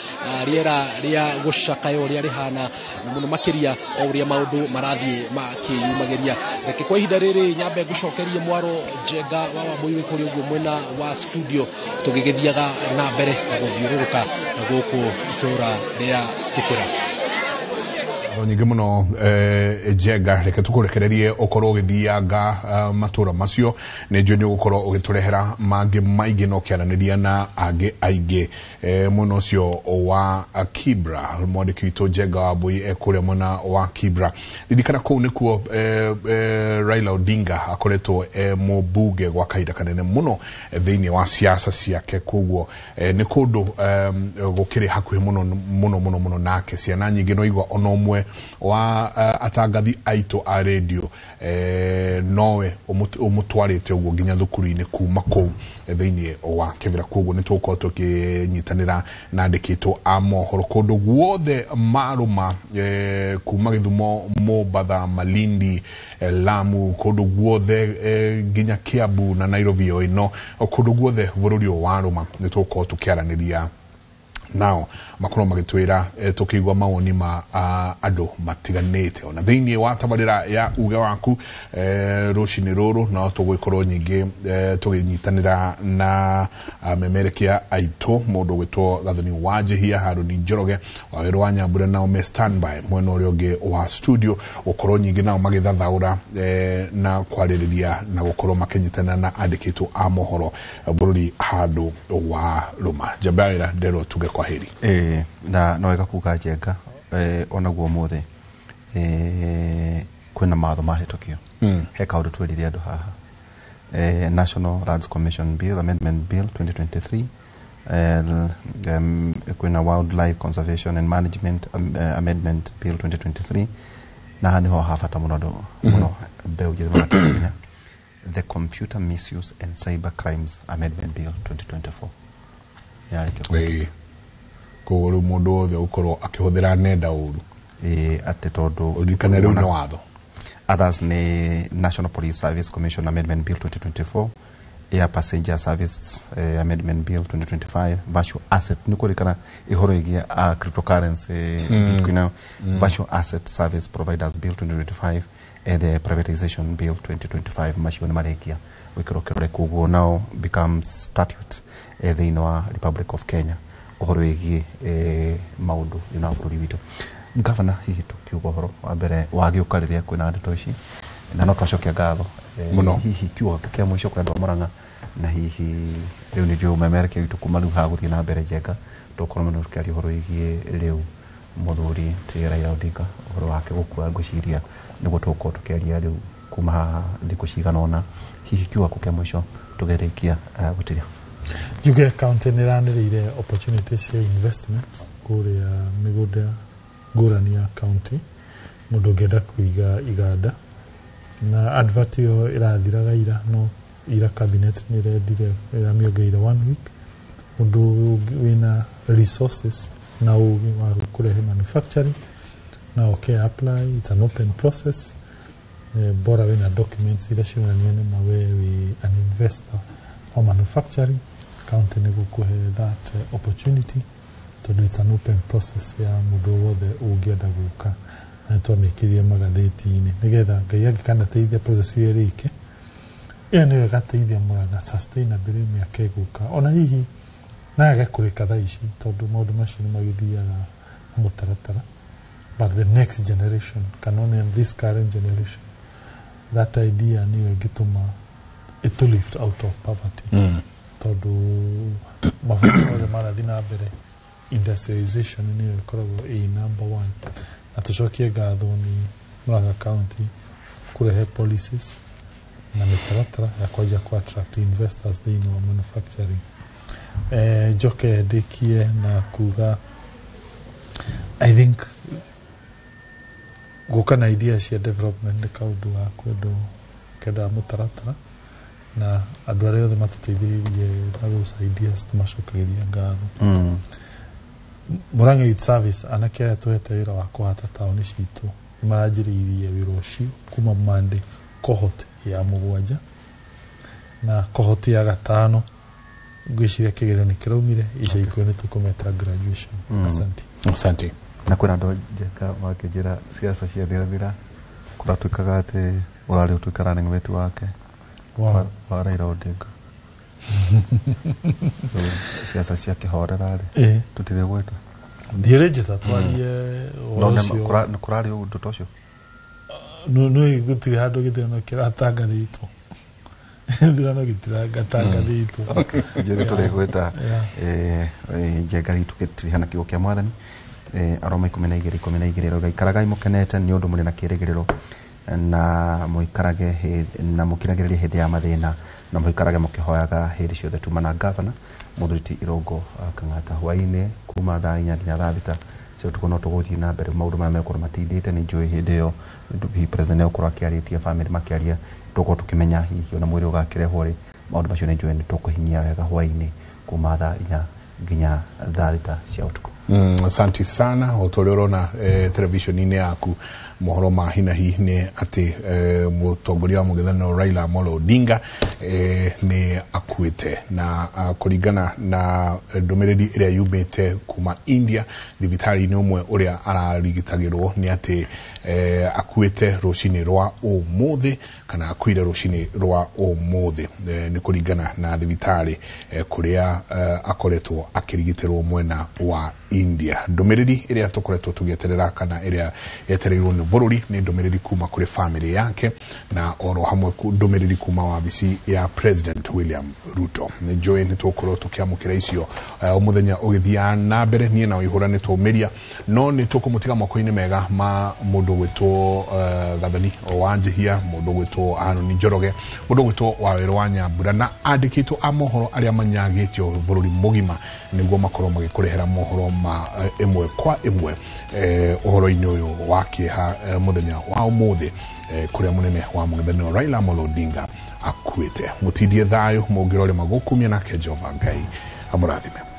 riera ria gucakaya uria rihana, na muno makiria o uria maundu marathie makiyumagiria. Reke kwa ihinda riri nyambe ngucokerie mwaro Njenga wa Wambui wi kuri uguo mwena wa studio tugigithiaga na mbere na guthiururuka guku itura ria Kibera. Ngatho nyingĩ mũno Njenga, reke tũkũrekererie ũkorwo ũgĩthianga matũra macio. Nĩ njũĩ nĩ ũgũkorwo ũgĩtũrehera mangĩ maingĩ na ũkĩaranĩria na angĩ aingĩ mwena ũcio wa Kibra. Mwandĩki witũ Njenga wa Mbui kũrĩa mwena wa Kibra. Ririkana kũu nĩkuo Raila Odinga akoretwo mũmbunge gwa kahinda kanene mũno thĩinĩ wa siasa ciake. Koguo nĩ kũndũ gũkĩrĩ hakuhĩ mũno mũno mũno mũno nake. Ciana nyingĩ no igua ona ũmwe wa atangathi aitũ a radio nowe ũmũtwarĩte ũguo nginya thukuru-inĩ kuma kũu thĩinĩ wa Kibra. Koguo nĩ tũgũkorwo tũkĩnyitanĩra na andĩkĩtwo a mohoro kũndũ guothe marũma, kuma Gĩthumo, Mombatha, Malindi, Lamu, kũndũ guothe nginya Kiambu na Nairobi o ĩno, kũndũ guothe bũrũri ũyũ warũma nĩ tũgũkorwo tũkĩaranĩria nao makorwo magĩtwĩra, tũkĩigua mawoni ma andũ matiganĩte. Ona thĩinĩ wa tabarĩra ya uge waku rũcinĩ rũrũ no tũgũgĩkorwo nyingĩ tũgĩnyitanĩra na memerekia aitũ, mũndũ ũgwĩtwo Gathoni Wanjihia, Harũni Njoroge, Wawĩrũ wa Nyambura, nao me standby mwena ũrĩa ũngĩ wa studio gũkorwo nyingĩ nao magĩthathaũra na kwarĩrĩria na gũkorwo makĩnyitanĩra na andĩkĩtwo a mohoro bũrũri handũ wa rũma. Njamba ya wĩra nderwo tuge kwa heri. Na no wega kuga Njenga, onaguo ũmũthĩ kwĩna mawatho mahĩtũkio. He kaũndũ twĩrire andũ haha, National Lands Commission Bill Amendment Bill 2023, kwĩna Wildlife Conservation and Management Amendment Bill 2023, na haha nĩho ha bata mũno andũ mũno mbeũ njĩthĩ marakĩmenya, the Computer Misuse and Cyber Crimes Amendment Bill 2024 yarĩkia. Koguo rĩu mũndũ wothe ũkorwo akĩhũthĩra nenda ũru atĩ tondũ ũririkane rĩu nĩ watho. Others ni National Police Service Commission Amendment Bill 2024, Air Passenger Service Amendment Bill 2025, Virtual Asset nĩ kũrikana ihoro ĩgiĩ cryptocurrency, Bitcoin nayo, Virtual Asset Service Providers Bill 2025 and the Privatization Bill 2025. Macio nĩ marĩkia gwĩkĩrwo kĩrore, koguo now becomes statute thĩinĩ wa Republic of Kenya ũhoro wĩgiĩ maũndũ thĩinĩ wa bũrũri witũ. Gavana, hihi tũkiuga ũhoro wa mbere wagĩũka rĩrĩa kwĩna ndeto ici na no twacokia ngatho Mũno. Hihi kiugo kĩa mũico kũrĩ andũ a Murang'a, na hihi rĩu nĩ njũĩ ũmemerekia witũ kuma rĩu hagũthiĩ na mbere Njenga tũkorwo mũno tũkĩaria ũhoro wĩgiĩ rĩu mũthuri ti Raila Odinga, ũhoro wake gũkua, ngwĩciria nĩguo tũgũkorwo tũkĩaria rĩu kuma haha thikũ cigana ũna. Hihi kiugo gĩaku kĩa mũico tũgĩrĩkia gũtiria? Njuge county nĩ ĩranĩrĩire opportunities cia investment kũrĩa mĩgũnda ngũrani ya county, mũndũ ũngĩenda kũiga iganda, na advert ĩyo ĩrathiraga ira, no ira cabinet nĩ ĩrendire ĩramĩongereire one week. Mũndũ wĩna resources na ũgĩ wa kũrehe manufacturing na oke apply. It's an open process, bora wĩna documents iria cionania nĩma we wĩ an investor wa manufacturing, county nĩ gũkũhe that opportunity, tondũ it's an open process ya mũndũ wothe ũngĩenda gũka, na nĩtwamĩkĩrire magathĩti-inĩ nĩgetha Ngai angĩkanateithia process ĩyo ĩrĩke, ĩyo nĩyo ĩgateithia Murang'a sustainably mĩaka ĩgũka, ona hihi nayage kũrĩka thaa ici tondũ maũndũ macio nĩ magĩthiaga na mũtaratara, but the next generation kana ona this current generation, that idea nĩyo ĩngĩtũma ĩtũ lift out of poverty, tondũ mabũrũri mothe marathiĩ na mbere, industrialization nĩyo ĩkoragwo ĩ number one. Na tũcokie ngatho nĩ Murang'a County kũrehe policies na mĩtaratara ya kwanjia ku attract investors thĩinĩ wa manufacturing. Njoke ndĩkie na kuga I think gũka na idea cia development nĩ kaũndũ ga kwendwo, kendaga mũtaratara, na andũ arĩa othe matũteithĩrĩirie na those ideas tũmacokagĩria ngatho. Murang'a Youth Service, anake aya tũhete wĩra wa kũhata taũni citũ, nĩ maranjĩrĩirie wĩra ũcio kuma Monday, cohort ya 7 na cohort ya 5 ngwĩciria kĩgerio nĩ kĩraumire ica ikuhĩ, nĩ tũkũmeta graduation. Asante. Asante. Na kwĩna andũ Njenga makĩnjĩra ciaca ciathirathira kũratuĩkaga atĩ ũrarĩ ũtuĩka running mate wake wa Raila Odinga. Rĩu ciaca ciakĩhorera rĩ, tũtirĩ gweta. Ndiĩrĩ twarie No ũhoro ũcio. Kũrarĩ ũndũ ta ũcio. No gũtirĩ handũ gĩthurano kĩratangathĩtwo, gĩthurano gĩtiratangathĩtwo. Njũĩ tũrĩgwĩta Njenga ritũ gĩtirihana kiugo kĩa mwathani, Aroma 12 12 ĩrauga, ikaragai mũkenete nĩ ũndũ mũrĩ na kĩĩrĩgĩrĩro, na mũikarage na mũkiragĩrĩrie hĩndĩ ya mathĩna, na mũikarage mũkĩhoyaga hĩndĩ ciothe. Tuma na gavana Mũthuri ti Irũngũ Kang'ata hwaĩ-inĩ kuma thaa 4 nginya thaa 6 cia ũtukũ. No tũgũthiĩ na mbere maũndũ marĩa megũkorwo matindĩte. Nĩ njũĩ hĩndĩ ĩyo hihi president nĩegũkorwo akĩarĩtie, family makĩaria, tũgũkorwo tũkĩmenya hihi ona mwĩrĩ ũgakĩrehwo rĩ. Maũndũ macio nĩ njũĩ nĩ tũkũhinyia wega hwaĩ-inĩ kuma thaa 4 nginya thaa 6 cia ũtukũ. Asante sana. O ta ũrĩa ũrona televisheni-inĩ yaku, mohoro ma hinahi nĩ atĩ mũtongoria wa mũng'ethanĩro Raila Amolo Odinga nĩ akuĩte, na kũringana na ndũmĩrĩri ĩrĩa yumĩte kuma India thibitarĩ-inĩ ũmwe ũrĩa ararigitagĩrwo nĩ atĩ akuĩte rũcinĩ rwa ũmũthĩ, kana akuire rũcinĩ rwa ũmũthĩ, nĩ kũringana na thibitarĩ kũrĩa akoretwo akĩrigitĩrwo mwena wa India. Ndũmĩrĩri ĩrĩa tũkoretwo tũgĩeterera, kana ĩrĩa yetereirwo nĩ bũrũri, nĩ ndũmĩrĩri kuma kũrĩ family yake, na oro hamwe ndũmĩrĩri kuma wabici ya President William Ruto. Nĩ njũĩ nĩ tũgũkorwo tũkĩamũkĩra icio o mũthenya ũgĩthiaga na mbere. Niĩ na Waihũra nĩ twaumĩria, no nĩ tũkũmũtiga moko-inĩ mega ma mũndũ ũgwĩtwo Gathoni wa Njihia, mũndũ ũgwĩtwo Anoni Njoroge, mũndũ ũgwĩtwo Wawerũ wa Nyambura, na andĩkĩtwo a mohoro arĩa manyagĩtio bũrũri mũgima, nĩguo makorwo magĩkũrehera mohoro ma ĩmwe kwa ĩmwe ũhoro-inĩ ũyũ wa kĩeha mũthenya wa ũmũthĩ, kũrĩa mũnene wa mũng'ethanĩro Raila Amolo Odinga akuĩte. Mũtindie thayũ, mũngĩrore magũkumia, nake Jehova Ngai amũrathime.